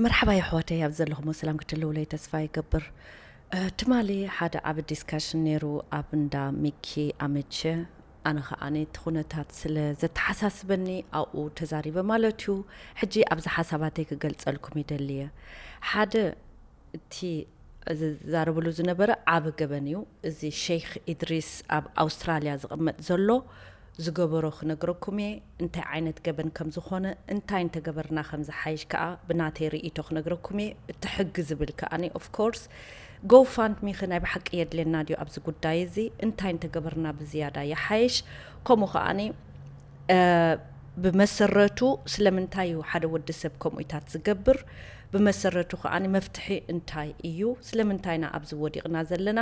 መርሓባ የሕዋተይ፣ ኣብ ዘለኹሞ ሰላም ክትህልውለይ ተስፋ ይገብር። ትማሊ ሓደ ዓቢ ዲስካሽን ነይሩ ኣብ እንዳ ሚኪ ኣመቸ። ኣነ ከኣ እቲ ኩነታት ስለ ዘተሓሳስበኒ ኣብኡ ተዛሪበ ማለት እዩ። ሕጂ ኣብዚ ሓሳባተይ ክገልጸልኩም ይደሊ እየ። ሓደ እቲ ዝዛረብሉ ዝነበረ ዓቢ ገበን እዩ። እዚ ሸይኽ ኢድሪስ ኣብ ኣውስትራልያ ዝቕመጥ ዘሎ ዝገበሮ ክነግረኩም እየ። እንታይ ዓይነት ገበን ከም ዝኾነ፣ እንታይ እንተገበርና ከም ዝሓይሽ ከኣ ብናተይ ርእይቶ ክነግረኩም እየ። እቲ ሕጊ ዝብል ከኣኒ ኦፍ ኮርስ ጎፋንድሚ ኸ ናይ ብሓቂ የድልየና ድዩ ኣብዚ ጉዳይ እዚ? እንታይ እንተገበርና ብዝያዳ ይሓይሽ? ከምኡ ከኣኒ ብመሰረቱ ስለምንታይ እዩ ሓደ ወዲ ሰብ ከምኡታት ዝገብር? ብመሰረቱ ከኣ መፍትሒ እንታይ እዩ? ስለምንታይ ኢና ኣብዚ ወዲቕና ዘለና?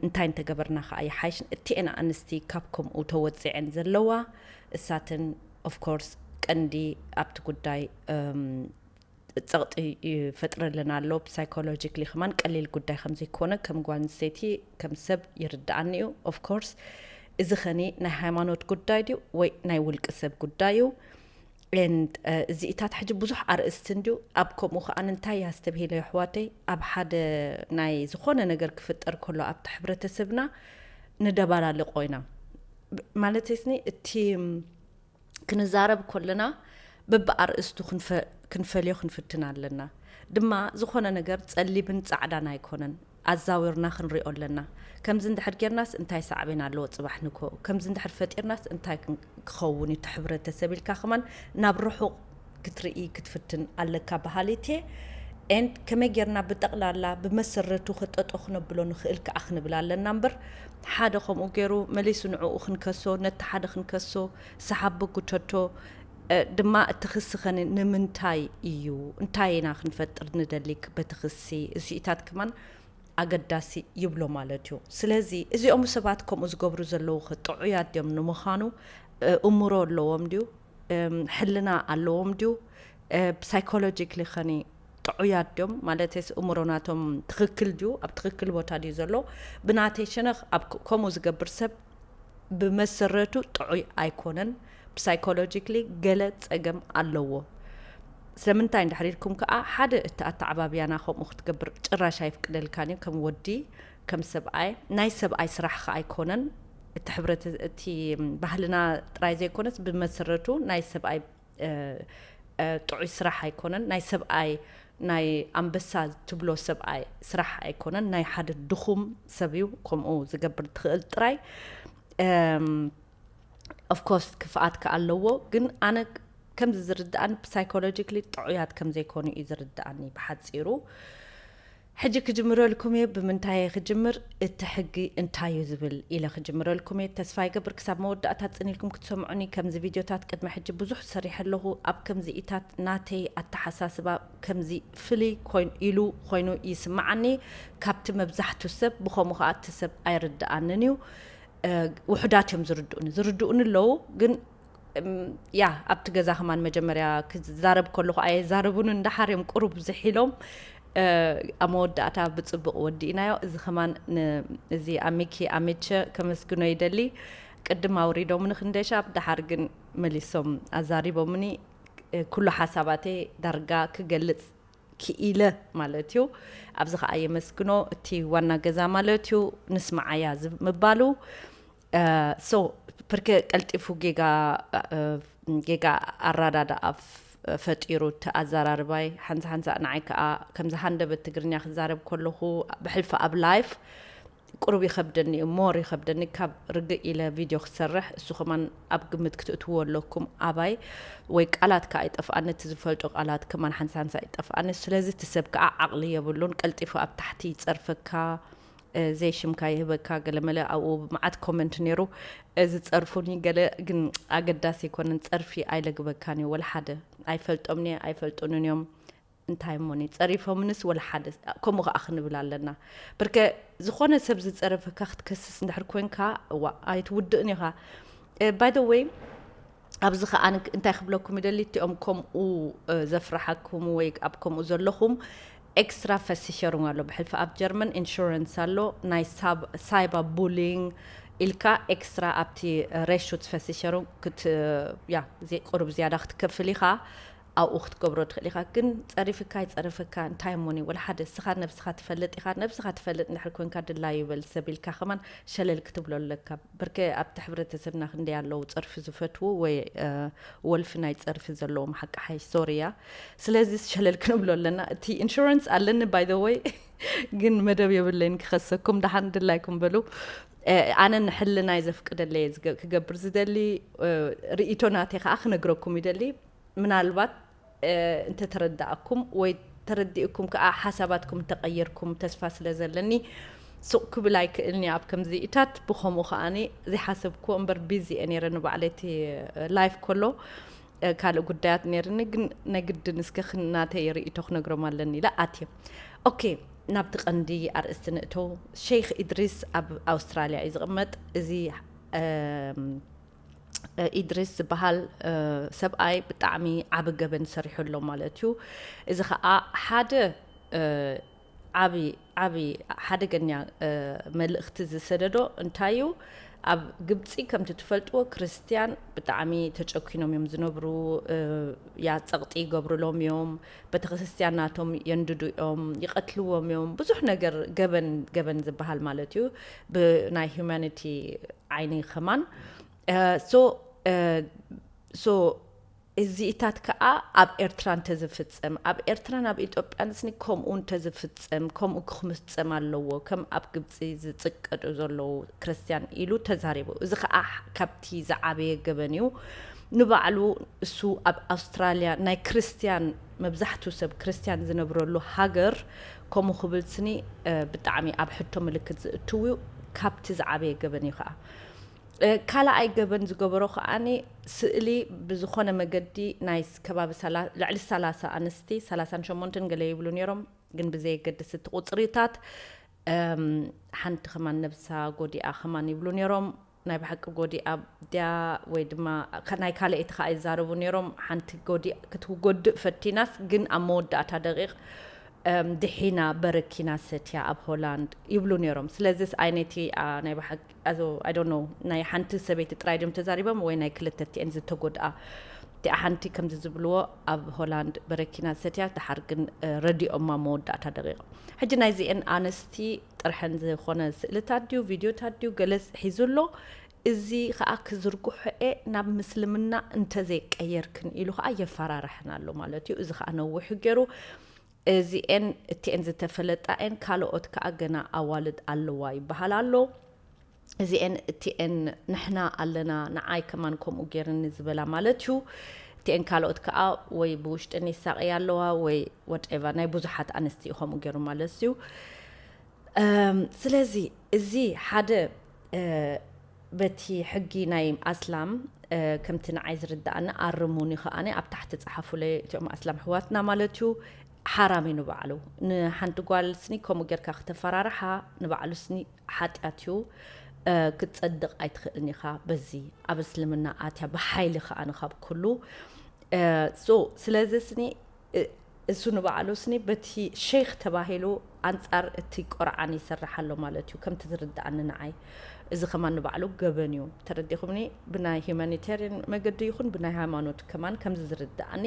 እንታይ እንተገበርና ከኣ ይሓይሽ? እቲኤን ኣንስቲ ካብ ከምኡ ተወፂዐን ዘለዋ እሳትን ኦፍኮርስ ቀንዲ ኣብቲ ጉዳይ ጸቕጢ ይፈጥረልና ኣሎ። ብሳይኮሎጂክሊ ከማን ቀሊል ጉዳይ ከም ዘይኮነ ከም ጓል ኣንስተይቲ ከም ሰብ ይርድኣኒ እዩ። ኦፍኮርስ እዚ ኸኒ ናይ ሃይማኖት ጉዳይ ድዩ ወይ ናይ ውልቂ ሰብ ጉዳይ እዩ? And እዚኢታት ሕጂ ብዙሕ ኣርእስቲ እንድዩ። ኣብ ከምኡ ከኣ እንታይ ያስተብሂለ ኣሕዋተይ፣ ኣብ ሓደ ናይ ዝኾነ ነገር ክፍጠር ከሎ ኣብቲ ሕብረተሰብና ንደባላልቆ ኢና። ማለት ስኒ እቲ ክንዛረብ ከለና በብኣርእስቱ ክንፈልዮ ክንፍትን ኣለና። ድማ ዝኾነ ነገር ጸሊምን ጻዕዳን ኣይኮነን፣ ኣዛዊርና ክንሪኦ ኣለና። ከምዚ እንድሕር ጌርናስ እንታይ ሳዕቤን ኣለዎ ጽባሕ ንግሆ? ከምዚ እንድሕር ፈጢርናስ እንታይ ክኸውን እዩ እቲ ሕብረተሰብ ኢልካ ከማን ናብ ርሑቕ ክትርኢ ክትፍትን ኣለካ በሃሊት እየ። And ከመይ ጌርና ብጠቕላላ ብመሰረቱ ከጠጦ ክነብሎ ንኽእል ከኣ ክንብል ኣለና እምበር፣ ሓደ ከምኡ ገይሩ መሊሱ ንዕኡ ክንከሶ፣ ነቲ ሓደ ክንከሶ፣ ሰሓቢ ጉተቶ፣ ድማ እቲ ክሲ ኸኒ ንምንታይ እዩ? እንታይ ኢና ክንፈጥር ንደሊ በቲ ክሲ? እዚኢታት ከማን ኣገዳሲ ይብሎ ማለት እዩ። ስለዚ እዚኦም ሰባት ከምኡ ዝገብሩ ዘለዉ ጥዑያት ድዮም ንምዃኑ? እምሮ ኣለዎም ድዩ? ሕልና ኣለዎም ድዩ? ብሳይኮሎጂክሊ ኸኒ ጥዑያት ድዮም? ማለትስ እምሮ ናቶም ትኽክል ድዩ? ኣብ ትኽክል ቦታ ድዩ ዘሎ? ብናተይ ሸነኽ ኣብ ከምኡ ዝገብር ሰብ ብመሰረቱ ጥዑይ ኣይኮነን። ብሳይኮሎጂክሊ ገለ ጸገም ኣለዎ። ስለምንታይ እንድሕር ኢልኩም ከኣ፣ ሓደ እቲ ኣተዓባብያና ከምኡ ክትገብር ጭራሽ ኣይፍቅደልካን እዩ። ከም ወዲ፣ ከም ሰብኣይ፣ ናይ ሰብኣይ ስራሕ ከኣ ኣይኮነን። እቲ ሕብረት፣ እቲ ባህልና ጥራይ ዘይኮነስ ብመሰረቱ ናይ ሰብኣይ ጥዑይ ስራሕ ኣይኮነን። ናይ ሰብኣይ፣ ናይ ኣንበሳ ትብሎ ሰብኣይ ስራሕ ኣይኮነን። ናይ ሓደ ድኹም ሰብ እዩ ከምኡ ዝገብር ትኽእል ጥራይ። ኦፍኮርስ ክፍኣት ከኣ ኣለዎ፣ ግን ኣነ ከምዚ ዝርድኣኒ ብሳይኮሎጂክሊ ጥዑያት ከም ዘይኮኑ እዩ ዝርድኣኒ ብሓጺሩ። ሕጂ ክጅምረልኩም እየ። ብምንታይ እየ ክጅምር? እቲ ሕጊ እንታይ እዩ ዝብል ኢለ ክጅምረልኩም እየ። ተስፋ ይገብር ክሳብ መወዳእታ ጽን ኢልኩም ክትሰምዑኒ። ከምዚ ቪድዮታት ቅድሚ ሕጂ ብዙሕ ሰሪሐ ኣለኹ። ኣብ ከምዚኢታት ናተይ ኣተሓሳስባ ከምዚ ፍልይ ኮይኑ ኢሉ ኮይኑ ይስምዓኒ። ካብቲ መብዛሕቱ ሰብ ብኸምኡ ከኣ እቲ ሰብ ኣይርድኣንን እዩ። ውሑዳት እዮም ዝርድኡኒ፣ ዝርድኡኒ ኣለዉ፣ ግን ያ ኣብቲ ገዛ ከማን መጀመርያ ክዛረብ ከለኹ ኣየዛርቡንን ደሓር እዮም ቁሩብ ዝሒሎም። ኣብ መወዳእታ ብጽቡቕ ወዲእናዮ። እዚ ከማን እዚ ኣሚኪ ኣሜቸ ከመስግኖ ይደሊ። ቅድም ኣውሪዶምኒ ክንደሻብ፣ ደሓር ግን መሊሶም ኣዛሪቦምኒ። ኩሉ ሓሳባተይ ዳርጋ ክገልጽ ክኢለ ማለት እዩ። ኣብዚ ከኣ የመስግኖ፣ እቲ ዋና ገዛ ማለት እዩ። ንስምዓያ ምባሉ። ሶ ፕርኬ ቀልጢፉ ጌጋ ጌጋ ኣራዳዳኣ ፈጢሩ፣ እቲ ኣዘራርባይ ሓንሳ ሓንሳ ንዓይ ከኣ ከምዚ ሃንደበት ትግርኛ ክዛረብ ከለኹ ብሕልፊ ኣብ ላይፍ ቁሩብ ይኸብደኒ እዩ፣ ሞር ይኸብደኒ ካብ ርግእ ኢለ ቪድዮ ክሰርሕ። እሱ ከማን ኣብ ግምት ክትእትዎ ኣለኩም። ኣባይ ወይ ቃላት ከኣ ይጠፍኣኒ፣ እቲ ዝፈልጦ ቃላት ከማን ሓንሳ ሓንሳ ይጠፍኣኒ። ስለዚ እቲ ሰብ ከኣ ዓቕሊ የብሉን፣ ቀልጢፉ ኣብ ታሕቲ ይጸርፈካ። ዘይሽምካ ይህበካ ገለመለ ኣብኡ ብመዓት ኮመንት ነይሩ። እዚ ጸርፉኒ ገለ ግን ኣገዳሲ ኣይኮነን፣ ጸርፊ ኣይለግበካን እዩ ወላ ሓደ። ኣይፈልጦምን እየ፣ ኣይፈልጡንን እዮም። እንታይ እሞኒ ጸሪፎምንስ ወላ ሓደ። ከምኡ ከኣ ክንብል ኣለና። ብርከ ዝኾነ ሰብ ዝጸረፈካ ክትከስስ እንድሕር ኮንካ እዋ ኣይትውድእን ኢኻ። ባይ ወይ ኣብዚ ከኣ እንታይ ክብለኩም ይደሊ፣ እቲኦም ከምኡ ዘፍርሓኩም ወይ ኣብ ከምኡ ዘለኹም ኤክስትራ ፈሲሸሩን ኣሎ። ብሕልፊ ኣብ ጀርመን ኢንሹረንስ ኣሎ፣ ናይ ሳይባ ቡሊንግ ኢልካ ኤክስትራ ኣብቲ ሬሹት ፈሲሸሩን ክት ያ ቁሩብ ዝያዳ ክትከፍል ኢኻ። ኣብኡ ክትገብሮ ትኽእል ኢኻ። ግን ጸሪፍካ ኣይጸረፈካ እንታይ እሞኒ፣ ወላ ሓደ። እስኻ ነብስኻ ትፈልጥ ኢኻ። ነብስኻ ትፈልጥ እንድሕር ኮንካ ድላዩ በል ሰብ ኢልካ ከማን ሸለል ክትብሎ ኣለካ። ብርክ ኣብቲ ሕብረተሰብና ክንደይ ኣለዉ ጸርፊ ዝፈትዉ ወይ፣ እ፣ ወልፊ ናይ ጸርፊ ዘለዎም ሓቂ ሓይሽ፣ ሶሪ እያ። ስለዚ ሸለል ክንብሎ ኣለና። እቲ ኢንሹራንስ ኣለኒ by the way፣ ግን መደብ የብለይን ክኸሰኩም። ደሓን ድላይኩም በሉ። እ፣ ኣነ ንሕልናይ ዘፍቅደለይ እየ ዝገ-፣ ክገብር ዝደሊ። እ፣ ርእይቶ ናተይ ከኣ ክነግረኩም ይደሊ። ምናልባት፣ እ፣ እንተተረዳእኩም ወይ ተረዲእኩም ከኣ ሓሳባትኩም እንተቐየርኩም ተስፋ ስለ ዘለኒ፣ ሱቕ ክብል ኣይክእልኒ ኣብ ከምዚኢታት። ብኸምኡ ከኣኒ ዘይሓሰብክዎ እምበር ቢዚ እየ ነይረ ንባዕለይ እቲ፣ እ፣ ላይፍ ከሎ፣ እ፣ ካልእ ጉዳያት ነይርኒ፣ ግን ናይ ግድን እስከ ክን-፣ ናተይ ርእይቶ ክነግሮም ኣለኒ ኢለ ኣትየ። ኦኬ፣ ናብቲ ቀንዲ ኣርእስቲ ንእተው። ሸይኽ ኢድሪስ ኣብ ኣውስትራልያ እዩ ዝቕመጥ። እዚ፣ እም፣ እ፣ ኢድሪስ ዝበሃል፣ እ፣ ሰብኣይ ብጣዕሚ ዓቢ ገበን ሰሪሑ ኣሎ ማለት እዩ። እዚ ኸኣ ሓደ፣ እ፣ ዓቢ፣ ዓቢ ሓደገኛ፣ እ፣ መልእኽቲ ዝሰደዶ እንታይ እዩ? ኣብ ግብጺ ከምቲ ትፈልጥዎ ክርስትያን ብጣዕሚ ተጨኪኖም እዮም ዝነብሩ። እ፣ ያ ጸቕጢ ይገብሩሎም እዮም፣ ቤተክርስትያን ናቶም የንድዱ እዮም፣ ይቐትልዎም እዮም፣ ብዙሕ ነገር ገበን፣ ገበን ዝበሃል ማለት እዩ። ብናይ ሂዩማኒቲ ዓይኒ ከማን። እ፣ ሶ፣ እ፣ ሶ እዚኢታት ከኣ ኣብ ኤርትራ እንተዝፍጸም፣ ኣብ ኤርትራን ኣብ ኢትዮጵያን ስኒ ከምኡ እንተዝፍጸም፣ ከምኡ ክምፍጸም ኣለዎ፣ ከም ኣብ ግብጺ ዝጽቀጡ ዘለዉ ክርስትያን ኢሉ ተዛሪቡ። እዚ ከኣ ካብቲ ዝዓበየ ገበን እዩ። ንባዕሉ እሱ ኣብ ኣውስትራልያ ናይ ክርስትያን፣ መብዛሕቱ ሰብ ክርስትያን ዝነብረሉ ሃገር ከምኡ ክብል ስኒ፣ እ፣ ብጣዕሚ ኣብ ሕቶ ምልክት ዝእትው እዩ። ካብቲ ዝዓበየ ገበን እዩ ከኣ። እ፣ ካልኣይ ገበን ዝገበሮ ከኣኒ ስእሊ ብዝኾነ መገዲ ናይ ስ-፣ ከባቢ ሰላ-፣ ልዕሊ ሰላሳ ኣንስቲ፣ ሰላሳን ሸሞንተን ገለ ይብሉ ነይሮም፣ ግን ብዘየገድስ እቲ ቁጽሪታት፣ እም፣ ሓንቲ ከማን ነብሳ ጎዲኣ ከማን ይብሉ ነይሮም። ናይ ብሓቂ ጎዲኣ ድያ ወይ ድማ ከ-፣ ናይ ካልኣይቲ ከኣ ይዛረቡ ነይሮም። ሓንቲ ጎዲ-፣ ክትጎድእ ፈቲናስ፣ ግን ኣብ መወዳእታ ደቂቕ፣ እም፣ ድሒና በረኪና ሰትያ ኣብ ሆላንድ ይብሉ ነይሮም። ስለዚስ ኣይ ነቲ፣ ኣ፣ ናይ ብሓቂ፣ ኣዞ፣ I don't know፣ ናይ ሓንቲ ሰበይቲ ጥራይ ድዮም ተዛሪቦም ወይ ናይ ክልተ እቲአን ዝተጎድኣ? እቲኣ ሓንቲ ከምዚ ዝብልዎ ኣብ ሆላንድ በረኪና ሰትያ፣ ደሓር ግን፣ እ፣ ረዲኦማ መወዳእታ ደቂቕ። ሕጂ ናይዚአን ኣንስቲ ጥርሐን ዝኾነ ስእልታት ድዩ፣ ቪድዮታት ድዩ፣ ገለስ ሒዙ ኣሎ። እዚ ኸኣ ክዝርግሖ እየ ናብ ምስልምና እንተዘይቀየርክን ኢሉ ኸኣ የፈራርሐን ኣሎ ማለት እዩ። እዚ ኸኣ ነዊሑ ገይሩ። እዚኤን እቲኤን ዝተፈለጣ እየን፣ ካልኦት ከኣ ገና ኣዋልድ ኣለዋ ይበሃል ኣሎ። እዚኤን እቲኤን ንሕና ኣለና፣ ንዓይ ከማን ከምኡ ገይርኒ ዝበላ ማለት እዩ። እቲኤን ካልኦት ከኣ ወይ ብውሽጥን ይሳቐያ ኣለዋ ወይ whatever፣ ናይ ብዙሓት ኣንስቲ እዩ ከምኡ ገይሩ ማለት እዩ። እም፣ ስለዚ እዚ ሓደ፣ እ፣ በቲ ሕጊ ናይ ኣስላም፣ እ፣ ከምቲ ንዓይ ዝርድኣኒ፣ ኣርሙኒ ከኣኒ ኣብ ታሕቲ ጸሓፉለይ፣ እቲኦም ኣስላም ኣሕዋትና ማለት እዩ፣ ሓራም እዩ ንባዕሉ። ንሓንቲ ጓል ስኒ ከምኡ ጌርካ ክተፈራርሓ፣ ንባዕሉ ስኒ ሓጢኣት እዩ፣ እ፣ ክትጸድቕ ኣይትኽእልን ኢኻ። በዚ ኣብ እስልምና ኣትያ ብሓይሊ ከኣ ንኻብ ኩሉ፣ እ፣ so ስለዚ ስኒ፣ እ፣ እሱ ንባዕሉ ስኒ በቲ ሸይኽ ተባሂሉ ኣንጻር እቲ ቁርዓን ይሰርሕ ኣሎ ማለት እዩ፣ ከምቲ ዝርድኣኒ ንዓይ። እዚ ከማን ንባዕሉ ገበን እዩ። ተረዲኹምኒ? ብናይ ሂዩማኒቴሪያን መገዲ ይኹን ብናይ ሃይማኖት ከማን ከምዚ ዝርድኣኒ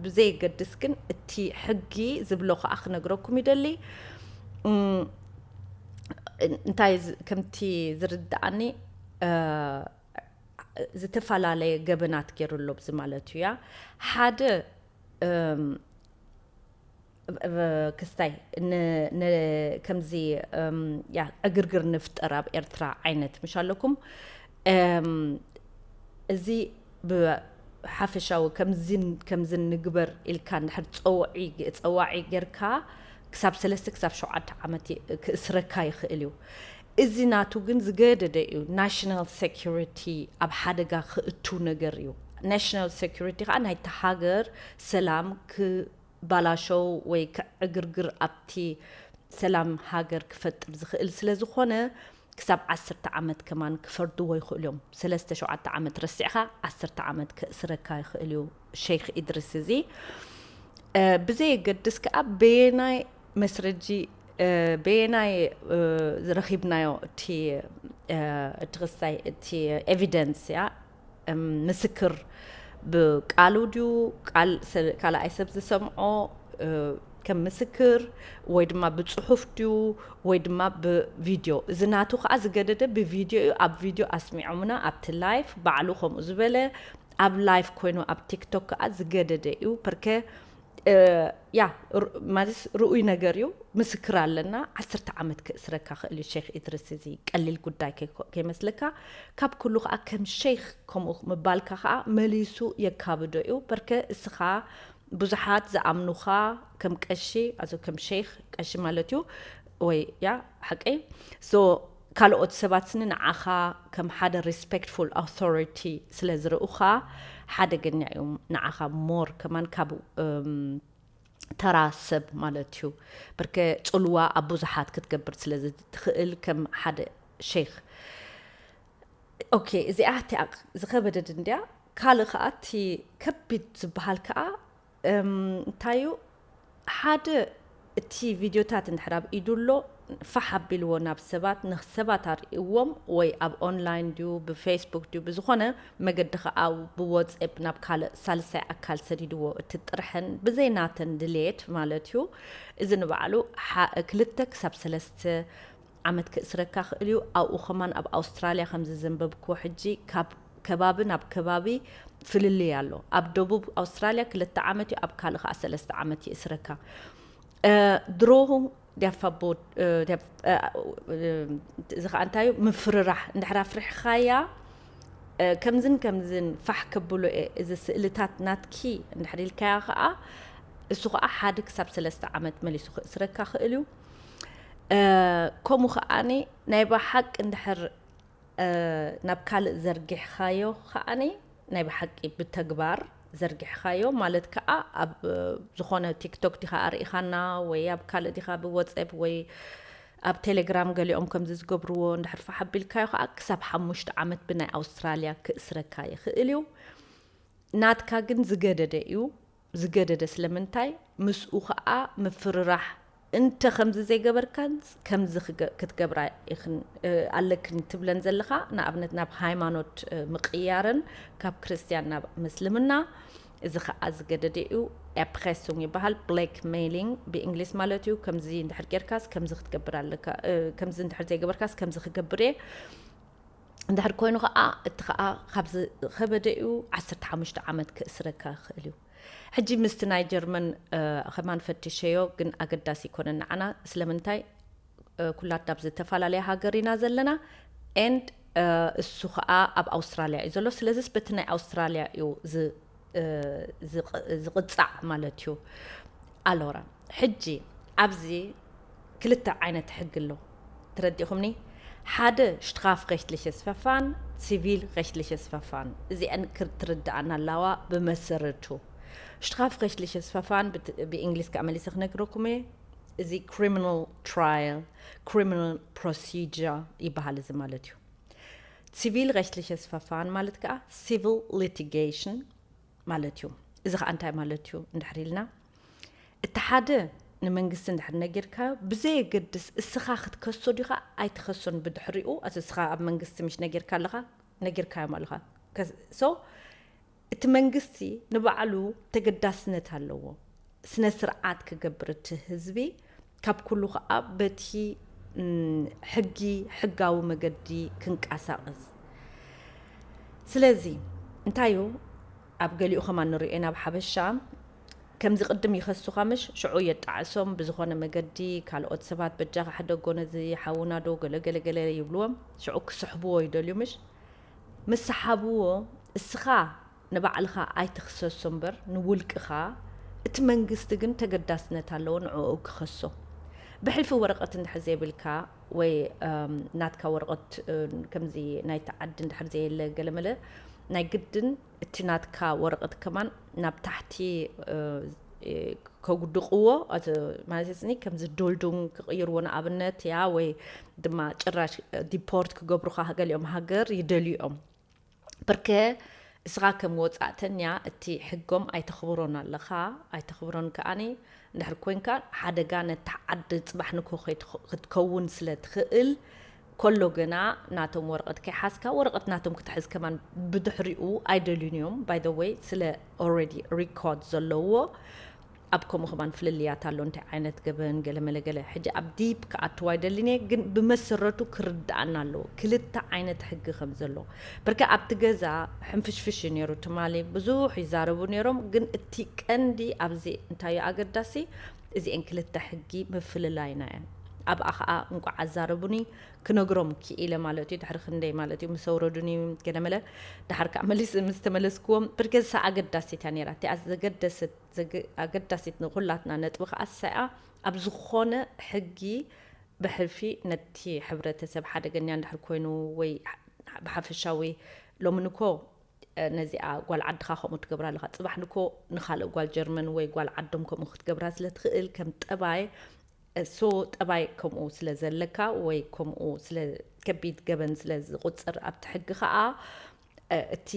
ብዘየገድስ ግን እቲ ሕጊ ዝብሎ ከኣ ክነግረኩም ይደሊ። እም፣ እንታይ ዝ-፣ ከምቲ ዝርድኣኒ፣ እ፣ ዝተፈላለየ ገበናት ገይሩ ኣሎ ብዚ ማለት እዩ እያ። ሓደ፣ እም፣ ብ-፣ ብ-፣ ክስታይ ን-፣ ን-፣ ከምዚ፣ እም፣ ያ፣ ዕግርግር ንፍጠር ኣብ ኤርትራ ዓይነት ምሽ ኣለኩም። እም፣ እዚ ብሓፈሻዊ ከምዚ፣ ከምዚ ንግበር ኢልካ እንድሕር ጸውዒ፣ ጸዋዒ ጌርካ ክሳብ ሰለስተ ክሳብ ሸውዓተ ዓመት ይ-፣ ክእስረካ ይኽእል እዩ። እዚ ናቱ ግን ዝገደደ እዩ። ናሽናል ሴኩሪቲ ኣብ ሓደጋ ክእቱ ነገር እዩ። ናሽናል ሴኩሪቲ ከኣ ናይቲ ሃገር ሰላም ክባላሸው ወይ ክዕግርግር ኣብቲ ሰላም ሃገር ክፈጥር ዝኽእል ስለ ዝኾነ ክሳብ ዓሰርተ ዓመት ከማን ክፈርድዎ ይኽእሉ እዮም። ሰለስተ ሸውዓተ ዓመት ረሲዕኻ ዓሰርተ ዓመት ክእስረካ ይኽእል እዩ ሸይኽ ኢድሪስ እዚ። እ፣ ብዘየገድስ ከኣ በየናይ መስረጂ፣ እ፣ በየናይ፣ እ፣ ረኺብናዮ እቲ፣ እ፣ እቲ ክስታይ፣ እቲ ኤቪደንስ እያ፣ እም፣ ምስክር ብቃሉ ድዩ፣ ካልኣይ ሰብ ዝሰምዖ ከም ምስክር፣ ወይ ድማ ብፅሑፍ ድዩ፣ ወይ ድማ ብቪድዮ? እዚ ናቱ ከዓ ዝገደደ ብቪድዮ እዩ። ኣብ ቪድዮ ኣስሚዖምና ኣብቲ ላይፍ፣ ባዕሉ ከምኡ ዝበለ ኣብ ላይፍ ኮይኑ ኣብ ቲክቶክ ከዓ ዝገደደ እዩ። ፐርከ ያ ማለት ርኡይ ነገር እዩ። ምስክር ኣለና። ዓሰርተ ዓመት ክእስረካ ክእል እዩ ሸይኽ ኢድሪስ። እዚ ቀሊል ጉዳይ ከይመስለካ። ካብ ኩሉ ከዓ ከም ሸይኽ ከምኡ ምባልካ ከዓ መሊሱ የካብዶ እዩ። ፐርከ እስኻ ብዙሓት ዝኣምኑኻ ከም ቀሺ፣ ኣዞ ከም ሸይኽ፣ ቀሺ ማለት እዩ ወይ ያ ሓቀይ ሶ ካልኦት ሰባት ስኒ ንዓኻ ከም ሓደ respectful authority ስለ ዝርእኻ ሓደገኛ እዮም ንዓኻ more ከማን ካብ ተራ ሰብ ማለት እዩ። ብርከ ፅልዋ ኣብ ብዙሓት ክትገብር ስለ ዝትኽእል ከም ሓደ ሸይኽ። ኦኬ፣ እዚኣ እቲኣ ዝኸበደድ እንድያ። ካልእ ከዓ እቲ ከቢድ ዝበሃል ከዓ እንታይ እዩ? ሓደ እቲ ቪድዮታት እንድሕር ኣብ ኢዱ ኣሎ ፋሕ ኣቢልዎ ናብ ሰባት ንሰባት ኣርእይዎም ወይ ኣብ ኦንላይን ድዩ ብፌስቡክ ድዩ ብዝኾነ መገዲ ከዓ ብወፅኤፕ ናብ ካልእ ሳልሳይ ኣካል ሰዲድዎ እቲ ጥርሐን ብዘይ ናተን ድሌት ማለት እዩ። እዚ ንባዕሉ ክልተ ክሳብ ሰለስተ ዓመት ክእስረካ ክእል እዩ። ኣብኡ ከማን ኣብ ኣውስትራልያ ከምዚ ዘንበብክዎ ሕጂ ካብ ከባቢ ናብ ከባቢ ፍልልይ ኣሎ። ኣብ ደቡብ ኣውስትራልያ ክልተ ዓመት እዩ፣ ኣብ ካልእ ከዓ ሰለስተ ዓመት ይእስረካ። ድሮ ዲያፋቦ እዚ ከዓ እንታይ እዩ ምፍርራሕ እንድሕር ኣፍሪሕኻያ ከምዝን ከምዝን ፋሕ ከብሎ እየ እዚ ስእልታት ናትኪ እንድሕር ኢልካያ ከዓ እሱ ከዓ ሓደ ክሳብ ሰለስተ ዓመት መሊሱ ክእስረካ ክእል እዩ። ከምኡ ከዓኒ ናይ ብሓቂ እንድሕር ናብ ካልእ ዘርጊሕኻዮ ከዓኒ ናይ ብሓቂ ብተግባር ዘርጊሕኻዮ ማለት ከዓ ኣብ ዝኾነ ቲክቶክ ዲኻ ኣርኢኻና ወይ ኣብ ካልእ ዲኻ ብወፅኤፕ ወይ ኣብ ቴሌግራም ገሊኦም ከምዚ ዝገብርዎ እንድሕር ፋሕ ኣቢልካዮ ከዓ ክሳብ ሓሙሽተ ዓመት ብናይ ኣውስትራልያ ክእስረካ ይኽእል እዩ። ናትካ ግን ዝገደደ እዩ። ዝገደደ ስለምንታይ? ምስኡ ከዓ ምፍርራሕ እንተ ከምዚ ዘይገበርካን ከምዚ ክትገብራ ኣለክን ትብለን ዘለኻ ንኣብነት ናብ ሃይማኖት ምቅያረን ካብ ክርስትያን ናብ ምስልምና እዚ ከዓ ዝገደደ እዩ። ኤፕሬሱን ይበሃል፣ ብላክ ሜይሊንግ ብእንግሊዝ ማለት እዩ። ከምዚ እንድሕር ጌርካስ ከምዚ ክትገብር ኣለካ፣ ከምዚ እንድሕር ዘይገበርካስ ከምዚ ክገብር እየ እንድሕር ኮይኑ ከዓ እቲ ከዓ ካብ ዝኸበደ እዩ። ዓሰርተ ሓሙሽተ ዓመት ክእስረካ ይኽእል እዩ። ሕጂ ምስቲ ናይ ጀርመን ከማን ፈትሸዮ ግን ኣገዳሲ ይኮነ ንዓና ስለምንታይ ኩላትና ኣብ ዝተፈላለየ ሃገር ኢና ዘለና and እሱ ከዓ ኣብ ኣውስትራልያ እዩ ዘሎ። ስለዚስ በቲ ናይ ኣውስትራልያ እዩ ዝቕፃዕ ማለት እዩ። ኣሎራ ሕጂ ኣብዚ ክልተ ዓይነት ሕጊ ኣሎ። ተረዲኹምኒ? ሓደ Strafrechtliches Verfahren፣ Zivilrechtliches Verfahren። እዚአን ክትርድኣና ኣላዋ ብመሰረቱ። Strafrechtliches Verfahren ብእንግሊዝ ከዓ መሊሰ ክነግረኩም እየ። እዚ criminal trial፣ criminal procedure ይበሃል እዚ ማለት እዩ። Zivilrechtliches Verfahren ማለት ከዓ civil litigation ማለት እዩ። እዚ ከዓ እንታይ ማለት እዩ እንድሕር ኢልና እቲ ሓደ ንመንግስቲ እንድሕር ነጊርካዮ ብዘየገድስ እስኻ ክትከሶ ዲኻ ኣይትኸሶን ብድሕሪኡ ኣዚ እስኻ ኣብ መንግስቲ ምሽ ነጊርካ ኣለኻ ነጊርካዮም ኣለኻ so እቲ መንግስቲ ንባዕሉ ተገዳስነት ኣለዎ ስነ ስርዓት ክገብር እቲ ህዝቢ ካብ ኩሉ ከዓ በቲ ሕጊ ሕጋዊ መገዲ ክንቀሳቀስ ስለዚ እንታይ እዩ ኣብ ገሊኡ ከማን ንሪኦ ኢና ኣብ ሓበሻ ከምዚ ቅድም ይኸሱኻ ምሽ ሽዑ የጣዕሶም ብዝኾነ መገዲ ካልኦት ሰባት በጃኻ ሕደጎ ነዚ ሓውና ዶ ገለገለገለ ይብልዎም ሽዑ ክስሕብዎ ይደልዩ ምሽ ምስ ሰሓብዎ እስኻ ንባዕልኻ ኣይትኽሰሶ እምበር ንውልቅኻ እቲ መንግስቲ ግን ተገዳስነት ኣለዎ ንዕኡ ክኸሶ ብሕልፊ ወረቐት እንድሕር ዘይብልካ ወይ ናትካ ወረቐት ከምዚ ናይቲ ዓዲ እንድሕር ዘየለ ገለመለ ናይ ግድን እቲ ናትካ ወረቐት ከማን ናብ ታሕቲ ከጉድቕዎ ማለት ከምዚ ዶልዱን ክቕይርዎ ንኣብነት ያ ወይ ድማ ጭራሽ ዲፖርት ክገብሩኻ ገሊኦም ሃገር ይደልዩ እዮም በርከ እስኻ ከም ወፃእተኛ እቲ ሕጎም ኣይተኽብሮን ኣለኻ ኣይተኽብሮን ከዓኒ እንድሕር ኮንካ ሓደጋ ነታ ዓዲ ፅባሕ ንኮ ክትከውን ስለ ትኽእል ከሎ ገና ናቶም ወረቐት ከይሓዝካ ወረቐት ናቶም ክትሕዝ ከማን ብድሕሪኡ ኣይደልዩን እዮም። By the way፣ ስለ already record ዘለዎ ኣብ ከምኡ ከማን ፍልልያት ኣሎ። እንታይ ዓይነት ገበን ገለመለ ገለ ሕጂ ኣብ ዲፕ ክኣትው ኣይደልን እየ፣ ግን ብመሰረቱ ክርድኣና ኣለዎ ክልተ ዓይነት ሕጊ ከም ዘሎ። ብርካ ኣብቲ ገዛ ሕንፍሽፍሽ እዩ ነይሩ ትማሊ፣ ብዙሕ ይዛረቡ ነይሮም። ግን እቲ ቀንዲ ኣብዚ እንታይ እዩ ኣገዳሲ፣ እዚአን ክልተ ሕጊ ምፍልላይና እየን። ኣብኣ ኸዓ እንቋዕ ኣዛረቡኒ ክነግሮም ክኢለ ማለት እዩ። ድሕሪ ክንደይ ማለት እዩ ምስ ኣውረዱኒ ገለመለ፣ ድሓር ከዓ መሊስ ምስ ተመለስክዎም፣ ብርገሳ ኣገዳሲት እያ ነይራ። እቲኣ ዘገደሰት ዘገ- ኣገዳሲት ንኩላትና ነጥቢ ከዓ እሳኣ ኣብ ዝኾነ ሕጊ ብሕልፊ ነቲ ሕብረተሰብ ሓደገኛ እንድሕር ኮይኑ ወይ ብሓፈሻዊ ሎሚ ንኮ ነዚኣ ጓል ዓድኻ ከምኡ ትገብራ ኣለኻ፣ ፅባሕ ንኮ ንኻልእ ጓል ጀርመን ወይ ጓል ዓዶም ከምኡ ክትገብራ ስለ ትኽእል ከም ጠባይ ሶ ጠባይ ከምኡ ስለ ዘለካ ወይ ከምኡ ስለ ከቢድ ገበን ስለ ዝቁፅር ኣብቲ ሕጊ ከዓ እቲ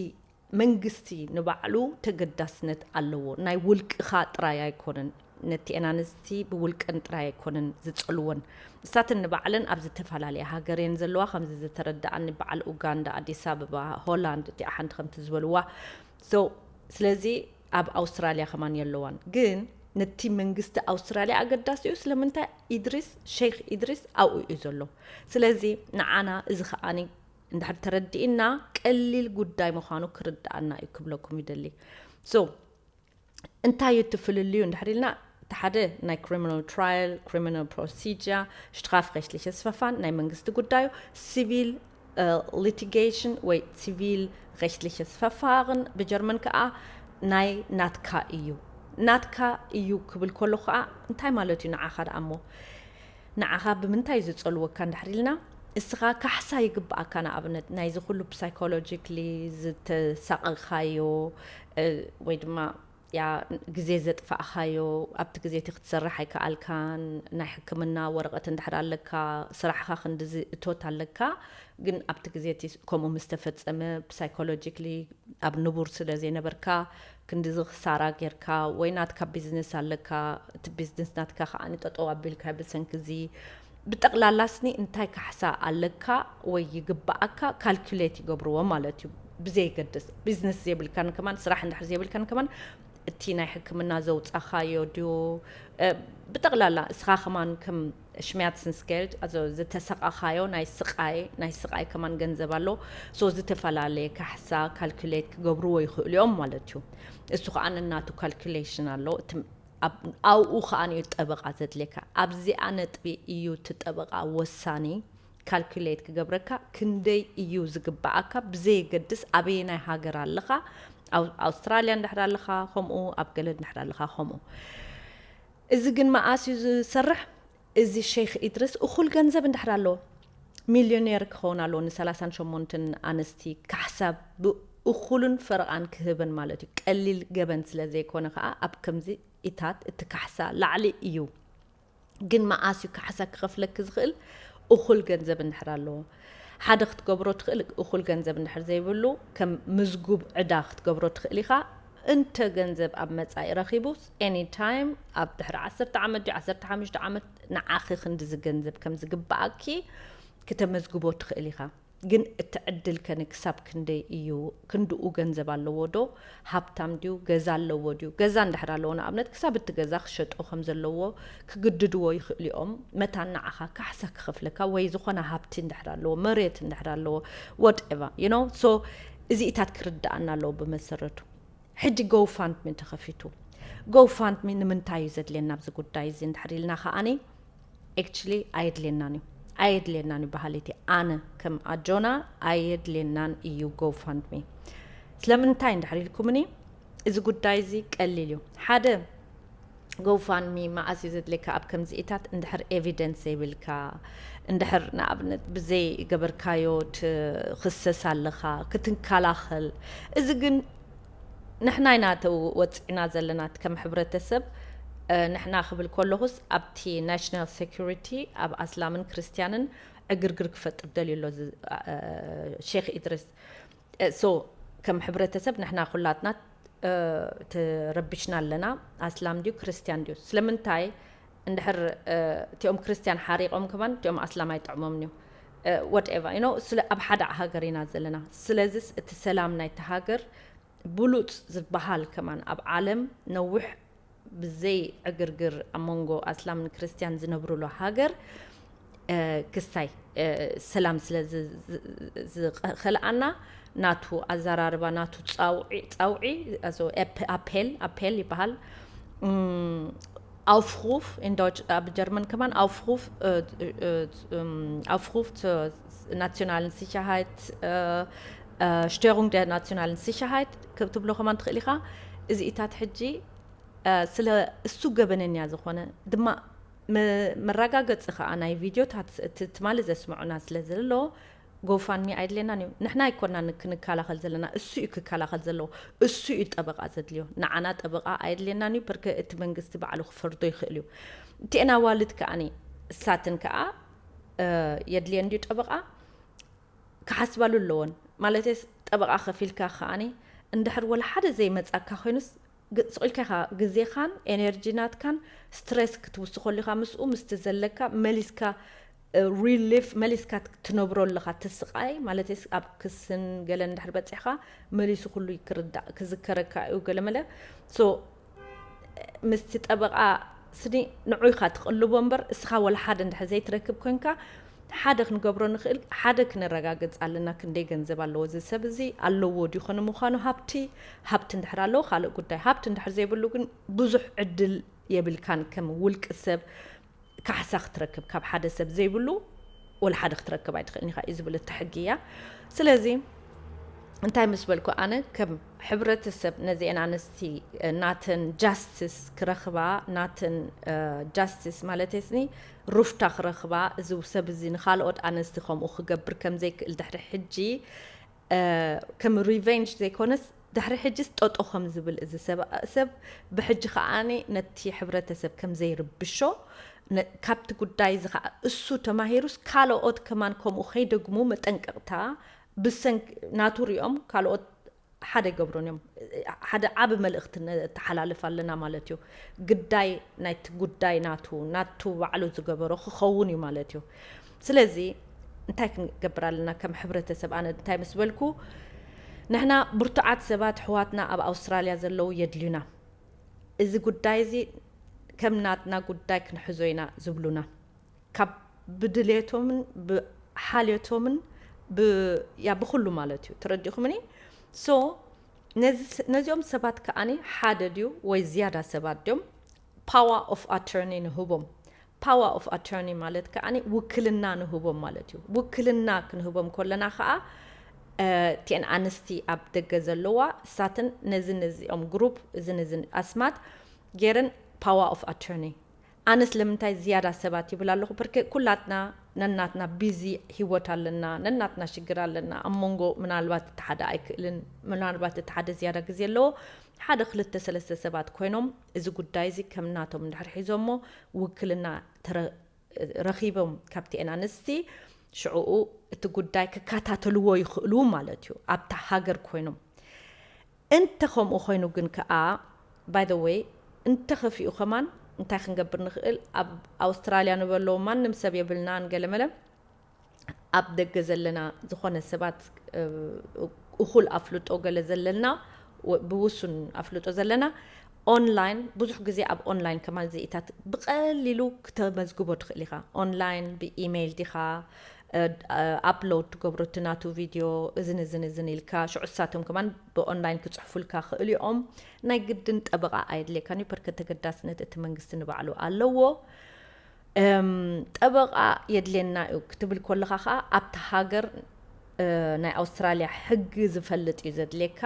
መንግስቲ ንባዕሉ ተገዳስነት ኣለዎ። ናይ ውልቅኻ ጥራይ ኣይኮነን፣ ነቲ ኣናንስቲ ብውልቀን ጥራይ ኣይኮነን ዝጸልወን። ንሳተን ንባዕለን ኣብ ዝተፈላለያ ሃገር እየን ዘለዋ። ከምዚ ዝተረዳኣኒ በዓል ኡጋንዳ፣ ኣዲስ ኣበባ፣ ሆላንድ እቲኣ ሓንቲ ከምቲ ዝበልዋ። So ስለዚ ኣብ ኣውስትራልያ ከማን የለዋን። ግን ነቲ መንግስቲ ኣውስትራልያ ኣገዳሲ እዩ። ስለምንታይ ኢድሪስ፣ ሸይኽ ኢድሪስ ኣብኡ እዩ ዘሎ። ስለዚ ንዓና እዚ ከዓኒ እንድሕር ተረዲእና ቀሊል ጉዳይ ምዃኑ ክርድኣና እዩ ክብለኩም ይደሊ። So እንታይ እዩ እቲ ፍልልዩ እንድሕር ኢልና፣ እቲ ሓደ ናይ criminal trial፣ criminal procedure፣ Strafrechtliches Verfahren ናይ መንግስቲ ጉዳዩ፣ civil litigation ወይ civil rechtliches Verfahren ብጀርመን ከዓ ናይ ናትካ እዩ። ናትካ እዩ ክብል ከሎ ከዓ እንታይ ማለት እዩ ንዓኻ ደኣ እሞ? ንዓኻ ብምንታይ እዩ ዝጸልወካ እንድሕር ኢልና፣ እስኻ ካሕሳ ይግብኣካ። ንኣብነት ናይዚ ኩሉ psychologically ዝተሳቐኻዮ ወይ ድማ ያ ግዜ ዘጥፋእኻዮ፣ ኣብቲ ግዜ እቲ ክትሰርሕ ኣይከኣልካን፣ ናይ ሕክምና ወረቐት እንድሕር ኣለካ፣ ስራሕኻ ክንድዚ እቶት ኣለካ፣ ግን ኣብቲ ግዜ እቲ ከምኡ ምስ ተፈጸመ psychologically ኣብ ንቡር ስለ ዘይነበርካ ክንድዚ ክሳራ ጌርካ፣ ወይ ናትካ ቢዝነስ ኣለካ፣ እቲ ቢዝነስ ናትካ ከዓኒ ጠጠው ኣቢልካ ብሰንኪ እዚ ብጠቕላላ ስኒ እንታይ ካሕሳ ኣለካ ወይ ይግብኣካ ካልኩሌት ይገብርዎ ማለት እዩ። ብዘይገድስ ቢዝነስ ዘይብልካን ከማን ስራሕ እንድሕር ዘይብልካን ከማን እቲ ናይ ሕክምና ዘውፃኻዮ ድዩ ብጠቕላላ እስኻ ከማን ከም ሽሚያትስንስገልድ ዝተሰቃኻዮ ናይ ስቃይ ናይ ስቃይ ከማን ገንዘብ ኣሎ። So ዝተፈላለየ ካሕሳ ካልኩሌት ክገብርዎ ይኽእሉ እዮም ማለት እዩ። እሱ ከዓ ነናቱ ካልኩሌሽን ኣሎ። ኣብኡ ከዓ እዩ ጠበቃ ዘድልየካ። ኣብዚኣ ነጥቢ እዩ እቲ ጠበቃ ወሳኒ። ካልኩሌት ክገብረካ ክንደይ እዩ ዝግብኣካ ብዘየገድስ ኣበየናይ ሃገር ኣለኻ፣ ኣውስትራልያ እንድሕር ኣለኻ ከምኡ፣ ኣብ ገለ እንድሕር ኣለኻ ከምኡ። እዚ ግን መኣስ እዩ ዝሰርሕ? እዚ ሸይኽ ኢድሪስ እኹል ገንዘብ እንድሕር ኣለዎ ሚልዮኔር ክኸውን ኣለዎ። ንሰላሳን ሸሞንተን ኣንስቲ ካሕሳ ብእኹልን ፈረቓን ክህበን ማለት እዩ። ቀሊል ገበን ስለ ዘይኮነ ከዓ ኣብ ከምዚ ኢታት እቲ ካሕሳ ላዕሊ እዩ። ግን መኣስ እዩ ካሕሳ ክኸፍለኪ ዝኽእል? እኹል ገንዘብ እንድሕር ኣለዎ። ሓደ ክትገብሮ ትኽእል፣ እኹል ገንዘብ እንድሕር ዘይብሉ ከም ምዝጉብ ዕዳ ክትገብሮ ትኽእል ኢኻ። እንተ ገንዘብ ኣብ መጻኢ ረኺቡስ any time ኣብ ድሕሪ ዓሰርተ ዓመት ድዩ ዓሰርተ ሓሙሽተ ዓመት ንዓኺ ክንድዚ ገንዘብ ከም ዝግብኣኪ ክተመዝግቦ ትኽእል ኢኻ። ግን እቲ ዕድል ከ ክሳብ ክንደይ እዩ? ክንድኡ ገንዘብ ኣለዎ ዶ? ሃብታም ድዩ? ገዛ ኣለዎ ድዩ? ገዛ እንድሕር ኣለዎ ንኣብነት ክሳብ እቲ ገዛ ክሸጦ ከም ዘለዎ ክግድድዎ ይኽእሉ እዮም። መታን ንዓኻ ካሕሳ ክኸፍለካ ወይ ዝኾነ ሃብቲ እንድሕር ኣለዎ፣ መሬት እንድሕር ኣለዎ፣ whatever you know። So እዚኢታት ክርድኣና ኣለዎ ብመሰረቱ። ሕጂ ጎፋንድሚ ተኸፊቱ። ጎፋንድሚ ንምንታይ እዩ ዘድልየና ኣብዚ ጉዳይ እዚ እንድሕር ኢልና ከዓኒ actually ኣየድልየናን እዩ። ኣየድልየናን እዩ በሃሊት እየ። ኣነ ከም ኣጆና ኣየድልየናን እዩ ጎፋንድሚ። ስለምንታይ እንድሕር ኢልኩምኒ፣ እዚ ጉዳይ እዚ ቀሊል እዩ። ሓደ ጎፋንሚ መኣስ እዩ ዘድልየካ ኣብ ከምዚኢታት እንድሕር ኤቪደንስ ዘይብልካ፣ እንድሕር ንኣብነት ብዘይ ገበርካዮ ትኽሰስ ኣለኻ ክትንከላኸል። እዚ ግን ንሕና ኢና ተው ወፂዕና ዘለና ከም ሕብረተሰብ። ንሕና ክብል ከለኹስ ኣብቲ ናሽናል ሴኩሪቲ ኣብ ኣስላምን ክርስትያንን ዕግርግር ክፈጥር ደልዩ ኣሎ ሼክ ኢድሪስ። So ከም ሕብረተሰብ ንሕና ኩላትና ተረቢሽና ኣለና። ኣስላም ድዩ ክርስትያን ድዩ? ስለምንታይ እንድሕር እቲኦም ክርስትያን ሓሪቖም ከማን እቲኦም ኣስላም ኣይጥዕሞምን እዩ። whatever you know ስለ ኣብ ሓደ ሃገር ኢና ዘለና። ስለዚስ እቲ ሰላም ናይቲ ሃገር ብሉጽ ዝበሃል ከማን ኣብ ዓለም ነዊሕ ብዘይ ዕግርግር ኣብ መንጎ ኣስላምን ክርስትያን ዝነብሩሉ ሃገር ክስታይ ሰላም ስለ ዝኸልኣና ናቱ ኣዘራርባ ናቱ ጻውዒ ኣፔል ኣፔል ይበሃል። Aufruf in Deutsch, ኣብ ጀርመን ከማን Aufruf Aufruf zur nationalen Sicherheit, Störung der nationalen Sicherheit ክትብሎ ከማን ትኽእል ኢኻ። እዚኢታት ሕጂ ስለ እሱ ገበነኛ ዝኾነ ድማ መረጋገፂ ከዓ ናይ ቪድዮታት ትማሊ ዘስምዑና ስለ ዘሎ ጎፋንሚ ኣይድሌናን እዩ። ንሕና ኣይኮና ክንከላኸል ዘለና፣ እሱ እዩ ክከላኸል ዘለዎ። እሱ እዩ ጠበቃ ዘድልዮ። ንዓና ጠበቃ ኣይድሌናን እዩ። ብርክ እቲ መንግስቲ ባዕሉ ክፈርዶ ይኽእል እዩ። እቲኤን ኣዋልድ ከዓኒ እሳትን ከዓ የድልየን ድዩ ጠበቃ ክሓስባሉ ኣለዎን። ማለትስ ጠበቃ ከፊልካ ከዓኒ እንድሕር ወላ ሓደ ዘይመጻካ ኮይኑስ ስቕ ኢልካ ኢኻ ግዜኻን ኤነርጂ ናትካን ስትሬስ ክትውስኸሉ ኢኻ። ምስኡ ምስቲ ዘለካ መሊስካ ሪሊፍ መሊስካ ትነብሮ ኣለኻ። እቲ ስቓይ ማለት ኣብ ክስን ገለን እንድሕር በፂሕካ መሊሱ ኩሉ ክርዳእ ክዝከረካ እዩ ገለመለ። So ምስቲ ጠበቃ ስኒ ንዑ ኢኻ ትቕልቦ እምበር እስኻ ወላ ሓደ እንድሕር ዘይትረክብ ኮንካ ሓደ ክንገብሮ ንኽእል ሓደ ክነረጋግጽ ኣለና። ክንደይ ገንዘብ ኣለዎ እዚ ሰብ እዚ ኣለዎ ድዩ ኾነ ምዃኑ ሃብቲ ሃብቲ እንድሕር ኣለዎ ካልእ ጉዳይ። ሃብቲ እንድሕር ዘይብሉ ግን ብዙሕ ዕድል የብልካን ከም ውልቂ ሰብ ካሕሳ ክትረክብ ካብ ሓደ ሰብ ዘይብሉ ወላ ሓደ ክትረክብ ኣይትኽእልን ኢኻ እዩ ዝብል እቲ ሕጊ እያ። ስለዚ እንታይ ምስ በልኩ ኣነ ከም ሕብረተሰብ ነዚአን ኣንስቲ ናተን ጃስቲስ ክረኽባ ናተን ጃስቲስ ማለት ስኒ ሩፍታ ክረኽባ እዚ ሰብ እዚ ንካልኦት ኣንስቲ ከምኡ ክገብር ከም ዘይክእል ድሕሪ ሕጂ ከም ሪቨንጅ ዘይኮነስ ድሕሪ ሕጂስ ጠጦ ከም ዝብል እዚ ሰብ ሰብ ብሕጂ ከዓኒ ነቲ ሕብረተሰብ ከም ዘይርብሾ ካብቲ ጉዳይ እዚ ከዓ እሱ ተማሂሩስ ካልኦት ከማን ከምኡ ከይደግሙ መጠንቀቕታ ብሰንክ ናቱ ሪኦም ካልኦት ሓደ ገብሮን እዮም። ሓደ ዓብ መልእኽቲ ነተሓላልፍ ኣለና ማለት እዩ። ግዳይ ናይቲ ጉዳይ ናቱ ናቱ ባዕሉ ዝገበሮ ክኸውን እዩ ማለት እዩ። ስለዚ እንታይ ክንገብር ኣለና ከም ሕብረተሰብ ኣነ እንታይ ምስ በልኩ ንሕና ብርቱዓት ሰባት ኣሕዋትና ኣብ ኣውስትራልያ ዘለዉ የድልዩና። እዚ ጉዳይ እዚ ከም ናትና ጉዳይ ክንሕዞ ኢና ዝብሉና ካብ ብድሌቶምን ብሓልዮቶምን ያ ብኩሉ ማለት እዩ። ተረዲኹምኒ? So ነዚኦም ሰባት ከዓኒ ሓደ ድዩ ወይ ዝያዳ ሰባት ድዮም power of attorney ንህቦም። Power of attorney ማለት ከዓኒ ውክልና ንህቦም ማለት እዩ። ውክልና ክንህቦም ከለና ከዓ እቲአን ኣንስቲ ኣብ ደገ ዘለዋ እሳትን ነዚ ነዚኦም ግሩፕ እዚ ነዚ ኣስማት ገይረን power of attorney ኣነስ ለምንታይ ዝያዳ ሰባት ይብል ኣለኹ? ብርክ ኩላትና ነናትና ቢዚ ህይወት ኣለና፣ ነናትና ሽግር ኣለና። ኣብ መንጎ ምናልባት እቲ ሓደ ኣይክእልን፣ ምናልባት እቲ ሓደ ዝያዳ ግዜ ኣለዎ። ሓደ ክልተ ሰለስተ ሰባት ኮይኖም እዚ ጉዳይ እዚ ከም ናቶም እንድሕር ሒዞሞ ውክልና ረኺቦም ካብቲኤን ኣንስቲ ሽዕኡ እቲ ጉዳይ ክከታተልዎ ይኽእሉ ማለት እዩ ኣብታ ሃገር ኮይኖም። እንተ ከምኡ ኮይኑ ግን ከኣ by the way እንተ ከፊኡ ከማን እንታይ ክንገብር ንኽእል? ኣብ ኣውስትራልያ ንበሎ ማንም ሰብ የብልናን ገለመለ ኣብ ደገ ዘለና ዝኾነ ሰባት እኹል ኣፍልጦ ገለ ዘለና ብውሱን ኣፍልጦ ዘለና ኦንላይን ብዙሕ ግዜ ኣብ ኦንላይን ከማን ዝኢታት ብቐሊሉ ክተመዝግቦ ትኽእል ኢኻ። ኦንላይን ብኢሜይል ዲኻ ኣፕሎድ ትገብሮ እቲ ናቱ ቪድዮ እዝን እዝን እዝን ኢልካ ሽዑ ሳቶም ከማን ብኦንላይን ክፅሕፉልካ ክእል እዮም። ናይ ግድን ጠበቃ ኣየድልየካን እዩ። በርከ ተገዳስነት እቲ መንግስቲ ንባዕሉ ኣለዎ። ጠበቃ የድልየና እዩ ክትብል ከለካ ከዓ ኣብቲ ሃገር ናይ ኣውስትራልያ ሕጊ ዝፈልጥ እዩ ዘድልየካ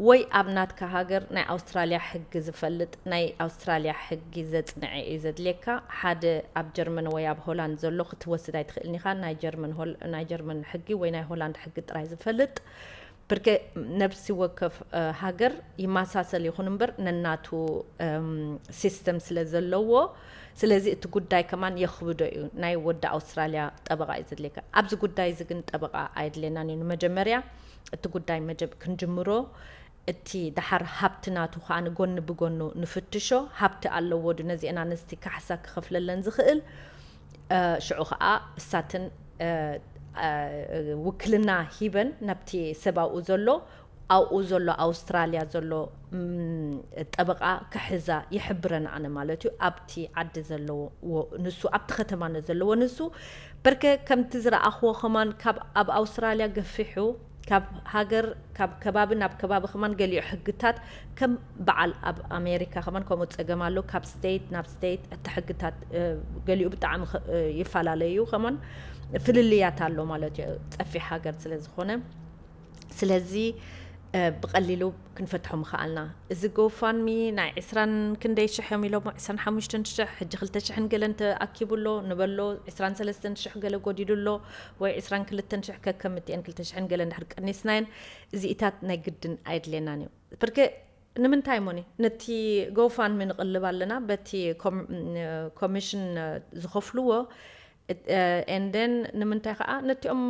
ወይ ኣብ ናትካ ሃገር ናይ ኣውስትራልያ ሕጊ ዝፈልጥ ናይ ኣውስትራልያ ሕጊ ዘፅንዐ እዩ ዘድልየካ። ሓደ ኣብ ጀርመን ወይ ኣብ ሆላንድ ዘሎ ክትወስድ ኣይትኽእልን ኢኻ። ናይ ጀርመን ሕጊ ወይ ናይ ሆላንድ ሕጊ ጥራይ ዝፈልጥ ብርክ ነብሲ ወከፍ ሃገር ይመሳሰል ይኹን እምበር ነናቱ ሲስተም ስለ ዘለዎ ስለዚ እቲ ጉዳይ ከማን የኽብዶ እዩ። ናይ ወዲ ኣውስትራልያ ጠበቃ እዩ ዘድልየካ። ኣብዚ ጉዳይ እዚ ግን ጠበቃ ኣየድልየናን እዩ። ንመጀመርያ እቲ ጉዳይ ክንጅምሮ እቲ ደሓር ሃብቲ ናቱ ከዓ ንጎኒ ብጎኑ ንፍትሾ። ሃብቲ ኣለዎ ዱ ነዚአን ኣንስቲ ካሕሳ ክኸፍለለን ዝኽእል ሽዑ ከዓ እሳትን ውክልና ሂበን ናብቲ ሰብ ኣብኡ ዘሎ ኣብኡ ዘሎ ኣውስትራልያ ዘሎ ጠበቃ ክሕዛ ይሕብረን ኣነ ማለት እዩ። ኣብቲ ዓዲ ዘለዎ ንሱ ኣብቲ ከተማ ነ ዘለዎ ንሱ በርከ ከምቲ ዝረኣኽዎ ከማን ካብ ኣብ ኣውስትራልያ ገፊሑ ካብ ሃገር ካብ ከባቢ ናብ ከባቢ ከማን ገሊኡ ሕግታት ከም በዓል ኣብ ኣሜሪካ ከማን ከምኡ ፀገም ኣሎ። ካብ ስቴት ናብ ስቴት እቲ ሕግታት ገሊኡ ብጣዕሚ ይፈላለዩ ከማን ፍልልያት ኣሎ ማለት እዩ። ፀፊሕ ሃገር ስለ ዝኾነ ስለዚ ብቐሊሉ ክንፈትሖ ምኽኣልና። እዚ ጎፋንሚ ናይ ዕስራን ክንደይ ሽሕ እዮም ኢሎሞ፣ ዕስራን ሓሙሽተን ሽሕ፣ ሕጂ ክልተ ሽሕን ገለን ተኣኪቡ ኣሎ ንበሎ፣ ዕስራን ሰለስተን ሽሕ ገለ ጎዲሉ ኣሎ፣ ወይ ዕስራን ክልተን ሽሕ ከከምትኤን ክልተ ሽሕን ገለን ድሕር ቀኒስናየን፣ እዚኢታት ናይ ግድን ኣየድልየናን እዩ። ብርክ ንምንታይ ሞኒ ነቲ ጎፋንሚ ንቕልብ ኣለና፣ በቲ ኮሚሽን ዝኸፍልዎ ኤንደን ንምንታይ ከዓ ነቲኦም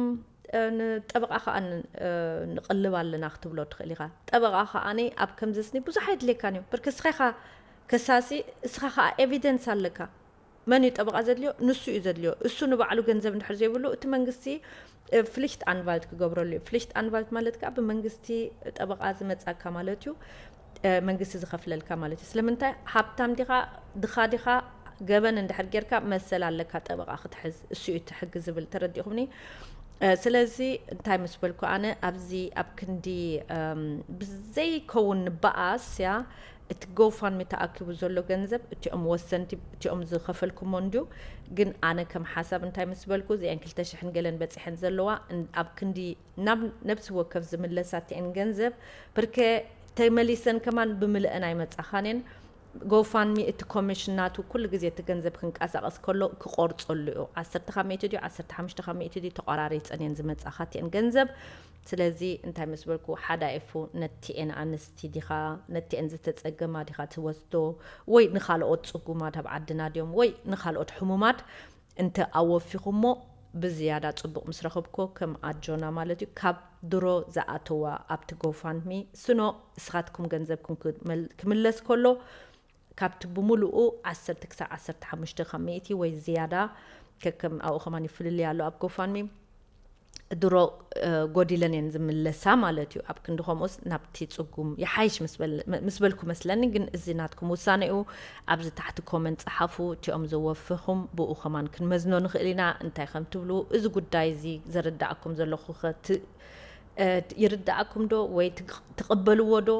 ንጠበቃ ከዓ ንቅልብ ኣለና ክትብሎ ትኽእል ኢኻ። ጠበቃ ከዓ ኣብ ከምዚ ስኒ ብዙሕ ኣይድልየካን እዩ። ብርክ እስኻ ኢኻ ከሳሲ፣ እስኻ ከዓ ኤቪደንስ ኣለካ። መን እዩ ጠበቃ ዘድልዮ? ንሱ እዩ ዘድልዮ። እሱ ንባዕሉ ገንዘብ እንድሕር ዘይብሉ እቲ መንግስቲ ፍሊሽት ኣንቫልት ክገብረሉ እዩ። ፍሊሽት ኣንቫልት ማለት ከዓ ብመንግስቲ ጠበቃ ዝመፃካ ማለት እዩ። መንግስቲ ዝኸፍለልካ ማለት እዩ። ስለምንታይ ሃብታም ዲኻ ድኻ ዲኻ ገበን እንድሕር ጌርካ መሰል ኣለካ ጠበቃ ክትሕዝ፣ እሱ እዩ እቲ ሕጊ ዝብል። ተረዲእኹምኒ? ስለዚ እንታይ ምስ በልኩ ኣነ ኣብዚ ኣብ ክንዲ ብዘይከውን ንበኣስ ያ እቲ ጎፋንሚ ተኣኪቡ ዘሎ ገንዘብ እቲኦም ወሰንቲ እቲኦም ዝኸፈልኩሞ እንድዩ። ግን ኣነ ከም ሓሳብ እንታይ ምስ በልኩ እዚአን ክልተ ሽሕን ገለን በፂሐን ዘለዋ ኣብ ክንዲ ናብ ነብሲ ወከፍ ዝምለሳ እቲአን ገንዘብ ብርከ ተመሊሰን ከማን ብምልአን ኣይመጻኻን እየን። ጎፋንሚ እቲ ኮሚሽን ናቱ ኩሉ ግዜ እቲ ገንዘብ ክንቀሳቐስ ከሎ ክቆርጸሉ እዩ። ዓሰርተ ካብ ሚእቲ ድዩ ዓሰርተ ሓሙሽተ ካብ ሚእቲ ድዩ ተቆራሪጸን እየን ዝመጻኻ እቲአን ገንዘብ። ስለዚ እንታይ ምስ በልኩ ሓዳኢፉ ነቲኤን ኣንስቲ ዲኻ ነቲኤን ዝተጸገማ ዲኻ ትወስዶ ወይ ንኻልኦት ጽጉማት ኣብ ዓድና ድዮም ወይ ንኻልኦት ሕሙማት እንተ ኣወፊኹሞ ብዝያዳ ጽቡቕ ምስ ረኸብኮ ከም ኣጆና ማለት እዩ ካብ ድሮ ዝኣተዋ ኣብቲ ጎፋንድሚ ስኖ እስኻትኩም ገንዘብኩም ክምለስ ከሎ ካብቲ ብምሉኡ ዓሰርተ ክሳብ ዓሰርተ ሓሙሽተ ካብ ሚእቲ ወይ ዝያዳ ከከም ኣብኡ ከማን ይፍልልይ ኣሎ ኣብ ጎፋንሚ ድሮ ጎዲለን እየን ዝምለሳ ማለት እዩ። ኣብ ክንዲ ከምኡስ ናብቲ ጽጉም ይሓይሽ ምስ በልኩ መስለኒ። ግን እዚ ናትኩም ውሳነ እዩ። ኣብዚ ታሕቲ ኮመንት ጸሓፉ። እቲኦም ዘወፍኹም ብኡ ከማን ክንመዝኖ ንኽእል ኢና። እንታይ ከም ትብሉ እዚ ጉዳይ እዚ ዘረዳእኩም ዘለኹ ይርዳእኩም ዶ ወይ ትቕበልዎ ዶ?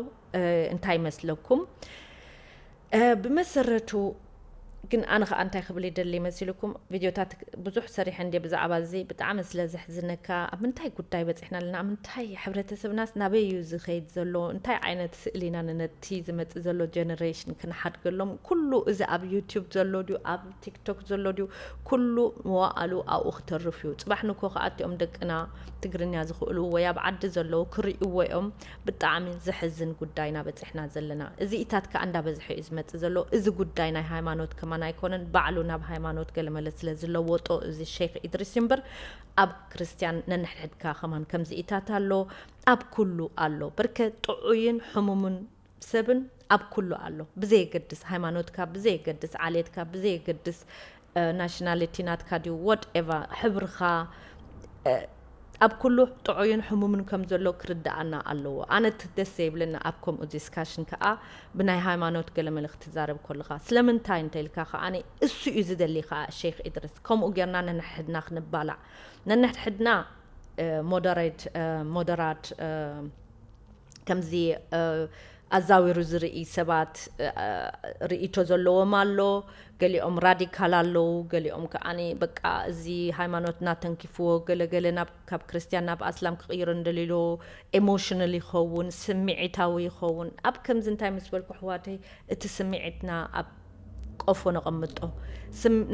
እንታይ ይመስለኩም? ብመሰረቱ ግን ኣነ ከዓ እንታይ ክብል ይደሊ መሲልኩም ቪድዮታት ብዙሕ ሰሪሐ እንደ ብዛዕባ እዚ ብጣዕሚ ስለ ዘሕዝነካ ኣብ ምንታይ ጉዳይ በፂሕና ኣለና ኣብ ምንታይ ሕብረተሰብናስ ናበይ እዩ ዝኸይድ ዘሎ እንታይ ዓይነት ስእሊና ንነቲ ዝመፅእ ዘሎ ጀነሬሽን ክንሓድገሎም ኩሉ እዚ ኣብ ዩቲዩብ ዘሎ ድዩ ኣብ ቲክቶክ ዘሎ ድዩ ኩሉ መዋእሉ ኣብኡ ክተርፍ እዩ ፅባሕ ንኮ ከዓ እቲኦም ደቅና ትግርኛ ዝኽእሉ ወይ ኣብ ዓዲ ዘለዉ ክርእይዎ እዮም ብጣዕሚ ዘሕዝን ጉዳይ ኢና በፂሕና ዘለና። እዚኢታት ከዓ እንዳበዝሐ እዩ ዝመፅእ ዘሎ። እዚ ጉዳይ ናይ ሃይማኖት ከማን ኣይኮነን። ባዕሉ ናብ ሃይማኖት ገለመለ ስለ ዝለወጦ እዚ ሸይኽ ኢድሪስ እዩ እምበር ኣብ ክርስትያን ነንሕድሕድካ ከማን ከምዚኢታት ኣሎ። ኣብ ኩሉ ኣሎ። በርከ ጥዑይን ሕሙምን ሰብን ኣብ ኩሉ ኣሎ። ብዘየገድስ ሃይማኖትካ፣ ብዘየገድስ ዓሌትካ፣ ብዘየገድስ ናሽናሊቲ ናትካ ድዩ ወትኤቨር ሕብርኻ ኣብ ኩሉ ጥዑይን ሕሙምን ከም ዘሎ ክርድኣና ኣለዎ። ኣነ እቲ ደስ ዘይብለኒ ኣብ ከምኡ ዲስካሽን ከዓ ብናይ ሃይማኖት ገለ መለ ክትዛረብ ከለኻ ስለምንታይ እንተ ኢልካ ከዓ እሱ እዩ ዝደሊ ከዓ ሼክ ኢድሪስ ከምኡ ጌርና ነንሕድና ክንባላዕ ነንሕድሕድና ሞደሬት ሞደራት ከምዚ ኣዛዊሩ ዝርኢ ሰባት ርእይቶ ዘለዎም ኣሎ። ገሊኦም ራዲካል ኣለዉ፣ ገሊኦም ከዓኒ በቃ እዚ ሃይማኖትና ተንኪፍዎ ገለገለ ናብ ካብ ክርስትያን ናብ ኣስላም ክቕይሮ እንደልዩ ኢሞሽናል ይኸውን፣ ስምዒታዊ ይኸውን። ኣብ ከምዚ እንታይ ምስ በልኩ ኣሕዋተይ እቲ ስምዒትና ኣብ ቆፎ ነቐምጦ።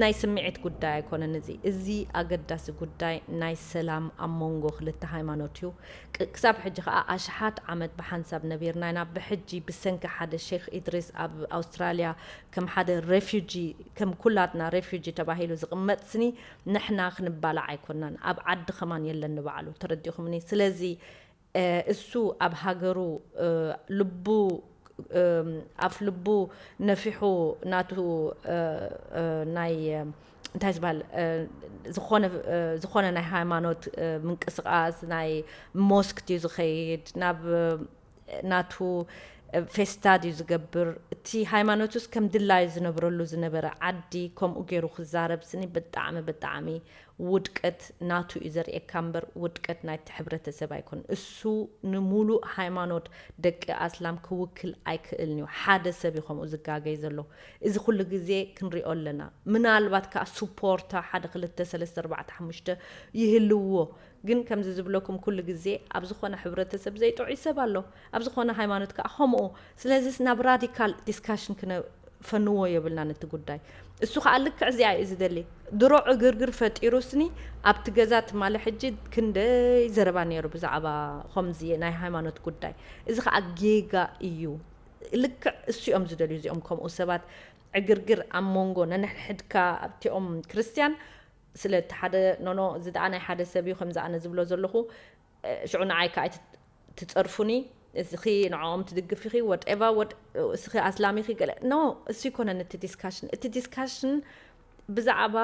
ናይ ስምዒት ጉዳይ ኣይኮነን እዚ። እዚ ኣገዳሲ ጉዳይ ናይ ሰላም ኣብ መንጎ ክልተ ሃይማኖት እዩ። ክሳብ ሕጂ ከኣ ኣሽሓት ዓመት ብሓንሳብ ነቢርና ኢና። ብሕጂ ብሰንኪ ሓደ ሼክ ኢድሪስ ኣብ ኣውስትራልያ ከም ሓደ ሬፊጂ ከም ኩላትና ሬፊጂ ተባሂሉ ዝቕመጥ ስኒ ንሕና ክንባላዕ ኣይኮናን። ኣብ ዓዲ ከማን የለን ንባዕሉ ተረዲኹምኒ። ስለዚ እሱ ኣብ ሃገሩ ልቡ ኣፍ ልቡ ነፊሑ ናቱ ናይ እንታይ ዝበሃል ዝኾነ ዝኾነ ናይ ሃይማኖት ምንቅስቃስ ናይ ሞስክ ድዩ ዝኸይድ ናብ ናቱ ፌስታ ድዩ ዝገብር? እቲ ሃይማኖትስ ከም ድላዩ ዝነብረሉ ዝነበረ ዓዲ ከምኡ ገይሩ ክዛረብ ስኒ ብጣዕሚ ብጣዕሚ ውድቀት ናቱ እዩ ዘርእየካ እምበር ውድቀት ናይቲ ሕብረተሰብ ኣይኮን። እሱ ንሙሉእ ሃይማኖት ደቂ ኣስላም ክውክል ኣይክእልን እዩ። ሓደ ሰብ እዩ ከምኡ ዝጋገይ ዘሎ። እዚ ኩሉ ግዜ ክንሪኦ ኣለና። ምናልባት ከዓ ሱፖርታ ሓደ ክልተ ሰለስተ ኣርባዕተ ሓሙሽተ ይህልዎ። ግን ከምዚ ዝብለኩም ኩሉ ግዜ ኣብ ዝኾነ ሕብረተሰብ ዘይጥዑይ ሰብ ኣሎ፣ ኣብ ዝኾነ ሃይማኖት ከዓ ከምኡ። ስለዚስ ናብ ራዲካል ዲስካሽን ክነፈንዎ የብልና ነቲ ጉዳይ። እሱ ከዓ ልክዕ እዚኣ እዩ ዝደሊ። ድሮ ዕግርግር ፈጢሩ ስኒ ኣብቲ ገዛ ትማሊ ሕጂ ክንደይ ዘረባ ነይሩ ብዛዕባ ከምዚ ናይ ሃይማኖት ጉዳይ። እዚ ከዓ ጌጋ እዩ። ልክዕ እሱ እዮም ዝደልዩ እዚኦም ከምኡ ሰባት ዕግርግር ኣብ መንጎ ነንሕድሕድካ ኣብቲኦም ክርስትያን ስለ እቲ ሓደ ኖኖ እዚ ደኣ ናይ ሓደ ሰብ እዩ ከምዚ ኣነ ዝብሎ ዘለኹ ሽዑ ንዓይ ከዓ ትፀርፉኒ እስኺ ንዕኦም ትድግፍ ኢኺ ወደኤቫ እስኺ ኣስላም ኢኺ ገለ ኖ እሱ ይኮነን እቲ ዲስካሽን እቲ ዲስካሽን ብዛዕባ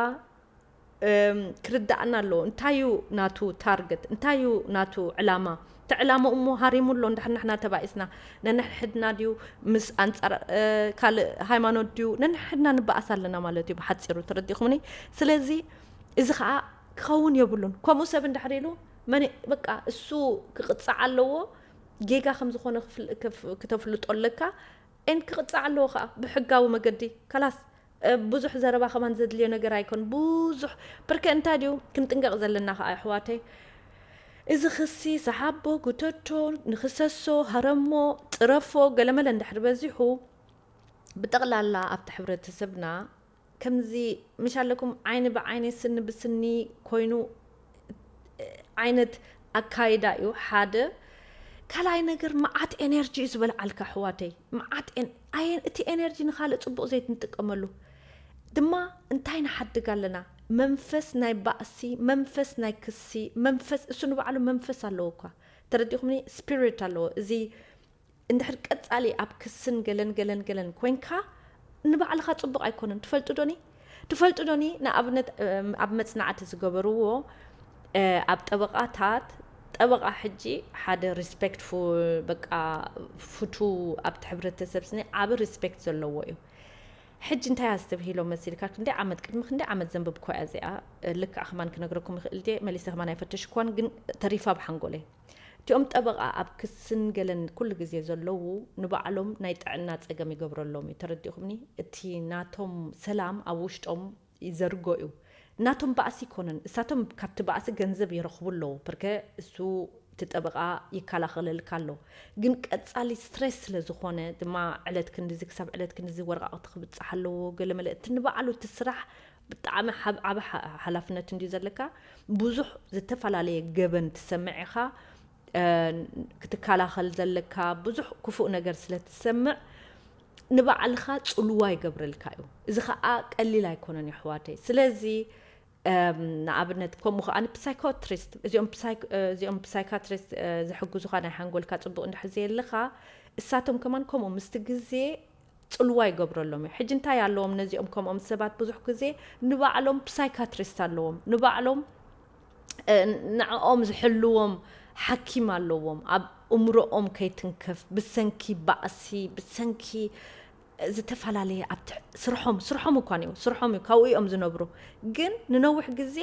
ክርዳእና ኣለዎ እንታይ እዩ ናቱ ታርገት እንታይ እዩ ናቱ ዕላማ እቲ ዕላማ እሞ ሃሪሙ ኣሎ እንድሕር ንሕና ተባኢስና ነንሕድና ድዩ ምስ ኣንፃር ካልእ ሃይማኖት ድዩ ነንሕድና ንበኣስ ኣለና ማለት እዩ ብሓፂሩ ተረዲኹምኒ ስለዚ እዚ ከዓ ክኸውን የብሉን ከምኡ ሰብ እንድሕር ኢሉ መን በቃ እሱ ክቕፃዕ ኣለዎ ጌጋ ከም ዝኾነ ክተፍልጦ ኣለካ and ክቕፃዕ ኣለዎ ከዓ ብሕጋዊ መገዲ ከላስ ብዙሕ ዘረባ ከማን ዘድልዮ ነገር ኣይኮን ብዙሕ ብርከ እንታይ ድዩ ክንጥንቀቕ ዘለና ከዓ ኣሕዋተይ እዚ ክሲ ሰሓቦ ጉተቶ ንክሰሶ ሃረሞ ፅረፎ ገለመለ እንድሕር በዚሑ ብጠቕላላ ኣብቲ ሕብረተሰብና ከምዚ ምሽ ኣለኩም ዓይኒ ብዓይኒ ስኒ ብስኒ ኮይኑ ዓይነት ኣካይዳ እዩ ሓደ ካልኣይ ነገር መዓት ኤነርጂ እዩ ዝበልዓልካ ኣሕዋተይ መዓት ኣየን እቲ ኤነርጂ ንካልእ ፅቡቅ ዘይንጥቀመሉ ድማ እንታይ ንሓድግ ኣለና መንፈስ ናይ ባእሲ መንፈስ ናይ ክሲ መንፈስ እሱ ንባዕሉ መንፈስ ኣለዎ እኳ ተረዲኹምኒ ስፒሪት ኣለዎ እዚ እንድሕር ቀጻሊ ኣብ ክስን ገለን ገለን ገለን ኮንካ ንባዕልኻ ጽቡቕ ኣይኮነን ትፈልጡ ዶኒ ትፈልጡ ዶኒ ንኣብነት ኣብ መጽናዕቲ ዝገበርዎ ኣብ ጠበቓታት ጠበቓ ሕጂ ሓደ ሪስፔክትፉል በቃ ፍቱ ኣብቲ ሕብረተሰብ ስኒ ዓብ ሪስፔክት ዘለዎ እዩ ሕጂ እንታይ ኣስተብሂሎ መሲልካ ክንደይ ዓመት ቅድሚ ክንደይ ዓመት ዘንብብ ኮያ እዚኣ ልክዕ ከማን ክነግረኩም ይኽእል ድየ መሊሰ ከማን ኣይፈተሽኳን ግን ተሪፋ ብሓንጎለይ እቲኦም ጠበቓ ኣብ ክስን ገለን ኩሉ ግዜ ዘለዉ ንባዕሎም ናይ ጥዕና ጸገም ይገብረሎም እዩ ተረዲኹምኒ እቲ ናቶም ሰላም ኣብ ውሽጦም ይዘርጎ እዩ ናቶም ባእሲ ይኮነን እሳቶም ካብቲ ባእሲ ገንዘብ ይረኽቡ ኣለዉ ፕርከ እሱ እቲ ጠበቓ ይከላኸለልካ ኣሎ ግን ቀጻሊ ስትሬስ ስለ ዝኾነ ድማ ዕለት ክንድዚ ክሳብ ዕለት ክንድዚ ወረቃቕቲ ክብጻሕ ኣለዎ ገለመለ እቲ ንባዕሉ እቲ ስራሕ ብጣዕሚ ዓብ ሓላፍነት እንድዩ ዘለካ ብዙሕ ዝተፈላለየ ገበን ትሰምዕ ኢኻ ክትከላኸል ዘለካ ብዙሕ ክፉእ ነገር ስለ ትሰምዕ ንባዕልኻ ፅልዋ ይገብረልካ እዩ እዚ ከዓ ቀሊል ኣይኮነን ይሕዋተይ ስለዚ ንኣብነት ከምኡ ከዓ ንፕሳይኮትሪስት እዚኦም ፕሳይካትሪስት ዝሕግዙኻ ናይ ሓንጎልካ ፅቡቅ እንድሕር ዘየለኻ እሳቶም ከማን ከምኡ ምስቲ ግዜ ፅልዋ ይገብረሎም እዩ ሕጂ እንታይ ኣለዎም ነዚኦም ከምኦም ሰባት ብዙሕ ግዜ ንባዕሎም ፕሳይካትሪስት ኣለዎም ንባዕሎም ንዕኦም ዝሕልዎም ሓኪም ኣለዎም ኣብ እምሮኦም ከይትንከፍ ብሰንኪ ባእሲ ብሰንኪ ዝተፈላለየ ኣብቲ ስርሖም ስርሖም እኳ እዩ ስርሖም እዩ ካብኡ እዮም ዝነብሩ ግን ንነዊሕ ግዜ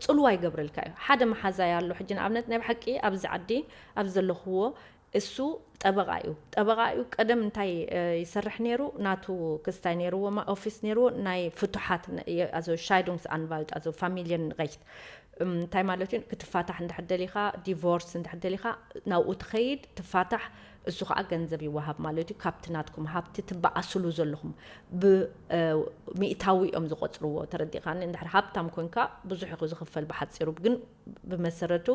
ፅልዋ ይገብረልካ እዩ ሓደ መሓዛይ ኣሎ ሕጂ ንኣብነት ናይ ብሓቂ ኣብዚ ዓዲ ኣብ ዘለኽዎ እሱ ጠበቓ እዩ ጠበቓ እዩ ቀደም እንታይ ይሰርሕ ነይሩ ናቱ ክስታይ ነይርዎ ኦፊስ ነይርዎ ናይ ፍቱሓት ሻይዱንግስ ኣንቫልት ኣዞ ፋሚልየን ሬይት እንታይ ማለት እዩ ክትፋታሕ እንድሕር ደሊኻ ዲቮርስ እንድሕር ደሊኻ ናብኡ ትኸይድ ትፋታሕ እሱ ከዓ ገንዘብ ይወሃብ ማለት እዩ ካብቲ ናትኩም ሃብቲ ትበኣስሉ ዘለኹም ብሚእታዊ እዮም ዝቆፅርዎ ተረዲኻኒ እንድሕር ሃብታም ኮንካ ብዙሕ ይኹ ዝኽፈል ብሓፂሩ ግን ብመሰረቱ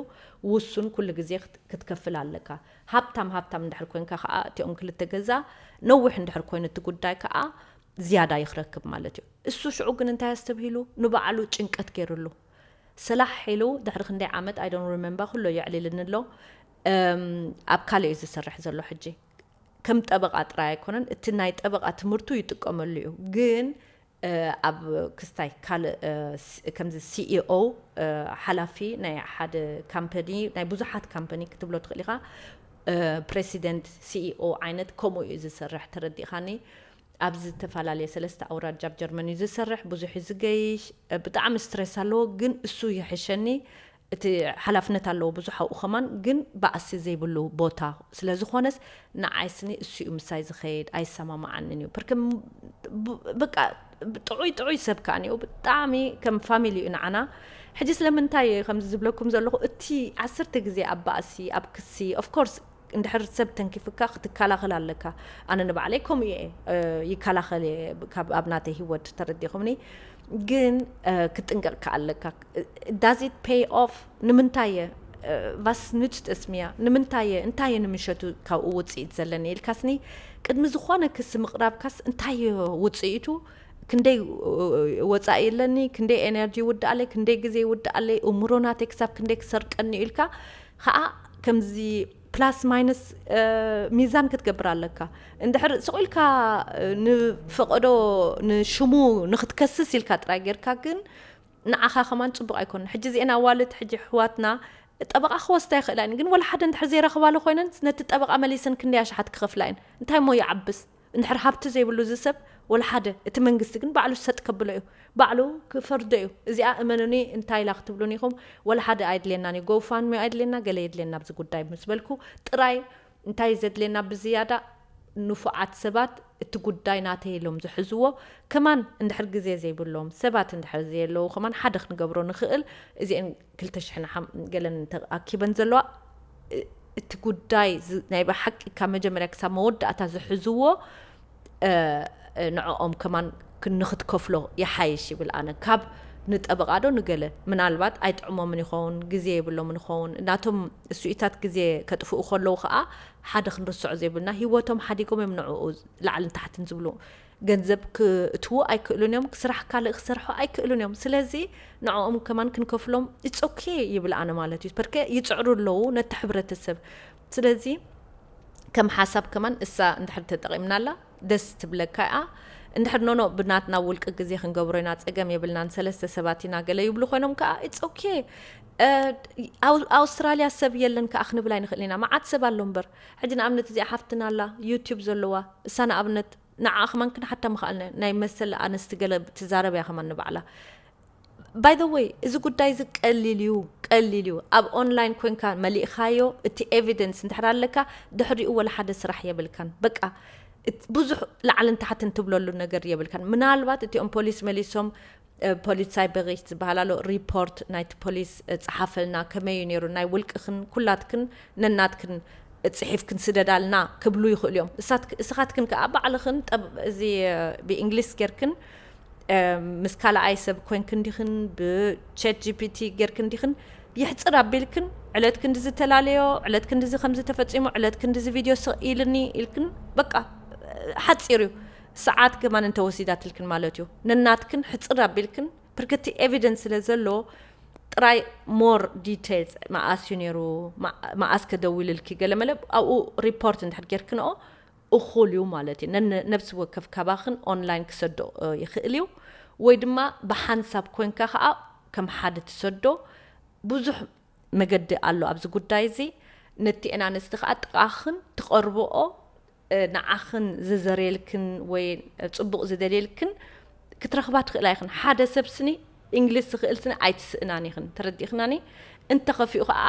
ውሱን ኩሉ ግዜ ክትከፍል ኣለካ ሃብታም ሃብታም እንድሕር ኮንካ ከዓ እቲኦም ክልተ ገዛ ነዊሕ እንድሕር ኮይኑ እቲ ጉዳይ ከዓ ዝያዳ ይኽረክብ ማለት እዩ እሱ ሽዑ ግን እንታይ ኣስተብሂሉ ንባዕሉ ጭንቀት ገይርሉ ስላሕ ኢሉ ድሕሪ ክንደይ ዓመት I don't remember ኩሎ የዕሊልኒ ኣሎ ኣብ ካልእ እዩ ዝሰርሕ ዘሎ ሕጂ ከም ጠበቓ ጥራይ ኣይኮነን እቲ ናይ ጠበቓ ትምህርቱ ይጥቀመሉ እዩ ግን ኣብ ክስታይ ካልእ ከምዚ ሲኢኦ ሓላፊ ናይ ሓደ ካምፓኒ፣ ናይ ብዙሓት ካምፓኒ ክትብሎ ትኽእል ኢኻ። ፕሬሲደንት፣ ሲኢኦ ዓይነት ከምኡ እዩ ዝሰርሕ፣ ተረዲእኻኒ። ኣብ ዝተፈላለየ ሰለስተ ኣውራጃ ኣብ ጀርመን እዩ ዝሰርሕ። ብዙሕ እዩ ዝገይሽ። ብጣዕሚ ስትሬስ ኣለዎ፣ ግን እሱ ይሕሸኒ። እቲ ሓላፍነት ኣለዎ ብዙሕ ኣብኡ ከማን፣ ግን ባእሲ ዘይብሉ ቦታ ስለ ዝኾነስ፣ ንዓይ ስኒ እሱ እዩ ምሳይ ዝኸይድ፣ ኣይሰማማዓንን እዩ። ብርክ በቃ ጥዑይ ጥዑይ ሰብ ከኣ እኒኡ፣ ብጣዕሚ ከም ፋሚሊ እዩ ንዓና። ሕጂ ስለምንታይ ከምዚ ዝብለኩም ዘለኹ፣ እቲ ዓሰርተ ግዜ ኣብ ባእሲ፣ ኣብ ክሲ፣ ኦፍኮርስ እንድሕር ሰብ ተንኪፍካ ክትከላኸል ኣለካ። ኣነ ንባዕለይ ከምኡ እየ ይከላኸል እየ፣ ካብ ኣብ ናተይ ህይወት፣ ተረዲኹምኒ። ግን ክጥንቀቕካ ኣለካ። Does it pay off? ንምንታይ እየ፣ was nützt es mir? ንምንታይ እየ፣ እንታይ እየ ንምሸቱ ካብኡ ውፅኢት ዘለኒ ኢልካስኒ፣ ቅድሚ ዝኾነ ክሲ ምቕራብካስ እንታይ እዮ ውፅኢቱ? ክንደይ ወፃኢ ኣለኒ? ክንደይ ኤነርጂ ይውድኣለይ? ክንደይ ግዜ ይውድኣለይ? እምሮ ናተይ ክሳብ ክንደይ ክሰርቀኒ ኢልካ ከዓ ከምዚ ፕላስ ማይነስ ሚዛን ክትገብር ኣለካ። እንድሕር ስቕ ኢልካ ንፈቐዶ ንሽሙ ንክትከስስ ኢልካ ጥራይ ጌርካ ግን ንዓኻ ከማን ጽቡቕ ኣይኮነን። ሕጂ እዚኤን ኣዋልድ፣ ሕጂ ኣሕዋትና ጠበቓ ክወስዳ ይኽእላ እየን፣ ግን ወላ ሓደ እንድሕር ዘይረኽባሉ ኮይነን ነቲ ጠበቓ መሊሰን ክንደይ ኣሽሓት ክኸፍላ እየን። እንታይ እሞ ይዓብስ? እንድሕር ሃብቲ ዘይብሉ እዚ ሰብ ወላ ሓደ፣ እቲ መንግስቲ ግን ባዕሉ ሰጥ ከብሎ እዩ፣ ባዕሉ ክፈርዶ እዩ። እዚኣ እመኑኒ፣ እንታይ ኢላ ክትብሉን ኢኹም፣ ወላ ሓደ ኣይድልየናን እዩ፣ ጎፋንሚ ኣይድልየና፣ ገለ የድልየና ኣብዚ ጉዳይ ምስ በልኩ ጥራይ እንታይ ዘድልየና ብዝያዳ ንፉዓት ሰባት እቲ ጉዳይ ናተይ ኢሎም ዝሕዝዎ ከማን እንድሕር ግዜ ዘይብሎም ሰባት እንድሕር ዘየለዉ ከማን ሓደ ክንገብሮ ንኽእል። እዚአን ክልተ ሽሕን ሓም- ገለን ተኣኪበን ዘለዋ እ- እቲ ጉዳይ ዝ- ናይ ብሓቂ ካብ መጀመርያ ክሳብ መወዳእታ ዝሕዝዎ እ፣ እ፣ ንዕኦም ከማን ክ- ንኽትከፍሎ ይሓይሽ ይብል ኣነ። ካብ ንጠበቓ ዶ ንገለ ምናልባት ኣይጥዕሞምን ይኸውን፣ ግዜ የብሎምን ይኸውን። ናቶም እሱኢታት ግዜ ከጥፍኡ ከለዉ ከዓ ሓደ ክንርስዖ ዘይብልና፣ ህይወቶም ሓዲጎም እዮም ንዕኡ ላዕልን ታሕትን ዝብሉ። ገንዘብ ክእትዉ ኣይክእሉን እዮም፣ ስራሕ ካልእ ክሰርሑ ኣይክእሉን እዮም። ስለዚ ንዕኦም ከማን ክንከፍሎም it's okay ይብል ኣነ ማለት እዩ። ፐርከ ይፅዕሩ ኣለዉ ነቲ ሕብረተሰብ። ስለዚ ከም ሓሳብ ከማን እሳ እንድሕር ተጠቒምናላ ደስ ትብለካ እያ። እንድሕር ኖኖ ብናትና ውልቂ ግዜ ክንገብሮ ኢና፣ ጸገም የብልናን፣ ሰለስተ ሰባት ኢና ገለ ይብሉ ኮይኖም ከኣ it's okay። እ፣ ኣው- ኣውስትራልያ ሰብ የለን ከኣ ክንብል ኣይንኽእል ኢና። መዓት ሰብ ኣሎ እምበር። ሕጂ ንኣብነት እዚኣ ሓፍትና ኣላ ዩቲዩብ ዘለዋ፣ እሳ ንኣብነት ንዓ ከማን ክንሓታ ምኽኣልና፣ ናይ መሰል ኣንስቲ ገለ ትዛረብ እያ ከማን ንባዕላ። By the way፣ እዚ ጉዳይ እዚ ቀሊል እዩ፣ ቀሊል እዩ። ኣብ ኦንላይን ኮንካ መሊእኻዮ እቲ ኤቪደንስ እንድሕር ኣለካ፣ ድሕሪኡ ወላ ሓደ ስራሕ የብልካን። በቃ እት- ብዙሕ ላዕልን ታሕትን ትብለሉ ነገር የብልካን። ምናልባት እቲኦም ፖሊስ መሊሶም እ፣ ፖሊሳይ በሪክት ዝበሃል ኣሎ፣ ሪፖርት ናይቲ ፖሊስ እ፣ ጸሓፈልና፣ ከመይ እዩ ነይሩ፣ ናይ ውልቅኽን ኩላትክን ነናትክን ጽሒፍክን ስደዳልና ክብሉ ይኽእሉ እዮም። እሳትክ- እስኻትክን ከኣ ባዕልኽን ጠብ- እዚ እ፣ ብእንግሊስ ጌርክን እ፣ ምስ ካልኣይ ሰብ ኮይንክን ዲኽን ብቻት ጂፒቲ ጌርክን ዲኽን ይሕጽር ኣቢልክን ዕለት ክንድዚ ተላለዮ፣ ዕለት ክንድዚ ከምዚ ተፈጺሙ፣ ዕለት ክንድዚ ቪድዮ ስቕ ኢልኒ ኢልክን በቃ እ፣ ሓጺር እዩ። ሰዓት ከማን እንተወሲዳትልክን ማለት እዩ። ነናትክን ሕጽር ኣቢልክን ብርክቲ ኤቪደንስ ስለ ዘሎ ጥራይ ሞር ዲቴልስ መኣስ እዩ ነይሩ፣ መ- መኣስ ከደዊልልኪ ገለ መለ ኣብኡ ሪፖርት እንድሕር ጌርክንኦ እኹል እዩ ማለት እዩ። ነን- ነብሲ ወከፍ ካባኽን ኦንላይን ክሰዶ እ፣ ይኽእል እዩ፣ ወይ ድማ ብሓንሳብ ኮንካ ከዓ ከም ሓደ ትሰዶ። ብዙሕ መገዲ ኣሎ ኣብዚ ጉዳይ እዚ። ነቲ ኣንስቲ ከዓ ጥቓኽን ትቐርብኦ እ፣ ንዓኽን ዝዘርየልክን ወይ ጽቡቕ ዝደልየልክን ክትረኽባ ትኽእላ ኢኽን። ሓደ ሰብ ስኒ እንግሊዝ ዝኽእል ስኒ ኣይትስእናን ኢኽን። ተረዲእኽናኒ? እንተኸፊኡ ኸዓ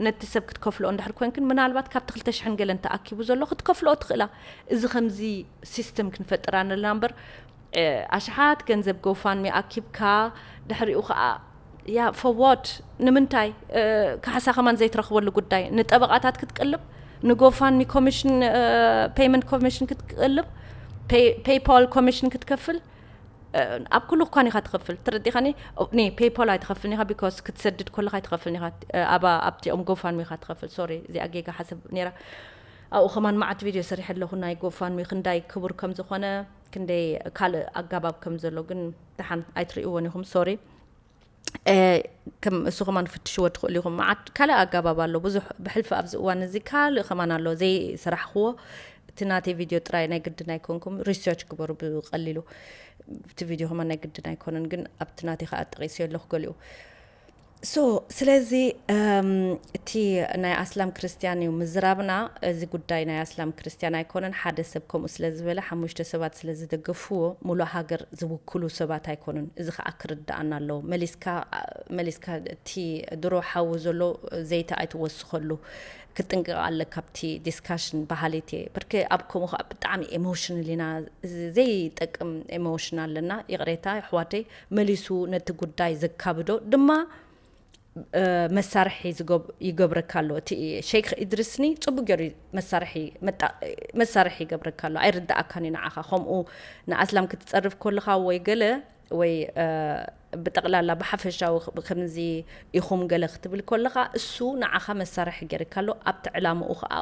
ነቲ ሰብ ክትከፍልኦ እንድሕር ኮንክን ምናልባት ካብቲ ክልተ ሽሕን ገለን ተኣኪቡ ዘሎ ክትከፍልኦ ትኽእላ። እዚ ከምዚ ሲስተም ክንፈጥር ኣለና እምበር እ፣ ኣሽሓት ገንዘብ ጎፋንሚ ኣኪብካ ድሕሪኡ ኸዓ ያ for what ንምንታይ እ፣ ካሕሳ ከማን ዘይትረኽበሉ ጉዳይ ንጠበቓታት ክትቅልብ ንጎፋንሚ ኮሚሽን እ፣ ፔይመንት ኮሚሽን ክትቅልብ ፔይ- ፔይፓል ኮሚሽን ክትከፍል እ፣ ኣብ ኩሉ እኳን ኢኻ ትኸፍል ተረዲኻኒ ኒ ፔይፓል ኣይትኸፍልን ኢኻ because ክትሰድድ ኮለኻ ኣይትኸፍልን ኢኻ እ፣ ኣብ ኣብቲኦም ጎፋንሚ ኢኻ ትኸፍል ሶሪ እዚኣ ጌጋ ሓሰብ ነይራ ኣብኡ ከማን መዓት ቪድዮ ሰሪሐ ኣለኹ ናይ ጎፋንሚ ክንዳይ ክቡር ከም ዝኾነ ክንደይ ካልእ ኣጋባብ ከም ዘሎ ግን ደሓን ኣይትርእይዎን ኢኹም ሶሪ ከም እሱ ከማን ፍትሽዎ ትኽእሉ ኢኹም መዓት ካልእ ኣጋባብ ኣሎ ብዙሕ ብሕልፊ ኣብዚ እዋን እዚ ካልእ ከማን ኣሎ ዘይሰራሕኽዎ እቲ ናተይ ቪድዮ ጥራይ ናይ ግድን ኣይኮንኩም ሪሰርች ግበሩ ብቐሊሉ እቲ ቪድዮ ከማን ናይ ግድን ኣይኮነን፣ ግን ኣብቲ ናተይ ከዓ ጠቒሰዮ ኣለኹ ገሊኡ። So ስለዚ እቲ ናይ ኣስላም ክርስትያን እዩ ምዝራብና። እዚ ጉዳይ ናይ ኣስላም ክርስትያን ኣይኮነን። ሓደ ሰብ ከምኡ ስለ ዝበለ፣ ሓሙሽተ ሰባት ስለ ዝደገፍዎ፣ ሙሉእ ሃገር ዝውክሉ ሰባት ኣይኮኑን። እዚ ከዓ ክርድኣና ኣለዎ። መሊስካ መሊስካ እቲ ድሮ ሓዊ ዘሎ ዘይቲ ኣይትወስኸሉ። ክጥንቅቕ ኣለካ ኣብቲ ዲስካሽን በሃሊት እየ። ብርክ ኣብ ከምኡ ከዓ ብጣዕሚ ኤሞሽናል ኢና። እዚ ዘይጠቅም ኤሞሽን ኣለና። ይቕሬታ ኣሕዋተይ፣ መሊሱ ነቲ ጉዳይ ዘካብዶ ድማ መሳርሒ ይገብረካ ኣሎ። እቲ ሸይክ ኢድሪስኒ ፅቡቅ ገይሩ መሳርሒ ይገብረካ ኣሎ። ኣይርዳኣካን እዩ ንዓኻ። ከምኡ ንኣስላም ክትፀርፍ ከለኻ ወይ ገለ ወይ ብጠቕላላ ብሓፈሻዊ ከምዚ ኢኹም ገለ ክትብል ከለኻ እሱ ንዓኻ መሳርሒ ገይርካ ኣሎ። ኣብቲ ዕላምኡ ከዓ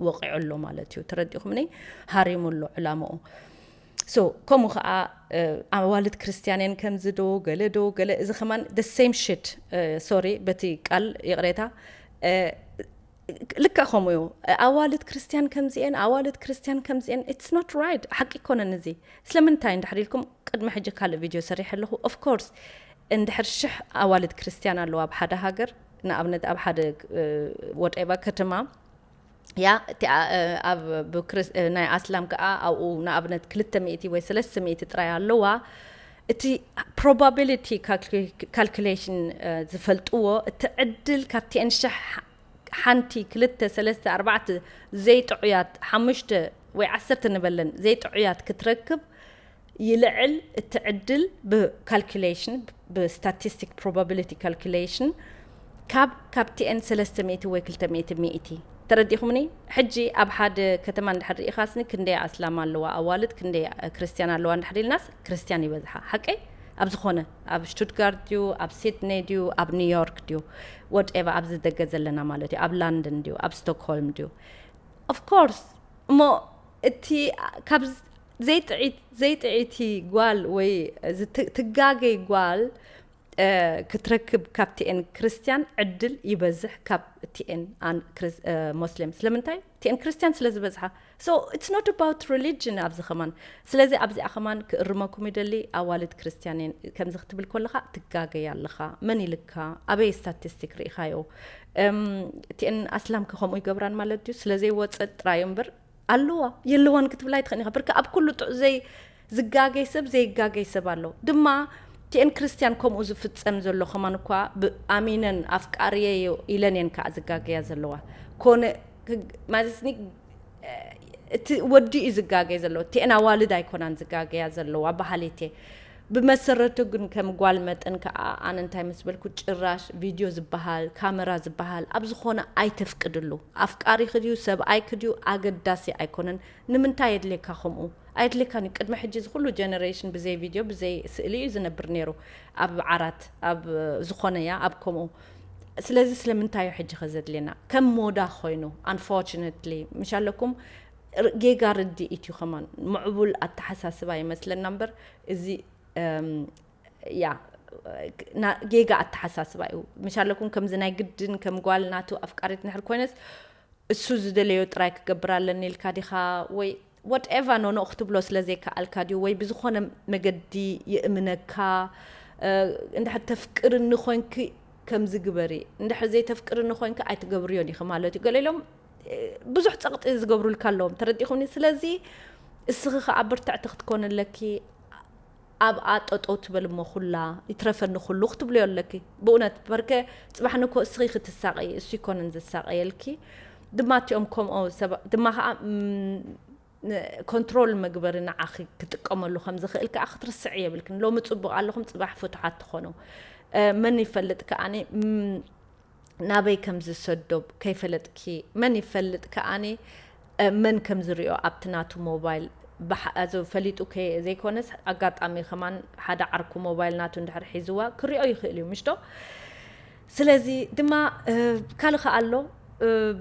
ወቂዑ ኣሎ ማለት እዩ። ተረዲኹምኒ? ሃሪሙ ኣሎ ዕላምኡ። So ከምኡ ከዓ ኣዋልድ ክርስትያን እየን ከምዚ ዶ ገለ ዶ ገለ፣ እዚ ከማን the same shit። ሶሪ በቲ ቃል ይቕሬታ። ልክዕ ከምኡ እዩ። ኣዋልድ ክርስትያን ከምዚኤን ኣዋልድ ክርስትያን ከምዚኤን it's not right። ሓቂ ይኮነን እዚ። ስለምንታይ እንድሕር ኢልኩም ቅድሚ ሕጂ ካልእ ቪድዮ ሰሪሐ ኣለኹ። Of course እንድሕር ሽሕ ኣዋልድ ክርስትያን ኣለዋ ኣብ ሓደ ሃገር፣ ንኣብነት ኣብ ሓደ ወደባ ከተማ ያ እቲ ኣብ ናይ ኣስላም ከዓ ኣብኡ ንኣብነት ክልተ ሚእቲ ወይ ሰለስተ ሚእቲ ጥራይ ኣለዋ። እቲ probability calculation ዝፈልጥዎ እቲ ዕድል ካብቲኤን ሽሕ ሓንቲ ክልተ ሰለስተ ኣርባዕተ ዘይጥዑያት ሓሙሽተ ወይ ዓሰርተ ንበለን ዘይጥዑያት ክትረክብ ይልዕል እቲ ዕድል ብ calculation ብ statistic probability calculation ካብ ካብቲኤን ሰለስተ ሚእቲ ወይ ክልተ ሚእቲ ሚእቲ። ተረዲኹምኒ? ሕጂ ኣብ ሓደ ከተማ እንድሕር ርኢኻስኒ ክንደይ ኣስላም ኣለዋ ኣዋልድ ክንደይ ክርስትያን ኣለዋ እንድሕር ኢልናስ ክርስትያን ይበዝሓ። ሓቀይ? ኣብ ዝኾነ ኣብ ሽቱትጋርት ድዩ ኣብ ሲድነይ ድዩ ኣብ ኒውዮርክ ድዩ whatever ኣብዚ ደገ ዘለና ማለት እዩ ኣብ ላንደን ድዩ ኣብ ስቶክሆልም ድዩ of course እሞ እቲ ካብ ዘይጥዒት ዘይጥዒቲ ጓል ወይ ትጋገይ ጓል ክትረክብ ካብቲኤን ክርስትያን ዕድል ይበዝሕ ካብ ቲኤን ሞስሊም። ስለምንታይ? ቲኤን ክርስትያን ስለ ዝበዝሓ። So it's not about religion ኣብዚ ከማን። ስለዚ ኣብዚኣ ከማን ክእርመኩም ይደሊ። ኣዋልድ ክርስትያን እየን ከምዚ ክትብል ከለኻ ትጋገይ ኣለኻ። መን ኢልካ? ኣበይ ስታቲስቲክ ርኢኻዮ? ቲኤን ኣስላም ከ ከምኡ ይገብራን ማለት ድዩ? ስለ ዘይወፀ ጥራዩ እምበር ኣለዋ የለዋን ክትብል ኣይትኽእልኒ ኢኻ። ብርክ ኣብ ኩሉ ጥዑ ዘይ ዝጋገይ ሰብ ዘይጋገይ ሰብ ኣሎ ድማ። ቲኤን ክርስትያን ከምኡ ዝፍጸም ዘሎ ከማን እኳ ብኣሚነን ኣፍቃርየ ኢለን እየን ከዓ ዝጋገያ ዘለዋ። ኮነ ማለትኒ እቲ ወዲ እዩ ዝጋገይ ዘሎ። ቲኤን ኣዋልድ ኣይኮናን ዝጋገያ ዘለዋ በሃሊት እየ። ብመሰረቱ ግን ከም ጓል መጠን ከዓ ኣነ እንታይ ምስ በልኩ ጭራሽ ቪድዮ ዝበሃል ካመራ ዝበሃል ኣብ ዝኾነ ኣይተፍቅድሉ። ኣፍቃሪኺ ድዩ ሰብኣይኪ ድዩ ኣገዳሲ ኣይኮነን። ንምንታይ የድልየካ ከምኡ? ኣየድልየካን እዩ። ቅድሚ ሕጂ እዚ ኩሉ ጀነሬሽን ብዘይ ቪድዮ ብዘይ ስእሊ እዩ ዝነብር ነይሩ ኣብ ዓራት ኣብ ዝኾነ እያ ኣብ ከምኡ። ስለዚ ስለምንታይ እዩ ሕጂ ከ ዘድልየና ከም ሞዳ ኮይኑ? Unfortunately ምሽ ኣለኩም ጌጋ ርድኢት እዩ ከማን ምዕቡል ኣተሓሳስባ ይመስለና እምበር እዚ ያ ጌጋ ኣተሓሳስባ እዩ። ምሽ ኣለኩም ከምዚ ናይ ግድን ከም ጓል ናቱ ኣፍቃሪት ንሕር ኮይነስ እሱ ዝደለዮ ጥራይ ክገብር ኣለኒ ኢልካ ዲኻ ወይ whatever ኖኖ ክትብሎ ስለ ዘይከኣልካ ድዩ ወይ ብዝኾነ መገዲ ይእምነካ? እንድሕር ተፍቅርኒ ኮንኪ ከምዚ ግበሪ፣ እንድሕር ዘይተፍቅርኒ ኮንኪ ኣይትገብርዮን ኢኺ ማለት እዩ። ገለ ኢሎም ብዙሕ ፀቕጢ ዝገብሩልካ ኣለዎም። ተረዲኹምኒ? ስለዚ እስኺ ከዓ ብርትዕቲ ክትኮን ኣለኪ። ኣብኣ ጠጠው ትበል እሞ ኩላ ይትረፈኒ ኩሉ ክትብልዮ ኣለኪ። ብእውነት በርከ ፅባሕ ንኮ እስኺ ክትሳቐይ እሱ ይኮነን ዝሳቐየልኪ። ድማ እቲኦም ከምኦ ሰብ ድማ ከዓ ኮንትሮል መግበሪ ንዓኺ ክጥቀመሉ ከም ዝኽእል ከዓ ክትርስዕ የብልክን። ሎሚ ፅቡቅ ኣለኹም ፅባሕ ፍቱሓት ትኾኑ። መን ይፈልጥ ከዓኒ ናበይ ከም ዝሰዶ ከይፈለጥኪ መን ይፈልጥ ከኣኒ መን ከም ዝሪኦ ኣብቲ ናቱ ሞባይል ፈሊጡ ዘይኮነስ ኣጋጣሚ ከማን ሓደ ዓርኩ ሞባይል ናቱ እንድሕር ሒዝዋ ክሪኦ ይኽእል እዩ ምሽቶ። ስለዚ ድማ ካልእ ከኣ ኣሎ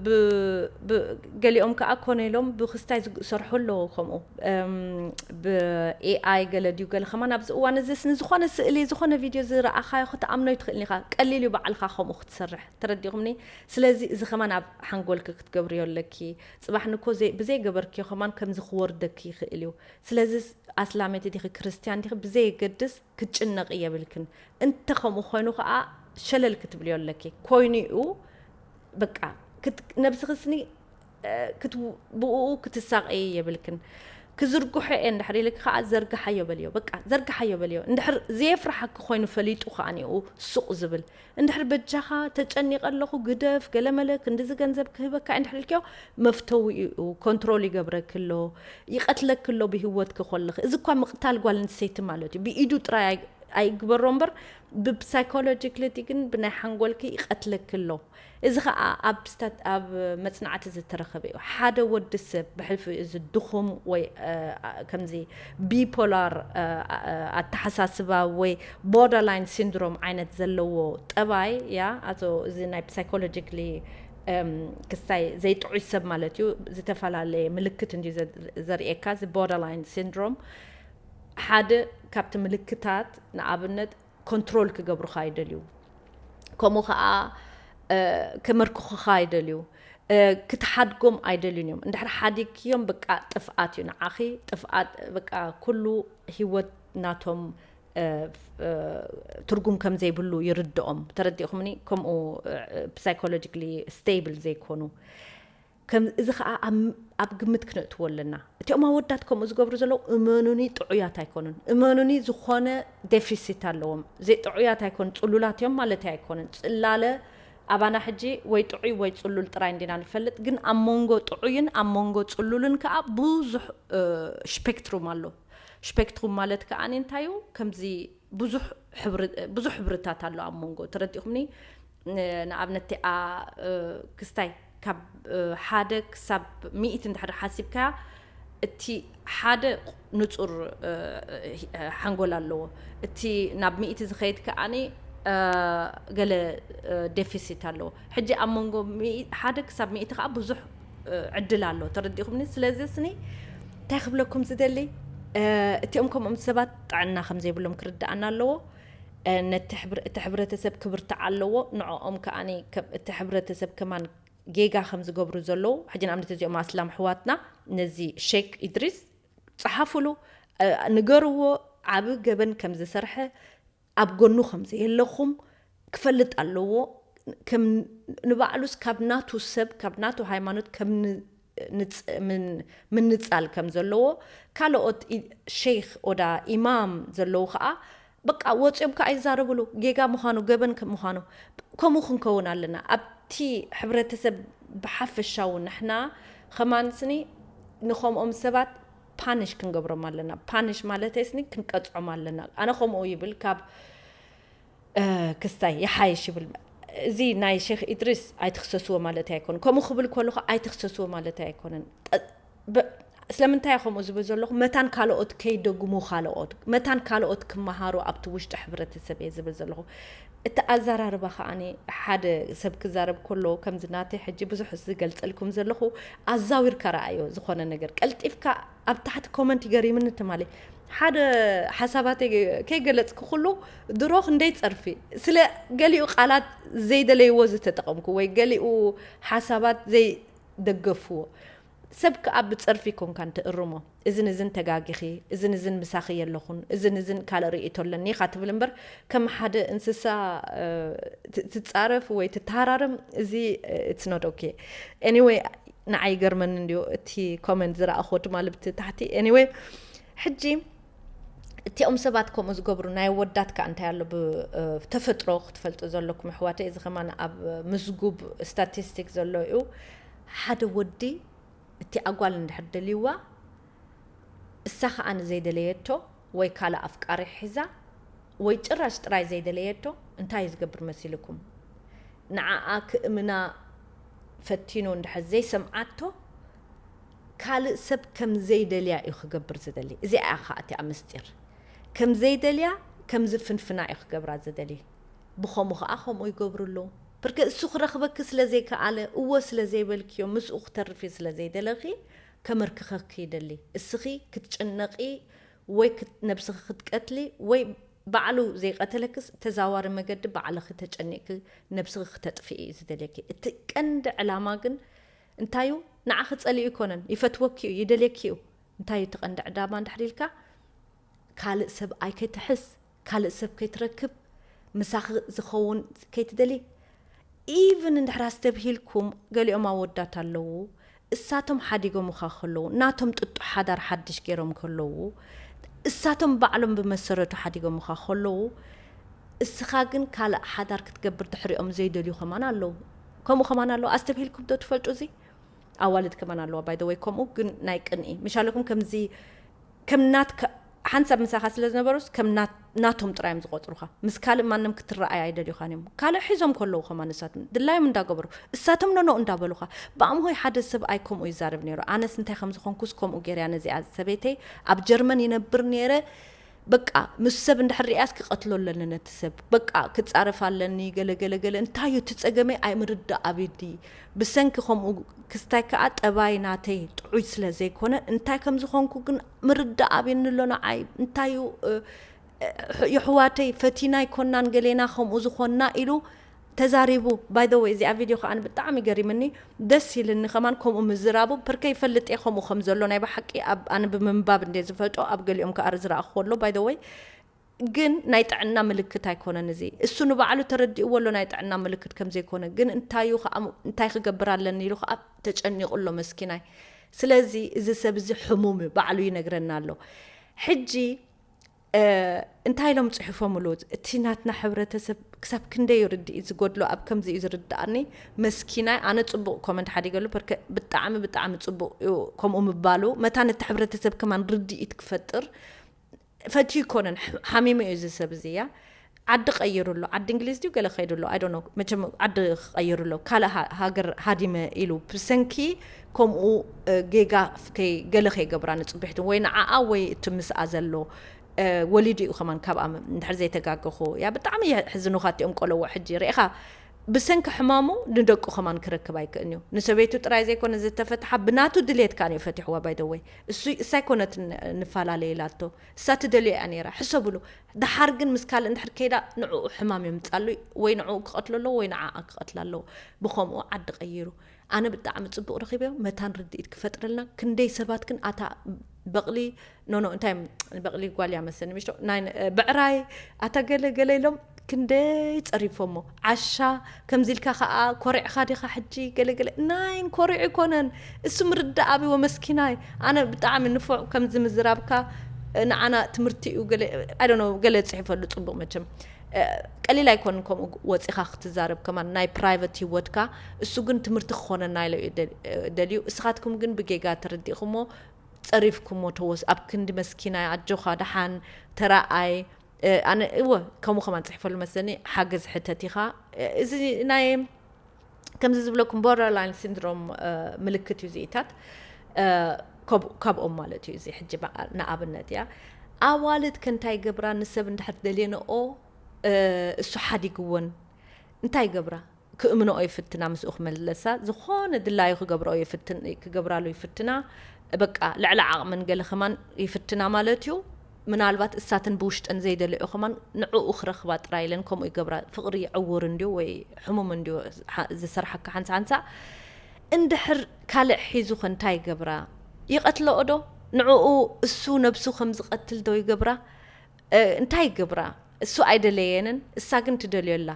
ብ- ብ- ገሊኦም ከዓ ኮነ ኢሎም ብክስታይ ዝሰርሑ ኣለዎ። ከምኡ ብ ኤኣይ ገለ ድዩ ገለ ከማን ኣብዚ እዋን እዚስ ንዝኾነ ስእሊ ዝኾነ ቪድዮ ዝረኣኻዮ ክትኣምኖ ይትኽእልን ኢኻ። ቀሊል እዩ ባዕልኻ ከምኡ ክትሰርሕ፣ ተረዲኹምኒ? ስለዚ እዚ ከማን ኣብ ሓንጎልኪ ክትገብርዮ ኣለኪ። ፅባሕ ንኮ ብዘይገበርክዮ ከማን ከምዚ ክወርደኪ ይኽእል እዩ። ስለዚ ኣስላመይቲ ዲኺ ክርስትያን ዲኺ ብዘየገድስ ክትጭነቂ የብልክን። እንተ ከምኡ ኮይኑ ከዓ ሸለል ክትብልዮ ኣለኪ። ኮይኑ እዩ በቃ ነብስኺ ስኒ ብኡ ክትሳቐይ የብልክን። ክዝርግሖ እየ እንድሕር ኢልኪ ከዓ ዘርግሓዮ በልዮ። በቃ ዘርግሓዮ በልዮ። እንድሕር ዘየፍርሓኪ ኮይኑ ፈሊጡ ከዓ ንኡ ሱቕ ዝብል እንድሕር በጃኻ ተጨኒቐ ኣለኹ ግደፍ ገለመለ ክንድዚ ገንዘብ ክህበካ እንድሕር ኢልክዮ መፍተዊ እዩ። ኮንትሮል ይገብረኪ ኣሎ፣ ይቐትለኪ ኣሎ ብህይወትኪ ኮለኺ። እዚ እኳ ምቕታል ጓል ኣንስተይቲ ማለት እዩ። ብኢዱ ጥራይ ኣይግበሮ እምበር ብሳይኮሎጂክሊ ግን ብናይ ሓንጎልኪ ይቐትለኪ ኣሎ። እዚ ኸዓ ኣብ መፅናዕቲ ዝተረኸበ እዩ። ሓደ ወዲ ሰብ ብሕልፊ እዚ ድኹም ወይ ከምዚ ቢፖላር ኣተሓሳስባ ወይ ቦርደርላይን ሲንድሮም ዓይነት ዘለዎ ጠባይ እያ። ኣቶ እዚ ናይ ሳይኮሎጂክሊ ክስታይ ዘይጥዑይ ሰብ ማለት እዩ። ዝተፈላለየ ምልክት እንዲ ዘርእየካ እዚ ቦርደርላይን ሲንድሮም ሓደ ካብቲ ምልክታት ንኣብነት ኮንትሮል ክገብሩኻ ይደልዩ፣ ከምኡ ከዓ ከመርክኹኻ ይደልዩ፣ ክትሓድጎም ኣይደልዩን እዮም። እንድሕር ሓዲግክዮም በቃ ጥፍኣት እዩ ንዓኺ። ጥፍኣት በቃ ኩሉ ህይወት ናቶም ትርጉም ከም ዘይብሉ ይርድኦም። ተረዲእኹምኒ? ከምኡ ሳይኮሎጂካሊ ስቴብል ዘይኮኑ። ከም እዚ ከዓ ኣብ ግምት ክነእትዎ ኣለና። እቲኦም ኣወዳት ከምኡ ዝገብሩ ዘለዉ እመኑኒ ጥዑያት ኣይኮኑን። እመኑኒ ዝኾነ ዴፊሲት ኣለዎም። ዘይጥዑያት ኣይኮኑን፣ ፅሉላት እዮም ማለት ኣይኮኑን። ፅላለ ኣባና ሕጂ ወይ ጥዑይ ወይ ፅሉል ጥራይ እንዲና ንፈልጥ፣ ግን ኣብ መንጎ ጥዑይን ኣብ መንጎ ፅሉልን ከዓ ብዙሕ ስፔክትሩም ኣሎ። ስፔክትሩም ማለት ከዓ እንታይ እዩ? ከምዚ ብዙሕ ሕብርታት ኣሎ ኣብ መንጎ። ተረዲእኹምኒ? ንኣብነት እቲኣ ክስታይ ካብ ሓደ ክሳብ ሚእቲ እንድሕር ሓሲብካያ እቲ ሓደ ንፁር ሓንጎል ኣለዎ። እቲ ናብ ሚእቲ ዝኸይድ ከዓኒ ገለ ዴፊሲት ኣለዎ። ሕጂ ኣብ መንጎ ሓደ ክሳብ ሚእቲ ከዓ ብዙሕ ዕድል ኣሎ። ተረዲእኹምኒ? ስለዚ ስኒ እንታይ ክብለኩም ዝደሊ፣ እቲኦም ከምኦም ሰባት ጥዕና ከም ዘይብሎም ክርድኣና ኣለዎ። ነቲ እቲ ሕብረተሰብ ክብርትዓ ኣለዎ። ንዕኦም ከዓኒ እቲ ሕብረተሰብ ከማን ጌጋ ከም ዝገብሩ ዘለዉ፣ ሕጂ ንኣብነት እዚኦም ኣስላም ኣሕዋትና ነዚ ሼክ ኢድሪስ ጸሓፉሉ፣ ንገርዎ፣ ዓቢ ገበን ከም ዝሰርሐ፣ ኣብ ጎኑ ከም ዘየለኹም ክፈልጥ ኣለዎ። ከም ንባዕሉስ ካብ ናቱ ሰብ፣ ካብ ናቱ ሃይማኖት ከም ምንጻል ከም ዘለዎ፣ ካልኦት ሸይኽ ኦዳ ኢማም ዘለዉ ከኣ በቃ ወጺኦም ከኣ ይዛረብሉ፣ ጌጋ ምዃኑ፣ ገበን ምዃኑ። ከምኡ ክንከውን ኣለና። ኣብቲ ሕብረተሰብ ብሓፈሻዊ ንሕና ኸማን ስኒ ንኸምኦም ሰባት ፓኒሽ ክንገብሮም ኣለና። ፓኒሽ ማለተይ ስኒ ክንቀጽዖም ኣለና። ኣነ ከምኡ ይብል ካብ ክስታይ ይሓይሽ ይብል። እዚ ናይ ሼክ ኢድሪስ ኣይትኽሰስዎ ማለት ኣይኮነን። ከምኡ ክብል ከለኹ ኣይትኽሰስዎ ማለት ኣይኮነን። ስለምንታይ ከምኡ ዝብል ዘለኹ፣ መታን ካልኦት ከይደግሙ፣ ካልኦት መታን ካልኦት ክመሃሩ ኣብቲ ውሽጢ ሕብረተሰብ እየ ዝብል ዘለኹ። እቲ ኣዘራርባ ከዓኒ ሓደ ሰብ ክዛረብ ከሎ ከምዚ ናተይ ሕጂ ብዙሕ ዝገልጸልኩም ዘለኹ ኣዛዊርካ ረኣዮ። ዝኾነ ነገር ቀልጢፍካ ኣብ ታሕቲ ኮመንት ይገሪምኒ ትማሊ ሓደ ሓሳባተይ ከይገለጽኩ ኩሉ ድሮ ክንደይ ጸርፊ ስለ ገሊኡ ቃላት ዘይደለይዎ ዝተጠቐምኩ ወይ ገሊኡ ሓሳባት ዘይደገፍዎ ሰብ ከኣ ብጸርፊ ኮንካ እንትእርሞ፣ እዝን እዝን ተጋጊኺ፣ እዝን እዝን ምሳኺ የለኹን፣ እዝን እዝን ካልእ ርእይቶ ኣለኒ ኢኻ ትብል እምበር፣ ከም ሓደ እንስሳ ትጻረፍ ወይ ትተሃራረም፣ እዚ it's not okay። Anyway፣ ንዓይ ይገርመኒ እንድዩ እቲ ኮመንት ዝረኣኹዎ ትማሊ ብቲ ታሕቲ። Anyway፣ ሕጂ እቲኦም ሰባት ከምኡ ዝገብሩ ናይ ወዳት ከኣ እንታይ ኣሎ ብተፈጥሮ ክትፈልጡ ዘለኩም ኣሕዋተይ። እዚ ከማን ኣብ ምዝጉብ ስታቲስቲክ ዘሎ እዩ። ሓደ ወዲ እቲ ኣጓል እንድሕር ደልይዋ፣ እሳ ከኣ ንዘይደለየቶ ወይ ካልእ ኣፍቃሪ ሒዛ ወይ ጭራሽ ጥራይ ዘይደለየቶ እንታይ እዩ ዝገብር መሲልኩም? ንዓኣ ክእምና ፈቲኑ እንድሕር ዘይሰምዓቶ ካልእ ሰብ ከም ዘይደልያ እዩ ክገብር ዝደሊ። እዚኣ እያ ከኣ እቲኣ ምስጢር። ከም ዘይደልያ ከም ዝፍንፍና እዩ ክገብራ ዝደሊ። ብኸምኡ ከኣ ከምኡ ይገብሩ ኣለዉ። ብርክ እሱ ክረኽበኪ ስለ ዘይከኣለ፣ እወ ስለ ዘይበልክዮ፣ ምስኡ ክተርፊ ስለ ዘይደለኺ፣ ከመርክኸኪ ይደሊ። እስኺ ክትጭነቒ ወይ ክት-፣ ነብስኺ ክትቀትሊ ወይ ባዕሉ ዘይቀተለክስ ተዛዋሪ መገዲ ባዕልኺ ተጨኒቕኪ ነብስኺ ክተጥፍኢ እዩ ዝደልየኪ። እቲ ቀንዲ ዕላማ ግን እንታዩ? ንዓኺ ጸሊኡ ኣይኮነን፣ ይፈትወኪ እዩ፣ ይደልየኪ እዩ። እንታዩ እቲ ቀንዲ ዕዳማ እንድሕር ኢልካ፣ ካልእ ሰብ ኣይከይትሕዝ፣ ካልእ ሰብ ከይትረክብ፣ ምሳኺ ዝኸውን ከይትደሊ። ኢቭን እንድሕር ኣስተብሂልኩም፣ ገሊኦም ኣወዳት ኣለዉ፣ እሳቶም ሓዲጎምኻ ከለዉ፣ ናቶም ጥጡ ሓዳር ሓድሽ ገይሮም ከለዉ፣ እሳቶም ባዕሎም ብመሰረቱ ሓዲጎምኻ ከለዉ፣ እስኻ ግን ካልእ ሓዳር ክትገብር ድሕሪኦም ዘይደልዩ ከማን ኣለዉ። ከምኡ ከማን ኣለዉ። ኣስተብሂልኩም ዶ ትፈልጡ እዚ? ኣዋልድ ከማን ኣለዋ፣ ባይ ዘ ወይ፣ ከምኡ ግን ናይ ቅንኢ። ምሻለኩም ከምዚ፣ ከም ናትካ፣ ሓንሳብ ምሳኻ ስለ ዝነበሩስ፣ ከም ናት-፣ ናቶም ጥራይ እዮም ዝቆጽሩኻ። ምስ ካልእ ማንም ክትረኣይ ኣይደልዩኻን እዮም። ካልእ ሒዞም ከለዉ ከማን ንሳቶም ድላዮም እንዳገበሩ፣ እሳቶም ኖኖ እንዳበሉኻ። ብኣምሆይ ሓደ ሰብኣይ ከምኡ ይዛረብ ነይሩ። ኣነስ እንታይ ከም ዝኾንኩስ ከምኡ ገይረ እያ ነዚኣ ሰበይተይ። ኣብ ጀርመን ይነብር ነይረ። በቃ ምስ ሰብ እንድሕር ሪኣስ ክቐትሎ ኣለኒ ነቲ ሰብ። በቃ ክጻረፍ ኣለኒ፣ ገለ፣ ገለ፣ ገለ። እንታይ እዩ እቲ ጸገመይ? ኣይምርዳእ ኣብዲ። ብሰንኪ ከምኡ ክስታይ ከኣ ጠባይ ናተይ ጥዑይ ስለ ዘይኮነ፣ እንታይ ከም ዝኾንኩ ግን ምርዳእ ኣብኒ ኣሎ ንዓይ። እንታይ እዩ፣ እ፣ እ፣ የሕዋተይ ፈቲና ኣይኮናን ገሌና ከምኡ ዝኾንና ኢሉ ተዛሪቡ። ባይ ዘ ወይ፣ እዚኣ ቪድዮ ከኣ ብጣዕሚ ገሪምኒ፣ ደስ ኢልኒ ከማን ከምኡ ምዝራቡ። ፐርከ ይፈልጥ እየ ከምኡ ከም ዘሎ ናይ ብሓቂ፣ ኣብ፣ ኣነ ብምንባብ እንደ ዝፈልጦ፣ ኣብ ገሊኦም ከኣ ዝረኣኹ ኣሎ፣ ባይ ዘ ወይ። ግን ናይ ጥዕና ምልክት ኣይኮነን እዚ። እሱ ንባዕሉ ተረዲእዎ ኣሎ ናይ ጥዕና ምልክት ከም ዘይኮነ። ግን እንታዩ ከኣ፣ እንታይ ክገብር ኣለኒ ኢሉ ከኣ ተጨኒቑ ኣሎ መስኪናይ። ስለዚ እዚ ሰብ እዚ ሕሙም እዩ፣ ባዕሉ ይነግረና ኣሎ። ሕጂ፣ እ፣ እንታይ ኢሎም ጽሒፎምሉ? እቲ ናትና ሕብረተሰብ ክሳብ ክንደይ እዩ ርድኢት ዝጎድሎ ኣብ ከምዚ እዩ ዝርድኣኒ። መስኪናይ፣ ኣነ ጽቡቕ ኮመንት ሓዲገሉ፣ ፐርከ ብጣዕሚ፣ ብጣዕሚ ጽቡቕ እዩ ከምኡ ምባሉ። መታን እቲ ሕብረተሰብ ከማን ርድኢት ክፈጥር ፈትዩ ይኮነን፣ ሕ-፣ ሓሚሙ እዩ እዚ ሰብ እዚ፣ እያ። ዓዲ ቀይሩ ኣሎ፣ ዓዲ እንግሊዝ ድዩ ገለ ከይዱ ኣሎ፣ I don't know፣ መቸም ዓዲ ክቀይሩ ኣሎ፣ ካልእ ሃ-፣ ሃገር ሃዲመ ኢሉ ብሰንኪ ከምኡ፣ እ፣ ጌጋ ከይ-፣ ገለ ከይገብራ ንጽቢሕትን ወይ ንዓኣ ወይ እቲ ምስኣ ዘሎ፣ እ፣ ወሊዱ እዩ ከማን ካብኣ ም-፣ እንድሕር ዘይተጋገኹ። ያ ብጣዕሚ የሕዝኑኻ እቲኦም ቆለዎ ሕጂ ርኢኻ ብሰንኪ ሕማሙ ንደቁ ከማን ክረክብ ኣይክእልን እዩ። ንሰበይቱ ጥራይ ዘይኮነ ዝተፈትሓ ብናቱ ድሌት ከኣ እዩ ፈቲሕዋ ባይ ዘ ወይ። እሱ እሳ ኣይኮነትን ንፈላለ ኢላቶ። እሳ ትደልዮ እያ ነይራ። ሕሰብሉ። ደሓር ግን ምስ ካልእ እንድሕር ከይዳ ንዕኡ ሕማም የምጻሉ ወይ ንዕኡ ክቐትሎ ኣለዎ ወይ ንዓኣ ክቐትላ ኣለዎ። ብኸምኡ ዓዲ ቀይሩ። ኣነ ብጣዕሚ ጽቡቕ ረኺበዮ። መታን ርድኢት ክፈጥረልና። ክንደይ ሰባት ግን ኣታ በቕሊ፣ ኖ፣ ኖ፣ እንታይ እዮም፣ በቕሊ ጓል እያ መሰለኒ፣ ምሽቶ፣ ናይ፣ እ፣ ብዕራይ፣ ኣታ ገለ ገለ ኢሎም ክንደይ ጸሪፎሞ። ዓሻ ከምዚ ኢልካ ከኣ ኮሪዕኻ ዲኻ ሕጂ ገለ ገለ። ናይን ኮሪዑ ኣይኮነን። እሱ ምርዳእ ኣብዎ መስኪናይ። ኣነ ብጣዕሚ ንፉዕ ከምዚ ምዝራብካ፣ እ፣ ንዓና ትምህርቲ እዩ ገለ፣ I don't know፣ ገለ ጽሒፈሉ ጽቡቕ መቸም። እ፣ ቀሊል ኣይኮንን ከምኡ ወጺኻ ክትዛረብ ከማን ናይ ፕራይቨት ህይወትካ። እሱ ግን ትምህርቲ ክኾነና ኢለ እዩ ደል-፣ እ፣ ደልዩ። እስኻትኩም ግን ብጌጋ ተረዲእኹሞ፣ ጸሪፍኩሞ ተወስ-፣ ኣብ ክንዲ መስኪናይ ኣጆኻ ደሓን ተራኣይ። እ፣ ኣነ እወ ከምኡ ከማን ጽሒፈሉ መስለኒ፣ ሓገዝ ሕተት ኢኻ። እ፣ እዚ ናይ ከምዚ ዝብለኩም ቦርደርላይን ሲንድሮም፣ እ፣ ምልክት እዩ ዝኢታት። እ፣ ከብ-፣ ካብኦም ማለት እዩ እዚ። ሕጂ በ-፣ ንኣብነት እያ፣ ኣዋልድ ከንታይ ገብራ፣ ንሰብ እንድሕር ደልየንኦ፣ እ፣ እሱ ሓዲግወን እንታይ ገብራ? ክእምንኦ ይፍትና፣ ምስኡ ክመለሳ፣ ዝኾነ ድላዩ ክገብርኦ ይፍትን-፣ ክገብራሉ ይፍትና። በቃ ልዕሊ ዓቕመን ገለ ከማን ይፍትና ማለት እዩ። ምናልባት እሳተን ብውሽጠን ዘይደልዮ ከማን ንዕኡ ክረኽባ ጥራይ ኢለን ከምኡ ይገብራ። ፍቕሪ ዕውር እንድዩ ወይ ሕሙም እንድዩ ሓ-፣ ዝሰርሓካ ሓንሳ ሓንሳ። እንድሕር ካልእ ሒዙ ከ እንታይ ይገብራ? ይቐትለኦ ዶ? ንዕኡ እሱ ነብሱ ከም ዝቐትል ዶ ይገብራ? እ፣ እንታይ ይገብራ? እሱ ኣይደለየንን፣ እሳ ግን ትደልዮ ኣላ።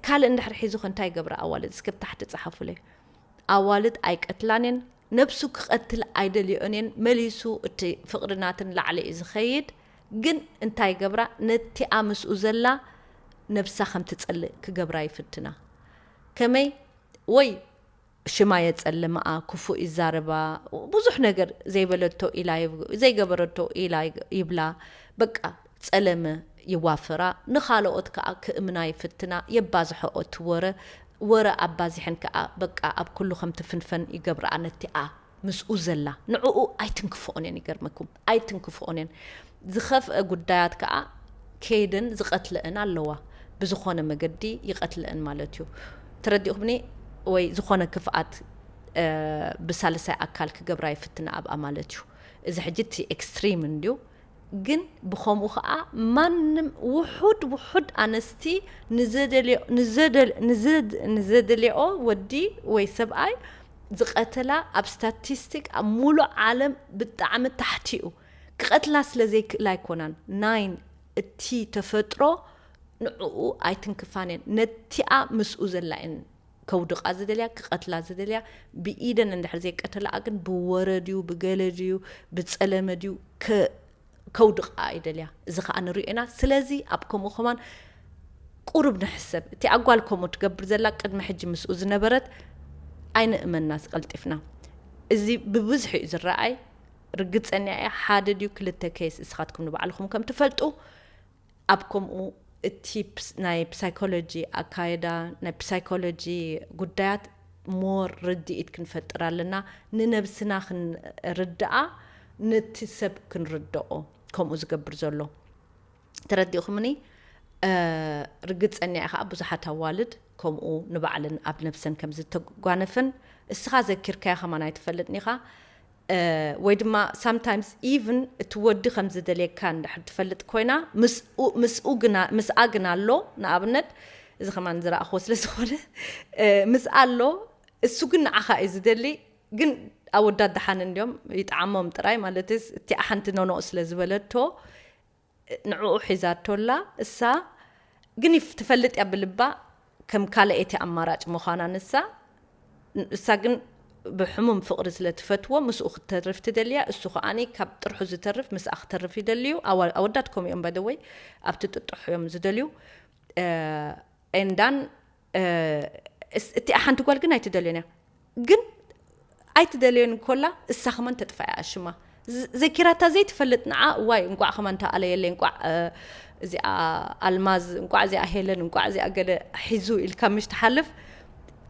ካልእ እንድሕር ሒዙ ከ እንታይ ይገብራ ኣዋልድ? እስከ ብታሕቲ ጸሓፉለይ። ኣዋልድ ኣይቀትላን እየን። ነብሱ ክቐትል ኣይደልዮን እየን። መሊሱ እቲ ፍቕሪ ናተን ላዕሊ እዩ ዝኸይድ። ግን እንታይ ይገብራ? ነቲኣ ምስኡ ዘላ ነብሳ ከም ትጸልእ ክገብራ ይፍትና። ከመይ? ወይ ሽማ የጸልምኣ፣ ክፉእ ይዛረባ፣ ብዙሕ ነገር ዘይበለቶ ኢላ ይብ-፣ ዘይገበረቶ ኢላ ይግ-፣ ይብላ። በቃ ጸለመ ይዋፍራ፣ ንኻልኦት ከኣ ክእምና ይፍትና፣ የባዝሐኦ እቲ ወረ። ወረ ኣባዚሐን ከኣ በቃ ኣብ ኩሉ ከም ትፍንፈን ይገብርኣ ነቲኣ ምስኡ ዘላ። ንዕኡ ኣይትንክፍኦን እየን፣ ይገርመኩም፣ ኣይትንክፍኦን እየን። ዝኸፍአ ጉዳያት ከኣ ከይደን ዝቐትለአን ኣለዋ። ብዝኾነ መገዲ ይቐትለአን ማለት እዩ። ተረዲእኹምኒ? ወይ ዝኾነ ክፍኣት ብሳልሳይ ኣካል ክገብራ ይፍትና ኣብኣ ማለት እዩ። እዚ ሕጂ እቲ ኤክስትሪም እንድዩ። ግን ብኸምኡ ኸዓ ማንም ውሑድ ውሑድ ኣነስቲ ንዘደልዮ ወዲ ወይ ሰብኣይ ዝቐተላ ኣብ ስታቲስቲክ ኣብ ሙሉእ ዓለም ብጣዕሚ ታሕቲ እዩ። ክቐትላ ስለ ዘይክእላ ኣይኮናን። ናይን እቲ ተፈጥሮ ንዕኡ ኣይትንክፋን እየን። ነቲኣ ምስኡ ዘላ እየን ከውድቓ ዝደልያ፣ ክቐትላ ዝደልያ። ብኢደን እንድሕር ዘይቀተላኣ ግን ብወረ ድዩ ብገለ ድዩ ብጸለመ ድዩ ከውድቓ ይደልያ። እዚ ኸዓ ንሪኦ ኢና። ስለዚ ኣብ ከምኡ ከማን ቁሩብ ንሕሰብ። እቲ ኣጓል ከምኡ ትገብር ዘላ ቅድሚ ሕጂ ምስኡ ዝነበረት ኣይንእመና ቀልጢፍና። እዚ ብብዝሒ እዩ ዝረኣይ። ርግጸኛ እየ ሓደ ድዩ ክልተ ኬስ እስኻትኩም ንባዕልኹም ከም ትፈልጡ ኣብ ከምኡ እቲ ናይ ፕሳይኮሎጂ ኣካየዳ ናይ ፕሳይኮሎጂ ጉዳያት ሞር ርድኢት ክንፈጥር ኣለና። ንነብስና ክንርድኣ ነቲ ሰብ ክንርድኦ ከምኡ ዝገብር ዘሎ ተረዲእኹምኒ። ርግጸኛ እየ ከዓ ብዙሓት ኣዋልድ ከምኡ ንባዕለን ኣብ ነብሰን ከም ዝተጓነፈን እስኻ ዘኪርካያ ከማን ኣይትፈልጥን ኢኻ። ወይ ድማ ሳምታይምስ ኢቭን እቲ ወዲ ከም ዝደልየካ እንድሕር ትፈልጥ ኮይና ምስኡ ምስኡ ግና ምስኣ ግና ኣሎ ንኣብነት እዚ ከማን ዝረኣኽዎ ስለ ዝኾነ ምስኣ ኣሎ እሱ ግን ንዓኻ እዩ ዝደሊ ግን ኣወዳት ደሓን እንዲዮም ይጠዓሞም ጥራይ ማለትስ እቲኣ ሓንቲ ኖኖ ስለ ዝበለቶ ንዕኡ ሒዛቶ ኣላ እሳ ግን ይፍ- ትፈልጥ እያ ብልባ ከም ካልአይቲ ኣማራጭ ምዃና ንሳ እሳ ግን ብሕሙም ፍቕሪ ስለ ትፈትዎ ምስኡ ክትተርፍ ትደልያ እሱ ከዓኒ ካብ ጥርሑ ዝተርፍ ምስኣ ክተርፍ ይደልዩ ኣዋ- ኣወዳት ከምኡ እዮም ባይደወይ ኣብቲ ጥጡሕ እዮም ዝደልዩ ኤንዳን እስ- እቲኣ ሓንቲ ጓል ግን ኣይትደልዮን እያ ግን ኣይትደልዮን ኮላ እሳ ከማን ተጥፋያ ሽማ ዝ- ዘኪራታ ዘይትፈልጥ ንዓ እዋይ እንቋዕ ከማን ተኣለየለይ እንቋዕ እ፣ እዚኣ ኣልማዝ እንቋዕ እዚኣ ሄለን እንቋዕ እዚኣ ገለ ሒዙ ኢልካ ምሽ ትሓልፍ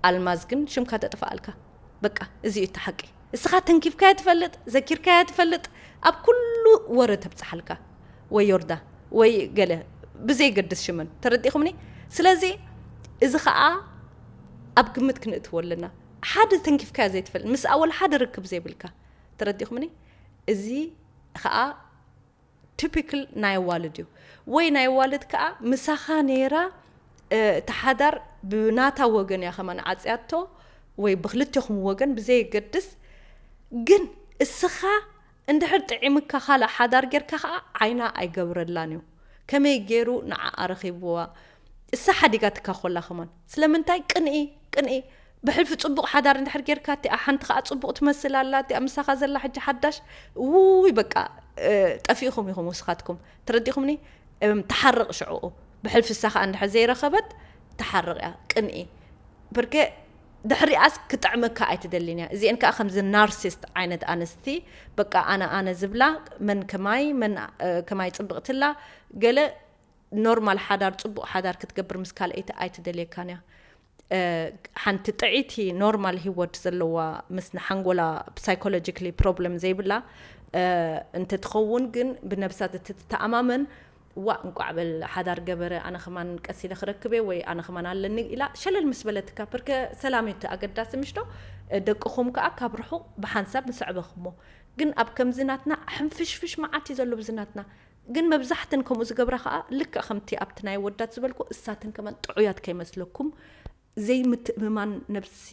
ኣልማዝ ግን ሽምካ ተጥፋኣልካ በቃ እዚ እዩ እቲ ሓቂ እስኻ ተንኪፍካያ ትፈልጥ ዘኪርካያ ትፈልጥ ኣብ ኩሉ ወረ ተብፅሓልካ ወይ ዮርዳ ወይ ገለ ብዘይገድስ ሽመን ተረዲኹምኒ ስለዚ እዚ ከዓ ኣብ ግምት ክንእትዎ ኣለና ሓደ ተንኪፍካያ ዘይትፈልጥ ምስ ኣወል ሓደ ርክብ ዘይብልካ ተረዲኹምኒ እዚ ከዓ ቲፒክል ናይ ኣዋልድ እዩ ወይ ናይ ኣዋልድ ከዓ ምሳኻ ነይራ እቲ ሓዳር ብናታ ወገን እያ ከማን ዓፅያቶ ወይ ብክልቴኹም ወገን ብዘየገድስ ግን እስኻ እንድሕር ጥዒምካ ካልእ ሓዳር ጌርካ ከዓ ዓይና ኣይገብረላን እዩ ከመይ ገይሩ ንዓኣ ረኺብዋ እሳ ሓዲጋትካ ኮላ ከማን ስለምንታይ ቅንኢ ቅንኢ ብሕልፊ ፅቡቕ ሓዳር እንድሕር ጌርካ እቲኣ ሓንቲ ከዓ ፅቡቕ ትመስል ኣላ እቲኣ ምሳኻ ዘላ ሕጂ ሓዳሽ ውይ በቃ ጠፊእኹም ኢኹም ውስኻትኩም ተረዲኹምኒ ትሓርቕ ሽዕኡ ብሕልፊ እሳ ከዓ እንድሕር ዘይረኸበት ትሓርቕ እያ ቅንኢ ብርገ ድሕሪኣስ ክጥዕመካ ኣይትደልን እያ እዚአን ከዓ ከምዚ ናርሲስት ዓይነት ኣንስቲ በቃ ኣነ ኣነ ዝብላ መን ከማይ መን ከማይ ፅብቕትላ ገለ ኖርማል ሓዳር ፅቡቕ ሓዳር ክትገብር ምስ ካልአይቲ ኣይትደልየካን እያ ሓንቲ ጥዒቲ ኖርማል ሂወት ዘለዋ ምስ ንሓንጎላ ሳይኮሎጂካሊ ፕሮብለም ዘይብላ እንተትኸውን ግን ብነብሳ ትተኣማመን ዋእ እንቋዕ በል ሓዳር ገበረ ኣነ ከማን ቀስ ኢለ ክረክብ እየ ወይ ኣነ ከማን ኣለኒ ኢላ ሸለል ምስ በለትካ ፐርከ ሰላም እዩ እቲ ኣገዳሲ ምሽቶ ደቅኹም ከዓ ካብ ርሑቕ ብሓንሳብ ንስዕበኽሞ ግን ኣብ ከምዚ ናትና ሕንፍሽፍሽ መዓት እዩ ዘሎ ብዚ ናትና ግን መብዛሕተን ከምኡ ዝገብራ ከዓ ልክዕ ከምቲ ኣብቲ ናይ ወዳት ዝበልኩ እሳተን ከማን ጥዑያት ከይመስለኩም ዘይምትእምማን ነብሲ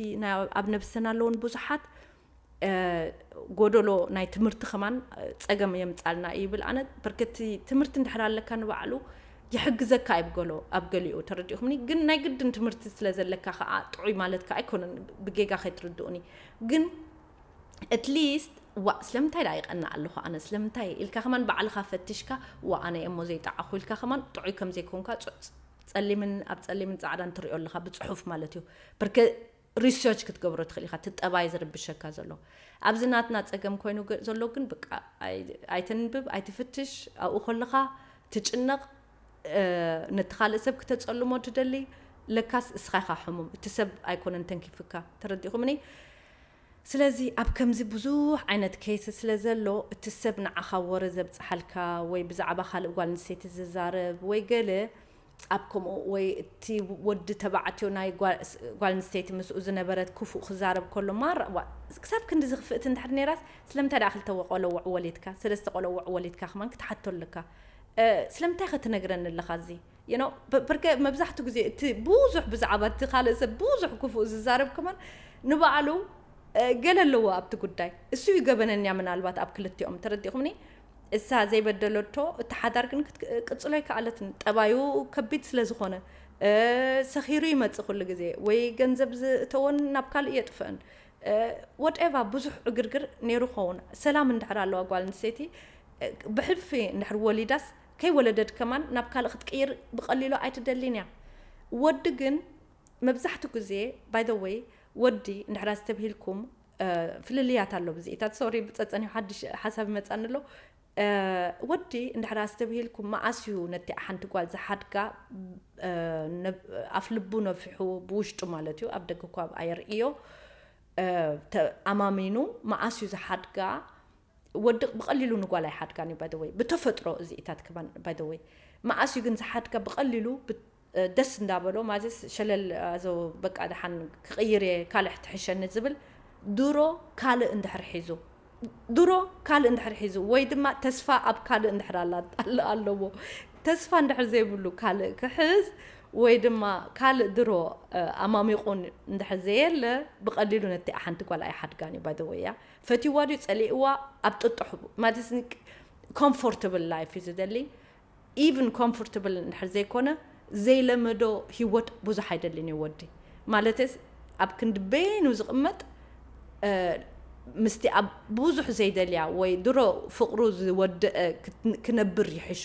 ኣብ ነብሰን ኣለውን ብዙሓት ጎደሎ ናይ ትምህርቲ ከማን ፀገም የምፃልና ይብል ኣነ በርከቲ ትምህርቲ እንድሕር ኣለካ ንባዕሉ ይሕግዘካ ይብገሎ ኣብ ገሊኡ ተረዲእኹምኒ ግን ናይ ግድን ትምህርቲ ስለ ዘለካ ከዓ ጥዑይ ማለት ከዓ ኣይኮነን ብጌጋ ከይትርድኡኒ ግን ኣትሊስት ዋእ ስለምንታይ ደኣ ይቐንእ ኣለኹ ኣነ ስለምንታይ ኢልካ ከማን ባዕልኻ ፈቲሽካ ዋ ኣነ እሞ ዘይጠዓኹ ኢልካ ከማን ጥዑይ ከም ዘይኮንካ ጸሊምን ኣብ ጸሊምን ጻዕዳን ትሪኦ ኣለኻ ብጽሑፍ ማለት እዩ ብርከ ሪሰርች ክትገብሮ ትኽእል ኢኻ እቲ ጠባይ ዝርብሸካ ዘሎ ኣብዚ ናትና ጸገም ኮይኑ ዘሎ ግን ብቃ ኣይተንብብ ኣይትፍትሽ ኣብኡ ከለኻ ትጭነቕ ነቲ ካልእ ሰብ ክተጸልሞ ትደሊ ለካስ እስኻ ኢኻ ሕሙም እቲ ሰብ ኣይኮነን ተንኪፍካ ተረዲኹምኒ ስለዚ ኣብ ከምዚ ብዙሕ ዓይነት ኬስ ስለ ዘሎ እቲ ሰብ ንዓኻ ወረ ዘብፅሓልካ ወይ ብዛዕባ ካልእ ጓል ኣንስተይቲ ዝዛረብ ወይ ገለ ኣብ ከምኡ ወይ እቲ ወዲ ተባዕትዮ ናይ ጓል ኣንስተይቲ ምስኡ ዝነበረት ክፉእ ክዛረብ ከሎ ማራ ክሳብ ክንዲ ዝኽፍእት እንድሕር ነይራስ ስለምንታይ ደኣ ክልተ ቆለውዕ ወሊድካ ሰለስተ ቆለውዕ ወሊድካ ከማን ክትሓቶ ኣለካ። ስለምንታይ ከትነግረኒ ኣለኻ እዚ? ብርከ መብዛሕትኡ ግዜ እቲ ብዙሕ ብዛዕባ እቲ ካልእ ሰብ ብዙሕ ክፉእ ዝዛረብ ከማን ንባዕሉ ገለ ኣለዎ ኣብቲ ጉዳይ። እሱ እዩ ገበነኛ ምናልባት ኣብ ክልቲኦም፣ ተረዲኹምኒ? እሳ ዘይበደለቶ እቲ ሓዳር ግን ክትቅጽሎ ኣይከኣለትን። ጠባዩ ከቢድ ስለ ዝኾነ ሰኺሩ ይመጽእ ኩሉ ግዜ ወይ ገንዘብ ዝእተወን ናብ ካልእ የጥፍእን። ወድኤቫ ብዙሕ ዕግርግር ነይሩ ክኸውን። ሰላም እንድሕር ኣለዋ ጓል ኣንስተይቲ ብሕልፊ እንድሕር ወሊዳስ ከይወለደት ከማን ናብ ካልእ ክትቅይር ብቐሊሉ ኣይትደልን እያ። ወዲ ግን መብዛሕትኡ ግዜ ባይ ዘ ወይ ወዲ እንድሕር ኣስተብሂልኩም ፍልልያት ኣሎ ብዚኢታት ሶሪ ብፀፀኒ ሓድሽ ሓሳብ ይመፃኒ ኣሎ። ወዲ እንድሕር ኣስተብሂልኩም መኣስ እዩ ነቲ ሓንቲ ጓል ዝሓድጋ ኣፍ ልቡ ነፊሑ ብውሽጡ ማለት እዩ ኣብ ደገ እኳ ኣየርእዮ ኣማሚኑ መኣስ እዩ ዝሓድጋ። ወዲ ብቐሊሉ ንጓል ኣይሓድጋን እዩ ባይ ዘ ወይ ብተፈጥሮ እዚኢታት ክማን ባይ ዘ ወይ መኣስ እዩ ግን ዝሓድጋ ብቐሊሉ ደስ እንዳበሎ ማዘስ ሸለል ኣዞ በቃ ደሓን ክቕይር እየ ካልሕ ትሕሸኒ ዝብል ድሮ ካልእ እንድሕር ሒዙ ድሮ ካልእ እንድሕር ሒዙ ወይ ድማ ተስፋ ኣብ ካልእ እንድሕር ኣለዎ። ተስፋ እንድሕር ዘይብሉ ካልእ ክሕዝ ወይ ድማ ካልእ ድሮ ኣማሚቑ እንድሕር ዘየለ ብቐሊሉ ነቲ ሓንቲ ጓል ኣይሓድጋን እዩ ባይ ዘ ወይ እያ ፈትዋ ድዩ ጸሊእዋ ኣብ ጥጡሕ ማለት ኮምፎርታብል ላይፍ እዩ ዝደሊ። ኢቭን ኮምፎርታብል እንድሕር ዘይኮነ ዘይለመዶ ህይወት ብዙሕ ኣይደልን እዩ ወዲ ማለትስ ኣብ ክንዲ በይኑ ዝቕመጥ ምስቲ ኣብ ብዙሕ ዘይደልያ ወይ ድሮ ፍቕሩ ዝወደአ ክነብር ይሕሾ።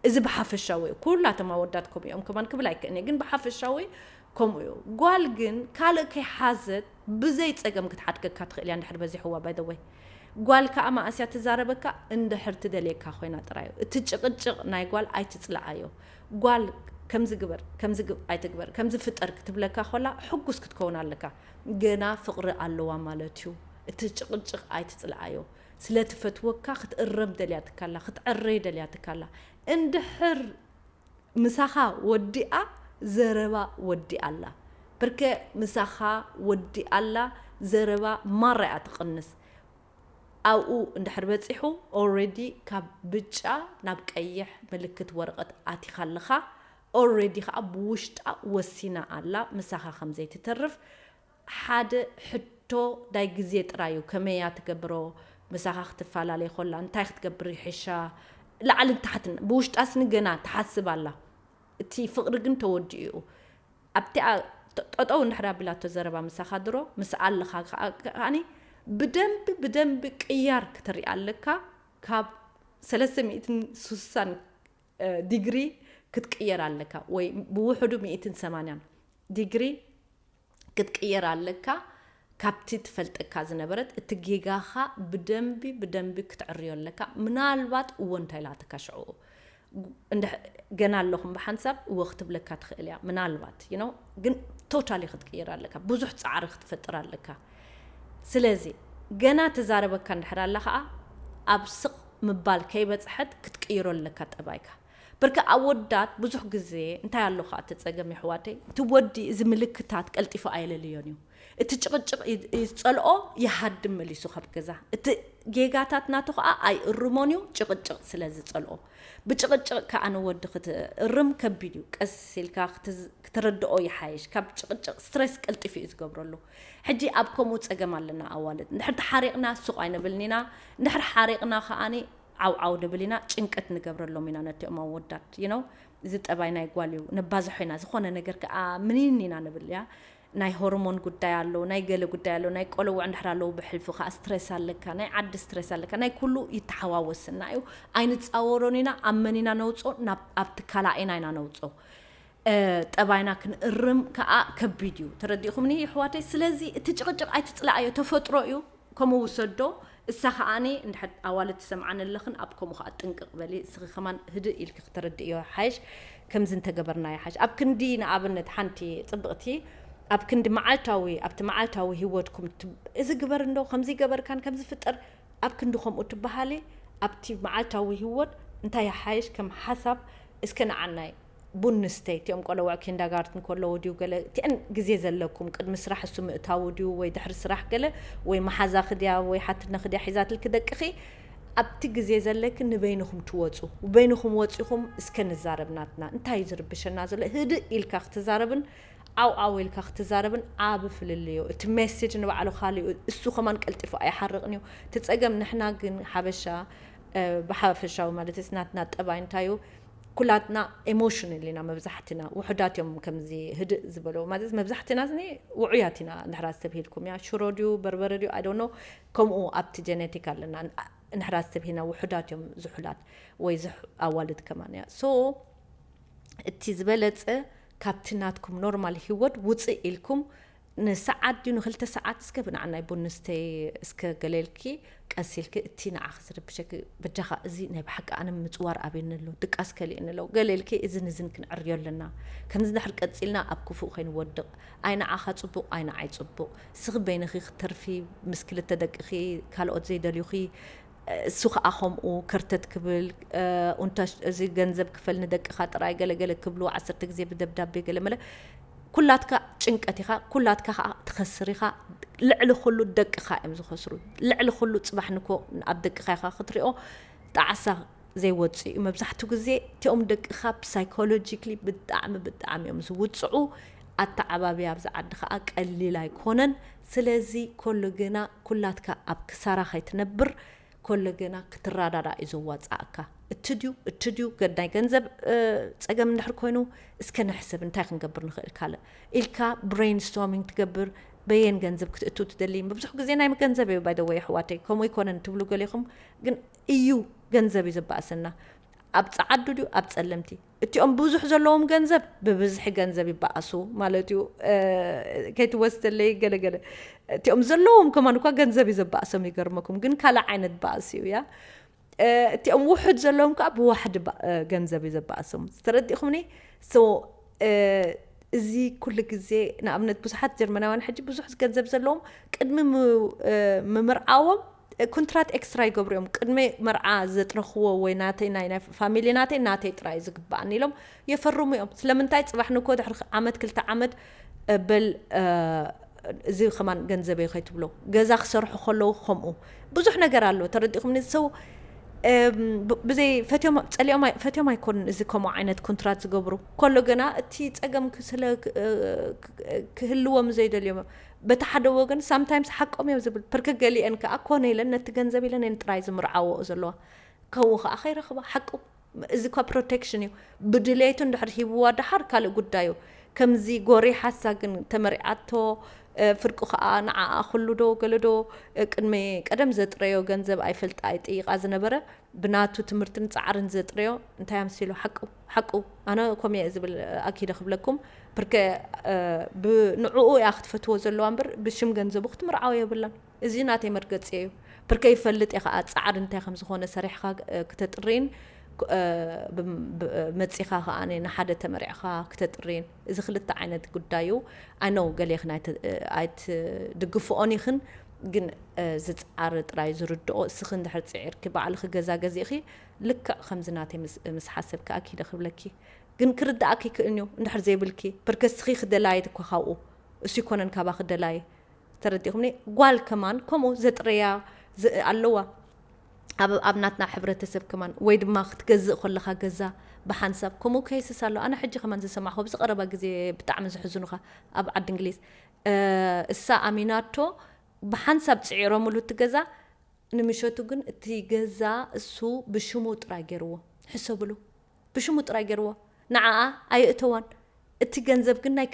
እዚ ብሓፈሻዊ ኩላቶም ኣወዳት ከምኡ እዮም ከማን ክብል ኣይክእን እየ ግን ብሓፈሻዊ ከምኡ እዩ። ጓል ግን ካልእ ከይሓዘት ብዘይ ጸገም ክትሓድገካ ትኽእል እያ እንድሕር በዚሕዋ ባይ ዘ ወይ ጓል ከዓ መኣስያ ትዛረበካ እንድሕር ትደልየካ ኮይና ጥራይ እዩ። እቲ ጭቕጭቕ ናይ ጓል ኣይትጽልኣዮ። ጓል ከምዚ ግበር ከምዚ ግብ ኣይትግበር ከምዚ ፍጠር ክትብለካ ኮላ ሕጉስ ክትከውን ኣለካ። ገና ፍቕሪ ኣለዋ ማለት እዩ። እቲ ጭቕጭቕ ኣይትጽልኣዮ። ስለ ትፈትወካ ክትእረም ደልያትካ ኣላ ክትዕረይ ደልያትካ ኣላ። እንድሕር ምሳኻ ወዲኣ ዘረባ ወዲኣ ኣላ። ብርከ ምሳኻ ወዲኣ ኣላ ዘረባ ማራ እያ ትቕንስ። ኣብኡ እንድሕር በጺሑ ኦረዲ ካብ ብጫ ናብ ቀይሕ ምልክት ወረቐት ኣቲኻ ኣለኻ። ኦረዲ ከዓ ብውሽጣ ወሲና ኣላ ምሳኻ ከም ዘይትተርፍ። ሓደ ሕቶ ናይ ግዜ ጥራይ እዩ። ከመይ እያ ትገብሮ? ምሳኻ ክትፈላለይ ኮላ እንታይ ክትገብር ይሕሻ? ላዕልን ታሕትን ብውሽጣ ስኒ ገና ትሓስብ ኣላ። እቲ ፍቕሪ ግን ተወዲኡ እዩ። ኣብቲኣ ጠጠው እንድሕር ኣቢላቶ ዘረባ ምሳኻ ድሮ ምስ ኣለኻ ከዓኒ ብደንቢ ብደንቢ ቅያር ክትሪኣ ኣለካ። ካብ ሰለስተ ሚእትን ስሳን ዲግሪ ክትቅየር ኣለካ ወይ ብውሕዱ ሚእትን ሰማንያን ዲግሪ ክትቅየር ኣለካ። ካብቲ ትፈልጠካ ዝነበረት እቲ ጌጋኻ ብደንቢ ብደንቢ ክትዕርዮ ኣለካ። ምናልባት እዎ እንታይ ላተካ ሽዑ ገና ኣለኹም ብሓንሳብ እዎ ክትብለካ ትኽእል እያ ምናልባት you know ግን ቶታሊ ክትቅይር ኣለካ ብዙሕ ፃዕሪ ክትፈጥር ኣለካ። ስለዚ ገና ትዛረበካ እንድሕር ኣላ ከዓ ኣብ ስቕ ምባል ከይበፅሐት ክትቅይሮ ኣለካ ጠባይካ። ብርክ ኣወዳት ብዙሕ ግዜ እንታይ ኣሎ ከዓ እቲ ፀገም ይሕዋተይ እቲ ወዲ እዚ ምልክታት ቀልጢፉ ኣየለልዮን እዩ። እቲ ጭቕጭቕ ዝፀልኦ ይሃድም መሊሱ ካብ ገዛ። እቲ ጌጋታት ናቱ ከዓ ኣይእርሞን እዩ ጭቕጭቕ ስለ ዝፀልኦ። ብጭቕጭቕ ከዓ ንወዲ ክትእርም ከቢድ እዩ። ቀስ ኢልካ ክትረድኦ ይሓይሽ። ካብ ጭቕጭቕ ስትሬስ ቀልጢፉ እዩ ዝገብረሉ። ሕጂ ኣብ ከምኡ ፀገም ኣለና ኣዋልድ። እንድሕር ተሓሪቕና ሱቕ ኣይንብልን ኢና። እንድሕር ሓሪቕና ከዓኒ ዓው ዓው ንብል ኢና፣ ጭንቀት ንገብረሎም ኢና ነቲኦም ኣወዳት you know እዚ ጠባይ ናይ ጓል እዩ ነባዝሖ ኢና ዝኾነ ነገር ከዓ ምኒን ኢና ንብል እያ። ናይ ሆርሞን ጉዳይ ኣሎ ናይ ገለ ጉዳይ ኣሎ ናይ ቆለውዕ እንድሕር ኣለዉ ብሕልፊ ከዓ ስትሬስ ኣለካ ናይ ዓዲ ስትሬስ ኣለካ ናይ ኩሉ ይተሓዋወስና እዩ። ኣይንፃወሮን ኢና ኣብ መን ኢና ነውፅኦ ናብ ኣብቲ ካላኢና ኢና ነውፅኦ። ጠባይና ክንእርም ከዓ ከቢድ እዩ ተረዲእኹምኒ ይሕዋተይ። ስለዚ እቲ ጭቕጭቕ ኣይትፅላኣዮ ተፈጥሮ እዩ። ከምኡ ውሰዶ። እሳ ከዓኒ እንድሕር ኣዋልድ ትሰምዓኒ ኣለኽን ኣብ ከምኡ ከዓ ጥንቅቕ በሊ እስኺ ከማን ህድእ ኢልኪ ክተረድእዮ ሓይሽ። ከምዚ እንተገበርናዮ ሓይሽ ኣብ ክንዲ ንኣብነት ሓንቲ ፅብቕቲ ኣብ ክንዲ መዓልታዊ ኣብቲ መዓልታዊ ህይወትኩም እዚ ግበር እንዶ ከምዚ ይገበርካን ከምዚ ፍጠር ኣብ ክንዲ ከምኡ ትበሃሊ ኣብቲ መዓልታዊ ህይወት እንታይ ይሓይሽ ከም ሓሳብ እስከ ንዓናይ ቡን ንስተይ፣ እቲኦም ቆለውዕ ኪንዳጋርትን ከለዉ ድዩ ገለ፣ እቲአን ግዜ ዘለኩም፣ ቅድሚ ስራሕ እሱ ምእታዉ ድዩ ወይ ድሕሪ ስራሕ ገለ፣ ወይ መሓዛኺ ድያ ወይ ሓትነኺ ድያ ሒዛትልኪ ደቅኺ፣ ኣብቲ ግዜ ዘለኪ ንበይንኹም ትወፁ። በይንኹም ወፂኹም እስከ ንዛረብ ናትና፣ እንታይ እዩ ዝርብሸና ዘሎ? ህድእ ኢልካ ክትዛረብን ዓው ዓው ኢልካ ክትዛረብን ዓቢ ፍልልዮ። እቲ ሜሴጅ ንባዕሉ ካልእ እዩ፣ እሱ ከማን ቀልጢፉ ኣይሓርቕን እዩ። እቲ ጸገም ንሕና ግን ሓበሻ፣ እ፣ ብሓፈሻዊ ማለት እዩ፣ ናትና ጠባይ እንታይ እዩ? ኩላትና ኤሞሽናል ኢና መብዛሕትና። ውሑዳት እዮም ከምዚ ህድእ ዝበሉ። ማለት መብዛሕትና እዚ ውዑያት ኢና እንድሕር ኣስተብሂልኩም። ያ ሽሮ ድዩ በርበረ ድዩ I don't know። ከምኡ ኣብቲ ጀነቲክ ኣለና። እንድሕር ኣስተብሂልና ውሑዳት እዮም ዝሑላት ወይ ዝሕ-፣ ኣዋልድ ከማን እያ። ሶ እቲ ዝበለጸ ካብቲ ናትኩም ኖርማል ህይወት ውጽእ ኢልኩም ንሰዓት ድዩ ንክልተ ሰዓት እስከ ብንዓናይ ቡን ንስተይ እስከ ገለ ኢልኪ ቀስ ኢልኪ እቲ ንዓኺ ዝርብሸኪ በጃኻ እዚ ናይ ብሓቂ ኣነ ምጽዋር ኣብየኒ ኣሎ ድቃስ ከሊእኒ ኣሎ ገለ ኢልኪ እዝን እዝን ክንዕርዮ ኣለና። ከምዚ እንድሕር ቀጺልና ኣብ ክፉእ ከይንወድቕ። ኣይ ንዓኻ ጽቡቕ ኣይ ንዓይ ጽቡቕ። እስኺ በይንኺ ክትተርፊ ምስ ክልተ ደቅኺ ካልኦት ዘይደልዩኺ እሱ ኸኣ ከምኡ ከርተት ክብል፣ ኡንታ እዚ ገንዘብ ክፈል ንደቅኻ ጥራይ ገለ ገለ ክብሉ ዓሰርተ ግዜ ብደብዳቤ ገለ መለ። ኩላትካ ጭንቀት ኢኻ፣ ኩላትካ ኸኣ ትኸስር ኢኻ። ልዕሊ ኩሉ ደቅኻ እዮም ዝኸስሩ። ልዕሊ ኩሉ ጽባሕ ንኮ ኣብ ደቅኻ ኢኻ ክትሪኦ ጣዕሳ ዘይወጽእ እዩ። መብዛሕትኡ ግዜ እቲኦም ደቅኻ ብሳይኮሎጂክሊ ብጣዕሚ ብጣዕሚ እዮም ዝውጽዑ። ኣተዓባብያ ኣብዚ ዓዲ ኸኣ ቀሊል ኣይኮነን። ስለዚ ኮሎ ግና ኩላትካ ኣብ ክሳራ ከይትነብር ኮሎ ግና ክትረዳዳእ እዩ ዘዋጽኣካ። እቲ ድዩ እቲ ድዩ ገዳይ ገንዘብ ጸገም እንድሕር ኮይኑ እስከ ንሕሰብ እንታይ ክንገብር ንኽእል ካልእ ኢልካ ብሬን ስቶርሚንግ ትገብር። በየን ገንዘብ ክትእቱ ትደሊ? ብዙሕ ግዜ ናይ ገንዘብ እዩ ባይ ወይ ኣሕዋተይ ከምኡ ይኮነን ትብሉ ገሊኹም ግን እዩ ገንዘብ እዩ ዘባእሰና። ኣብ ጸዓዱ ድዩ ኣብ ጸለምቲ? እቲኦም ብዙሕ ዘለዎም ገንዘብ ብብዝሒ ገንዘብ ይበኣሱ ማለት እዩ። ከይትወስደለይ ገለገለ እቲኦም ዘለዎም ከማን እኳ ገንዘብ እዩ ዘባእሶም ይገርመኩም ግን ካልእ ዓይነት ባእሲ እዩ ያ። እቲኦም ውሑድ ዘለዎም ከዓ ብዋሕዲ ገንዘብ እዩ ዘባእሶም ዝተረዲእኹምኒ። እዚ ኩሉ ግዜ ንኣብነት ብዙሓት ጀርመናውያን ሕጂ ብዙሕ ገንዘብ ዘለዎም ቅድሚ ምምርዓዎም ኩንትራት ኤክስትራ ይገብሩ እዮም። ቅድሚ መርዓ ዘጥረኽዎ ወይ ናተይ ናይ ናይ ፋሚሊ ናተይ ናተይ ጥራይ ዝግባኣኒ ኢሎም የፈርሙ እዮም። ስለምንታይ ጽባሕ ንኮ ድሕሪ ዓመት ክልተ ዓመት በል እዚ ከማን ገንዘበይ ከይትብሎ ገዛ ክሰርሑ ከለዉ ከምኡ ብዙሕ ነገር ኣሎ። ተረዲኹምኒ? ሰው ብዘይ ፈትዮም ጸሊኦም ፈትዮም ኣይኮኑን እዚ ከምኡ ዓይነት ኩንትራት ዝገብሩ። ከሎ ግና እቲ ጸገም ስለ ክህልዎም ዘይደልዮም በቲ ሓደ ወገን ሳምታይምስ ሓቆም እዮም ዝብል ፕርክ ገሊአን ከዓ ኮነ ኢለን ነቲ ገንዘብ ኢለን እየን ጥራይ ዝምርዓወኦ ዘለዋ። ከምኡ ከዓ ከይረኽባ ሓቁ እዚ እኳ ፕሮቴክሽን እዩ። ብድሌቱ እንድሕር ሂብዋ ደሓር ካልእ ጉዳዩ። ከምዚ ጎሪሓሳ ግን ተመሪዓቶ ፍርቁ ከዓ ንዓኣ ኩሉ ዶ ገለ ዶ ቅድሚ ቀደም ዘጥረዮ ገንዘብ ኣይፈልጣ ኣይጥይቃ ዝነበረ ብናቱ ትምህርትን ጻዕርን ዘጥረዮ እንታይ ኣምሲሉ ሓቁ ሓቁ ኣነ ኮም እየ ዝብል ኣኪደ ክብለኩም። ብርከ ንዕኡ እያ ክትፈትዎ ዘለዋ እምበር ብሽም ገንዘቡ ክትምርዓው የብላን። እዚ ናተይ መርገጺ እዩ። ብርከ ይፈልጥ እየ ከዓ ጻዕሪ እንታይ ከም ዝኾነ ሰሪሕኻ ክተጥሪን መጺኻ ከዓ ንሓደ ተመሪዕኻ ክተጥሪን እዚ ክልተ ዓይነት ጉዳዩ ኣነው ገሌኽን ኣይትድግፍኦን ይኽን ግን ዝፃር ጥራይ ዝርድኦ እስኺ እንድሕር ፅዒርኪ ባዕልኺ ገዛ ገዚእኺ ልክዕ ከምዚ ናተይ ምስ ሓሰብኪ ኣኪደ ክብለኪ ግን ክርድኣኪ ይክእልን እዩ እንድሕር ዘይብልኪ ብርከ እስኺ ክደላየ ትኮ ካብኡ እሱ ይኮነን ካባኺ ደላየ ተረዲኹምኒ ጓል ከማን ከምኡ ዘጥረያ ኣለዋ ኣብ ናትና ሕብረተሰብ ከማን ወይ ድማ ክትገዝእ ከለኻ ገዛ ብሓንሳብ ከምኡ ከይስስ ኣሎ ኣነ ሕጂ ከማን ዝሰማዕኹ ኣብዚ ቀረባ ግዜ ብጣዕሚ ዝሕዝኑኻ ኣብ ዓዲ እንግሊዝ እሳ ኣሚናቶ ብሓንሳብ ፅዒሮምሉ እቲ ገዛ ንምሸቱ ግን እቲ ገዛ እሱ ብሽሙ ጥራይ ገይርዎ ሕሰብሉ ብሽሙ ጥራይ ገይርዎ ንዓኣ ኣየእተዋን እቲ ገንዘብ ግን ናይ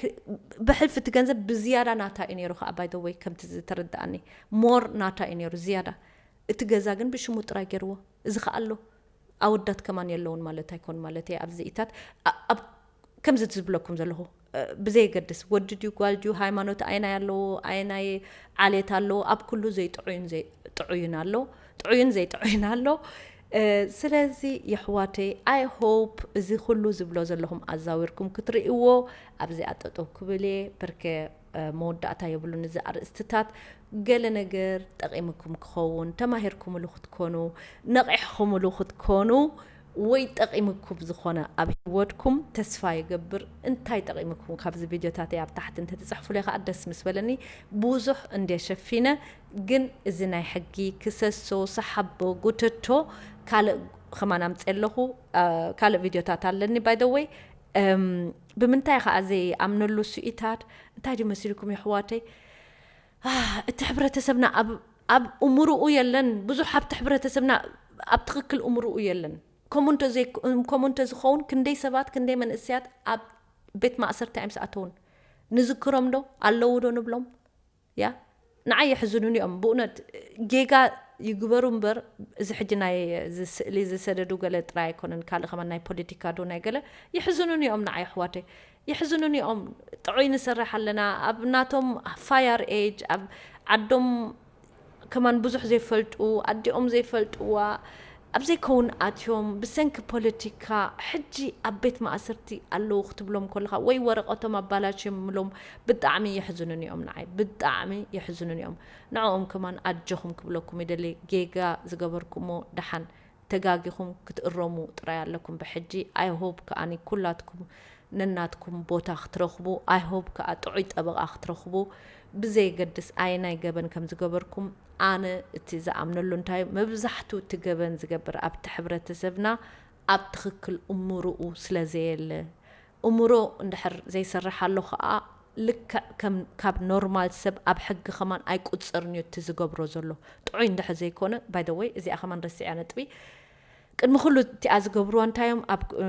ብሕልፊ እቲ ገንዘብ ብዝያዳ ናታ እዩ ነይሩ ከዓ ባይ ወይ ከምቲ ዝተረዳኣኒ ሞር ናታ እዩ ነይሩ ዝያዳ እቲ ገዛ ግን ብሽሙ ጥራይ ገይርዎ እዚ ከዓ ኣሎ ኣወዳት ከማን የለውን ማለት ኣይኮን ማለት እየ ኣብዚ ኢታት ኣብ ከምዚ ዝብለኩም ዘለኹ ብዘየገድስ ወዲ ድዩ ጓል ድዩ ሃይማኖት ኣይናይ ኣለዎ ኣይናይ ዓሌት ኣለዎ ኣብ ኩሉ ዘይጥዑይን ጥዑይን ኣሎ ጥዑይን ዘይጥዑይን ኣሎ ስለዚ የሕዋተይ I hope እዚ ኩሉ ዝብሎ ዘለኹም ኣዛዊርኩም ክትርእይዎ ኣብዚኣ ጠጠው ክብል እየ ብርከ መወዳእታ የብሉን እዚ ኣርእስትታት ገለ ነገር ጠቒምኩም ክኸውን ተማሂርኩምሉ ክትኮኑ ነቒሕኩምሉ ክትኮኑ ወይ ጠቒምኩም ዝኾነ ኣብ ህይወትኩም ተስፋ ይገብር። እንታይ ጠቒምኩም ካብዚ ቪድዮታተይ ኣብ ታሕቲ እንተትጽሕፉለይ ከኣ ደስ ምስ በለኒ። ብዙሕ እንድየ ሸፊነ፣ ግን እዚ ናይ ሕጊ ክሰሶ፣ ሰሓቦ፣ ጉተቶ ካልእ ከማን ኣምጽእ ኣለኹ። እ፣ ካልእ ቪድዮታት ኣለኒ by the way። እም፣ ብምንታይ ከኣ ዘይኣምነሉ ስኢታት እንታይ ድዩ መሲልኩም የሕዋተይ? ኣህ፣ እቲ ሕብረተሰብና ኣብ፣ ኣብ እምርኡ የለን። ብዙሕ ኣብቲ ሕብረተሰብና ኣብ ትኽክል እምርኡ የለን። ከምኡ እንተ ዘይ-፣ ከምኡ እንተ ዝኸውን ክንደይ ሰባት፣ ክንደይ መንእሰያት ኣብ ቤት ማእሰርቲ እዮም ዝኣተውን። ንዝክሮም ዶ? ኣለዉ ዶ ንብሎም? ያ፣ ንዓይ የሕዝኑኒ እዮም። ብእውነት ጌጋ ይግበሩ እምበር፣ እዚ ሕጂ ናይ፣ እዚ ስእሊ ዝሰደዱ ገለ ጥራይ ኣይኮነን፣ ካልእ ከማን ናይ ፖለቲካ ዶ ናይ ገለ የሕዝኑኒ እዮም ንዓይ ኣሕዋተይ። የሕዝኑኒ እዮም። ጥዑይ ንሰርሕ ኣለና፣ ኣብ ናቶም ፋየር ኤጅ፣ ኣብ ዓዶም ከማን ብዙሕ ዘይፈልጡ፣ ኣዲኦም ዘይፈልጥዋ፣ ኣብ ዘይከውን ኣትዮም፣ ብሰንኪ ፖለቲካ ሕጂ ኣብ ቤት ማእሰርቲ ኣለዉ ክትብሎም ከለኻ፣ ወይ ወረቐቶም ኣባላሽዮምሎም፣ ብጣዕሚ የሕዝኑኒ እዮም ንዓይ፣ ብጣዕሚ የሕዝኑኒ እዮም። ንዕኦም ከማን ኣጆኹም ክብለኩም ይደሊ። ጌጋ ዝገበርኩሞ ደሓን ተጋጊኹም ክትእረሙ ጥራይ ኣለኩም ብሕጂ። I hope ከኣኒ ኩላትኩም ነናትኩም ቦታ ክትረኽቡ፣ I hope ከኣ ጥዑይ ጠበቓ ክትረኽቡ፣ ብዘየገድስ ኣየናይ ገበን ከም ዝገበርኩም። ኣነ እቲ ዝኣምነሉ እንታይ እዩ፣ መብዛሕቱ እቲ ገበን ዝገብር ኣብቲ ሕብረተሰብና ኣብ ትኽክል እምርኡ ስለ ዘየለ፣ እምሮ እንድሕር ዘይሰርሕ ኣሎ ከኣ ልክዕ ከም ካብ ኖርማል ሰብ ኣብ ሕጊ ከማን ኣይቁጸርን እዩ እቲ ዝገብሮ ዘሎ። ጥዑይ እንድሕር ዘይኮነ፣ by the way፣ እዚኣ ከማን ረሲዐያ ነጥቢ። ቅድሚ ኩሉ እቲኣ ዝገብርዋ እንታይ እዮም? ኣብ፣ እ፣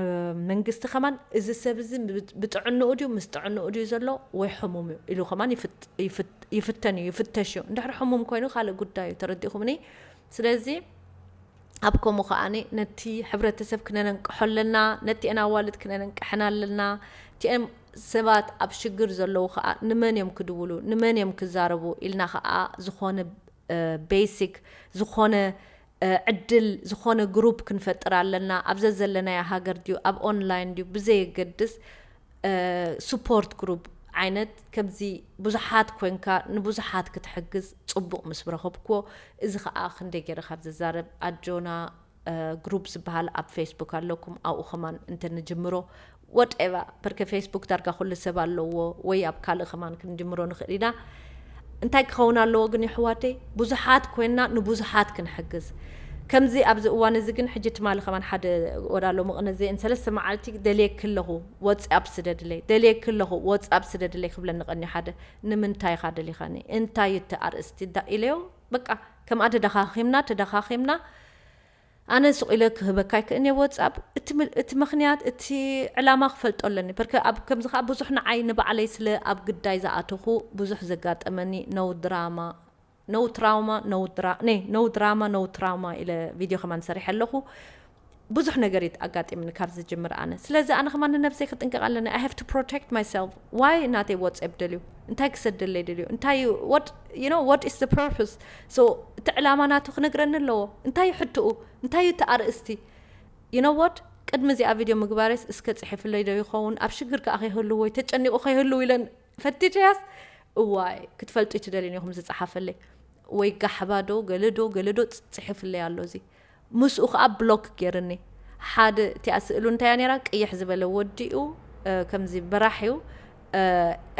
መንግስቲ ከማን እዚ ሰብ እዚ ብ-፣ ብጥዕንኡ ድዩ፣ ምስ ጥዕንኡ ድዩ ዘሎ ወይ ሕሙም እዩ ኢሉ ከማን ይፍት-፣ ይፍት-፣ ይፍተን እዩ፣ ይፍተሽ እዩ። እንድሕር ሕሙም ኮይኑ ካልእ ጉዳይ እዩ፣ ተረዲእኩምኒ? ስለዚ ኣብ ከምኡ ከኣኒ ነቲ ሕብረተሰብ ክነነንቅሖ ኣለና፣ ነቲአን ኣዋልድ ክነነንቅሐን ኣለና። እቲአን ሰባት ኣብ ሽግር ዘለዉ ከኣ ንመን እዮም ክድውሉ፣ ንመን እዮም ክዛረቡ ኢልና ከኣ ዝኾነ፣ እ፣ ቤሲክ ዝኾነ፣ እ፣ ዕድል ዝኾነ ግሩፕ ክንፈጥር ኣለና። ኣብ ዘዘለናዮ ሃገር ድዩ፣ ኣብ ኦንላይን ድዩ፣ ብዘየገድስ፣ እ፣ ስፖርት ግሩፕ ዓይነት ከምዚ ብዙሓት ኮንካ ንብዙሓት ክትሕግዝ ጽቡቕ ምስ ረኸብክዎ፣ እዚ ኸኣ ክንደይ ገይረ ካብ ዝዛረብ ኣጆና፣ እ፣ ግሩፕ ዝበሃል ኣብ ፌስቡክ ኣለኩም፣ ኣብኡ ከማን እንተ ንጅምሮ፣ ወትኤቨር፣ በርከ ፌስቡክ ዳርጋ ኩሉ ሰብ ኣለዎ፣ ወይ ኣብ ካልእ ከማን ክንጅምሮ ንኽእል ኢና። እንታይ ክኸውን ኣለዎ ግን የሕዋተይ? ብዙሓት ኮይንና ንብዙሓት ክንሕግዝ። ከምዚ ኣብዚ እዋን እዚ ግን ሕጂ ትማሊ ከማን ሓደ ወዳሎ መቕነ ዘየን ሰለስተ መዓልቲ ደልየኪ ኣለኹ፣ ወጽኣፕ ስደድለይ፣ ደልየኪ ኣለኹ፣ ወጽኣፕ ስደድለይ ክብለኒ ቀንዩ ሓደ። ንምንታይ ኢኻ ደሊኻኒ? እንታይ እዩ እቲ ኣርእስቲ? ዳ-፣ ኢለዮ፣ በቃ፣ ከምኣ ተደኻኺምና፣ ተደኻኺምና፣ ኣነ ሱቕ ኢለ ክህበካ ኣይክእልን እየ ወጻብ። እቲ ም-፣ እቲ ምኽንያት፣ እቲ ዕላማ ክፈልጦ ኣለኒ። በርከ ኣብ ከምዚ ከኣ ብዙሕ ንዓይ ንባዕለይ ስለ ኣብ ግዳይ ዝኣተኹ ብዙሕ ዘጋጠመኒ no drama፣ no trauma፣ no dra-፣ ነ-፣ no drama፣ no trauma ኢለ ቪድዮ ከማን ሰሪሐ ኣለኹ። ብዙሕ ነገር እዩ ኣጋጢምኒ ካብ ዝጅምር ኣነ። ስለዚ ኣነ ከማን ንነብሰይ ክጥንቀቕ ኣለኒ። I have to protect myself። Why ናተይ ወጽ ደልዩ? እንታይ ክሰደለይ ደልዩ? እንታይ እዩ? What፣ you know, what is the purpose? So፣ እቲ ዕላማ ናቱ ክነግረኒ ኣለዎ። እንታይ እዩ ሕትኡ? እንታይ እዩ እቲ ኣርእስቲ? You know what? ቅድሚ እዚኣ ቪድዮ ምግባሬስ እስከ ጽሒፍለይ ዶ ይኸውን? ኣብ ሽግር ከኣ ከይህሉ ወይ ተጨኒቑ ከይህሉ ኢለን ፈቲሸያስ፣ እዋይ፣ ክትፈልጡ ትደልዩን ኢኹም ዝጸሓፈለይ። ወይ ጋሕባ ዶ፣ ገለ ዶ፣ ገለ ዶ ጽ-፣ ጽሒፍለይ ኣሎ እዚ። ምስኡ ከኣ ብሎክ ገይርኒ። ሓደ እቲኣ ስእሉ እንታይ እያ ነይራ? ቅይሕ ዝበለ ወዲኡ፣ እ፣ ከምዚ በራሕ እዩ። እ፣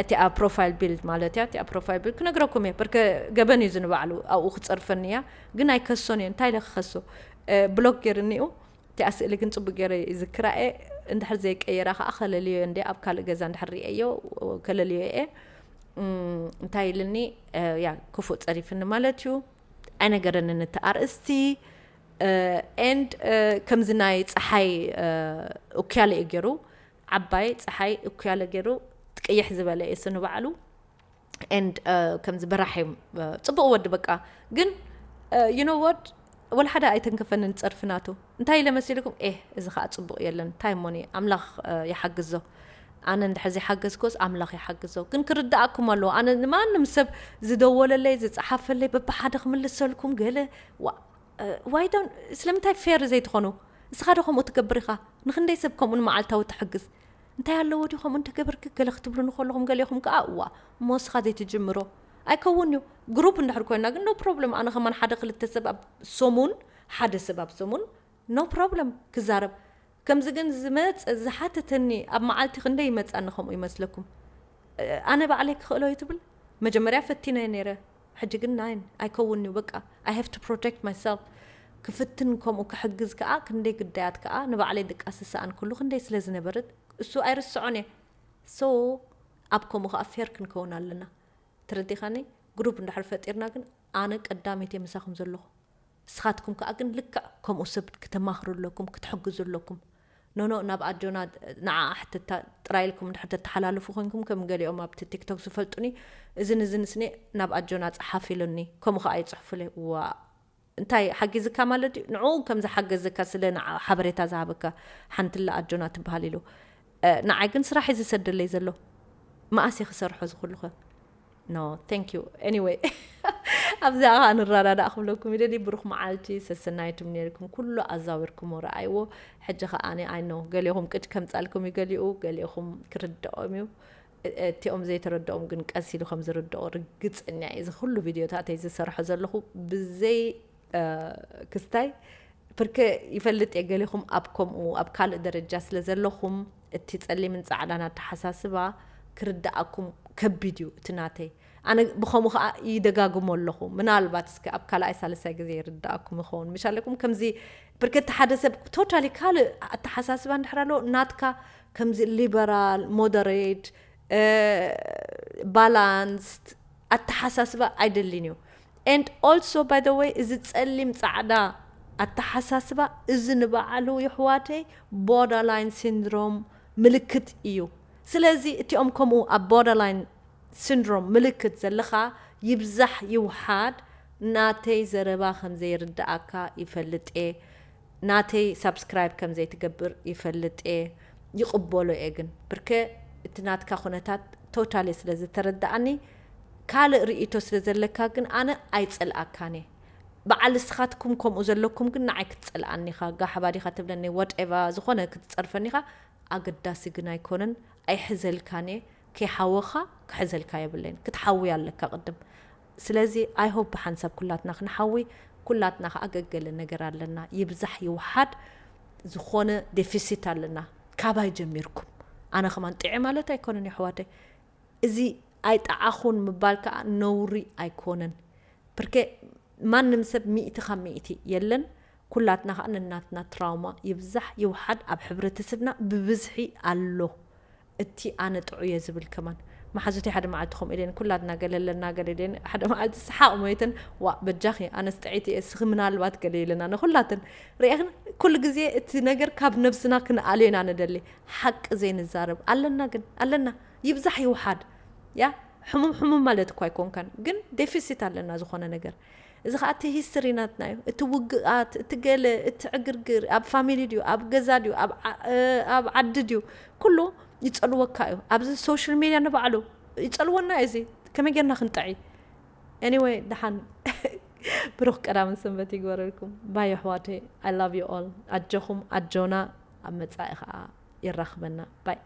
እቲኣ ፕሮፋይል ቢልድ ማለት እያ። እቲኣ ፕሮፋይል ቢልድ ክነግረኩም እየ። በርከ ገበን እዩ ዝንባዕሉ፣ ኣብኡ ክጸርፈኒ እያ። ግን ኣይከሶን እየ። እንታይ ኢለ ክኸሶ? እ፣ ብሎክ ገይርኒኡ። እቲኣ ስእሊ ግን ጽቡቅ ገይረ ይዝክራ እየ። እንድሕር ዘይቀየራ ከኣ ከለልዮ እንደ ኣብ ካልእ ገዛ እንድሕር ርእየዮ ከለልዮ እየ። እም፣ እንታይ ኢልኒ? እ፣ ያ፣ ክፉእ ጸሪፍኒ ማለት እዩ። ኣይነገረንን እቲ ኣርእስቲ። እ፣ ኤንድ፣ እ፣ ከምዚ ናይ ጸሓይ፣ እ፣ እኩያለ እዩ ገይሩ። ዓባይ ጸሓይ እኩያለ ገይሩ፣ ቅይሕ ዝበለ እዩ እሱ ንባዕሉ። ኤንድ፣ እ፣ ከምዚ በራሕ እዮም፣ እ፣ ጽቡቕ ወዲ በቃ። ግን፣ እ፣ you know what? ወላ ሓደ ኣይተንከፈንን ጸርፊ ናቱ። እንታይ ኢለ መሲልኩም? ኤህ፣ እዚ ኸኣ ጽቡቕ የለን። እንታይ እሞኒ? ኣምላኽ፣ እ፣ ይሓግዞ። ኣነ እንድሕር ዘይሓገዝኩስ ኣምላኽ ይሓግዞ። ግን ክርድኣኩም ኣለዎ። ኣነ ንማንም ሰብ ዝደወለለይ፣ ዝጸሓፈለይ በብሓደ ክምልሰልኩም ገለ፣ ዋ-፣ እ፣ why don't፣ ስለምንታይ ፌር ዘይትኾኑ? እስኻ ዶ ከምኡ ትገብር ኢኻ? ንኽንደይ ሰብ ከምኡ ንመዓልታዊ ትሕግዝ? እንታይ ኣለዎ ድዩ ከምኡ እንተገበርኪ ገለ ክትብሉ ንኸለኹም ገሊኹም ከኣ፣ እዋ፣ እሞ እስኻ ዘይትጅምሮ? ኣይከውን እዩ። ግሩፕ እንድሕር ኮይንና ግን no problem። ኣነ ከማን ሓደ ክልተ ሰብ ኣብ ሰሙን፣ ሓደ ሰብ ኣብ ሰሙን no problem ክዛረብ። ከምዚ ግን ዝመፀ ዝሓተተኒ ኣብ መዓልቲ ክንደይ ይመፃኒ ከምኡ ይመስለኩም? ኣነ ባዕለይ ክኽእሎ እዩ ትብል? መጀመርያ ፈቲነ ነይረ፣ ሕጂ ግን ናይን ኣይከውን እዩ በቃ። I have to protect myself። ክፍትን ከምኡ ክሕግዝ ከዓ ክንደይ ግዳያት ከዓ ንባዕለይ ድቃስ ዝሰኣን ኩሉ ክንደይ ስለ ዝነበረት እሱ ኣይርስዖን እየ። So ኣብ ከምኡ ከዓ ፌር ክንከውን ኣለና። ተረዲኻኒ? ግሩፕ እንድሕር ፈጢርና ግን ኣነ ቀዳመይቲ እየ ምሳኹም ዘለኹ። ንስኻትኩም ከዓ ግን ልክዕ ከምኡ ሰብ ክተማኽሩ ኣለኩም፣ ክትሕግዙ ኣለኩም። ኖኖ ናብ ኣጆና ንዓ ሕተታ ጥራይ ኢልኩም እንድሕር ተተሓላልፉ ኮንኩም ከም ገሊኦም ኣብቲ ቲክቶክ ዝፈልጡኒ እዝን እዝን ስኒ ናብ ኣጆና ጸሓፍ ኢሉኒ። ከምኡ ከዓ ይጽሕፉለይ። ዋ እንታይ ሓጊዝካ ማለት ድዩ? ንዕኡ ከም ዝሓገዘካ ስለ ንዓ ሓበሬታ ዝሃበካ ሓንትለ ኣጆና ትበሃል ኢሉ። ንዓይ ግን ስራሕ እዩ ዝሰደለይ ዘሎ። መኣስ እየ ክሰርሖ ዝኽልኸ? No, thank you. Anyway ኣብዚኣ ከዓ ንረዳዳእ ክብለኩም ይደሊ። ብሩኽ መዓልቲ ሰሰናይቱም ነርኩም ኩሉ ኣዛዊርኩም ረኣይዎ። ሕጂ ከዓ ኣነ ኣይኖ ገሊኹም ቅጭ ከምፃልኩም እዩ፣ ገሊኡ ገሊኹም ክርድኦም እዩ። እቲኦም ዘይተረድኦም ግን ቀስ ኢሉ ከም ዝርድኦ ርግፀኛ እዩ። እዚ ኩሉ ቪድዮታተይ ዝሰርሖ ዘለኹ ብዘይ ክስታይ ብርከ ይፈልጥ እየ። ገሊኹም ኣብ ከምኡ ኣብ ካልእ ደረጃ ስለ ዘለኹም እቲ ጸሊምን ጻዕዳን ኣተሓሳስባ ክርድኣኩም ከቢድ እዩ። እቲ ናተይ ኣነ ብኸምኡ ከዓ ይደጋግሞ ኣለኹ። ምናልባት እስከ ኣብ ካልኣይ ሳልሳይ ግዜ ይርድኣኩም ይኸውን ምሽ ኣለኩም። ከምዚ ብርከ እቲ ሓደ ሰብ ቶታሊ ካልእ ኣተሓሳስባ እንድሕር ኣለዎ ናትካ ከምዚ ሊበራል ሞደሬት ባላንስድ ኣተሓሳስባ ኣይደልን እዩ። And also by the way እዚ ጸሊም ጻዕዳ ኣተሓሳስባ እዚ ንባዕሉ ይሕዋተይ ቦርደርላይን ሲንድሮም ምልክት እዩ። ስለዚ እቲኦም ከምኡ ኣብ ቦርደርላይን ሲንድሮም ምልክት ዘለኻ ይብዛሕ ይውሓድ ናተይ ዘረባ ከም ዘይርድኣካ ይፈልጥ እየ። ናተይ ሳብስክራይብ ከም ዘይትገብር ይፈልጥ እየ። ይቕበሎ እየ ግን ብርከ እቲ ናትካ ኩነታት ቶታሊ ስለ ዝተረዳኣኒ ካልእ ርእይቶ ስለ ዘለካ ግን ኣነ ኣይጸልኣካን እየ። በዓል ንስኻትኩም ከምኡ ዘለኩም ግን ንዓይ ክትጸልኣኒ ኢኻ፣ ጋሕባ ዲኻ ትብለኒ፣ ወትኤቫ ዝኾነ ክትጸርፈኒ ኢኻ፣ ኣገዳሲ ግን ኣይኮነን። ኣይሕዘልካን እየ፣ ከይሓወኻ ክሕዘልካ የብለይን። ክትሓዊ ኣለካ ቅድም። ስለዚ I hope ብሓንሳብ ኩላትና ክንሓዊ፣ ኩላትና ከዓ ገገለ ነገር ኣለና። ይብዛሕ ይውሓድ ዝኾነ ዴፊሲት ኣለና። ካባይ ጀሚርኩም ኣነ ከማን ጥዒ ማለት ኣይኮነን የሕዋተይ። እዚ ኣይጠዓኹን ምባል ከዓ ነውሪ ኣይኮነን። ብርከ ማንም ሰብ ሚእቲ ካብ ሚእቲ የለን። ኩላትና ከዓ ነናትና ትራውማ ይብዛሕ ይውሓድ ኣብ ሕብረተሰብና ብብዝሒ ኣሎ። እቲ ኣነ ጥዑየ ዝብል ከማን መሓዙተይ ሓደ መዓልቲ ከምኡ ኢለን ኩላትና ገለ ኣለና ገለ ኢለን ሓደ መዓልቲ ሰሓቕ ሞይተን ዋ በጃኺ ኣነስ ጥዕይቲ እየ ስኺ ምናልባት ገለ ኢለና ንኩላተን ርኢኽን ኩሉ ግዜ እቲ ነገር ካብ ነብስና ክንኣልዮ ኢና ንደሊ ሓቂ ዘይንዛረብ ኣለና ግን ኣለና ይብዛሕ ይውሓድ ያ ሕሙም ሕሙም ማለት እኳ ኣይኮንካን ግን ዴፊሲት ኣለና ዝኾነ ነገር እዚ ከዓ እቲ ሂስትሪ ናትና እዩ እቲ ውግኣት እቲ ገለ እቲ ዕግርግር ኣብ ፋሚሊ ድዩ ኣብ ገዛ ድዩ ኣብ ዓዲ ድዩ ኩሉ ይፀልወካ እዩ ኣብዚ ሶሻል ሚድያ ንባዕሉ ይፀልወና እዩ እዚ ከመይ ጌርና ክንጥዒ anyway ደሓን ብሩኽ ቀዳምን ሰንበት ይግበረልኩም ባይ ኣሕዋተይ I love you all ኣጆኹም ኣጆና ኣብ መፃኢ ከዓ የራኽበና ባይ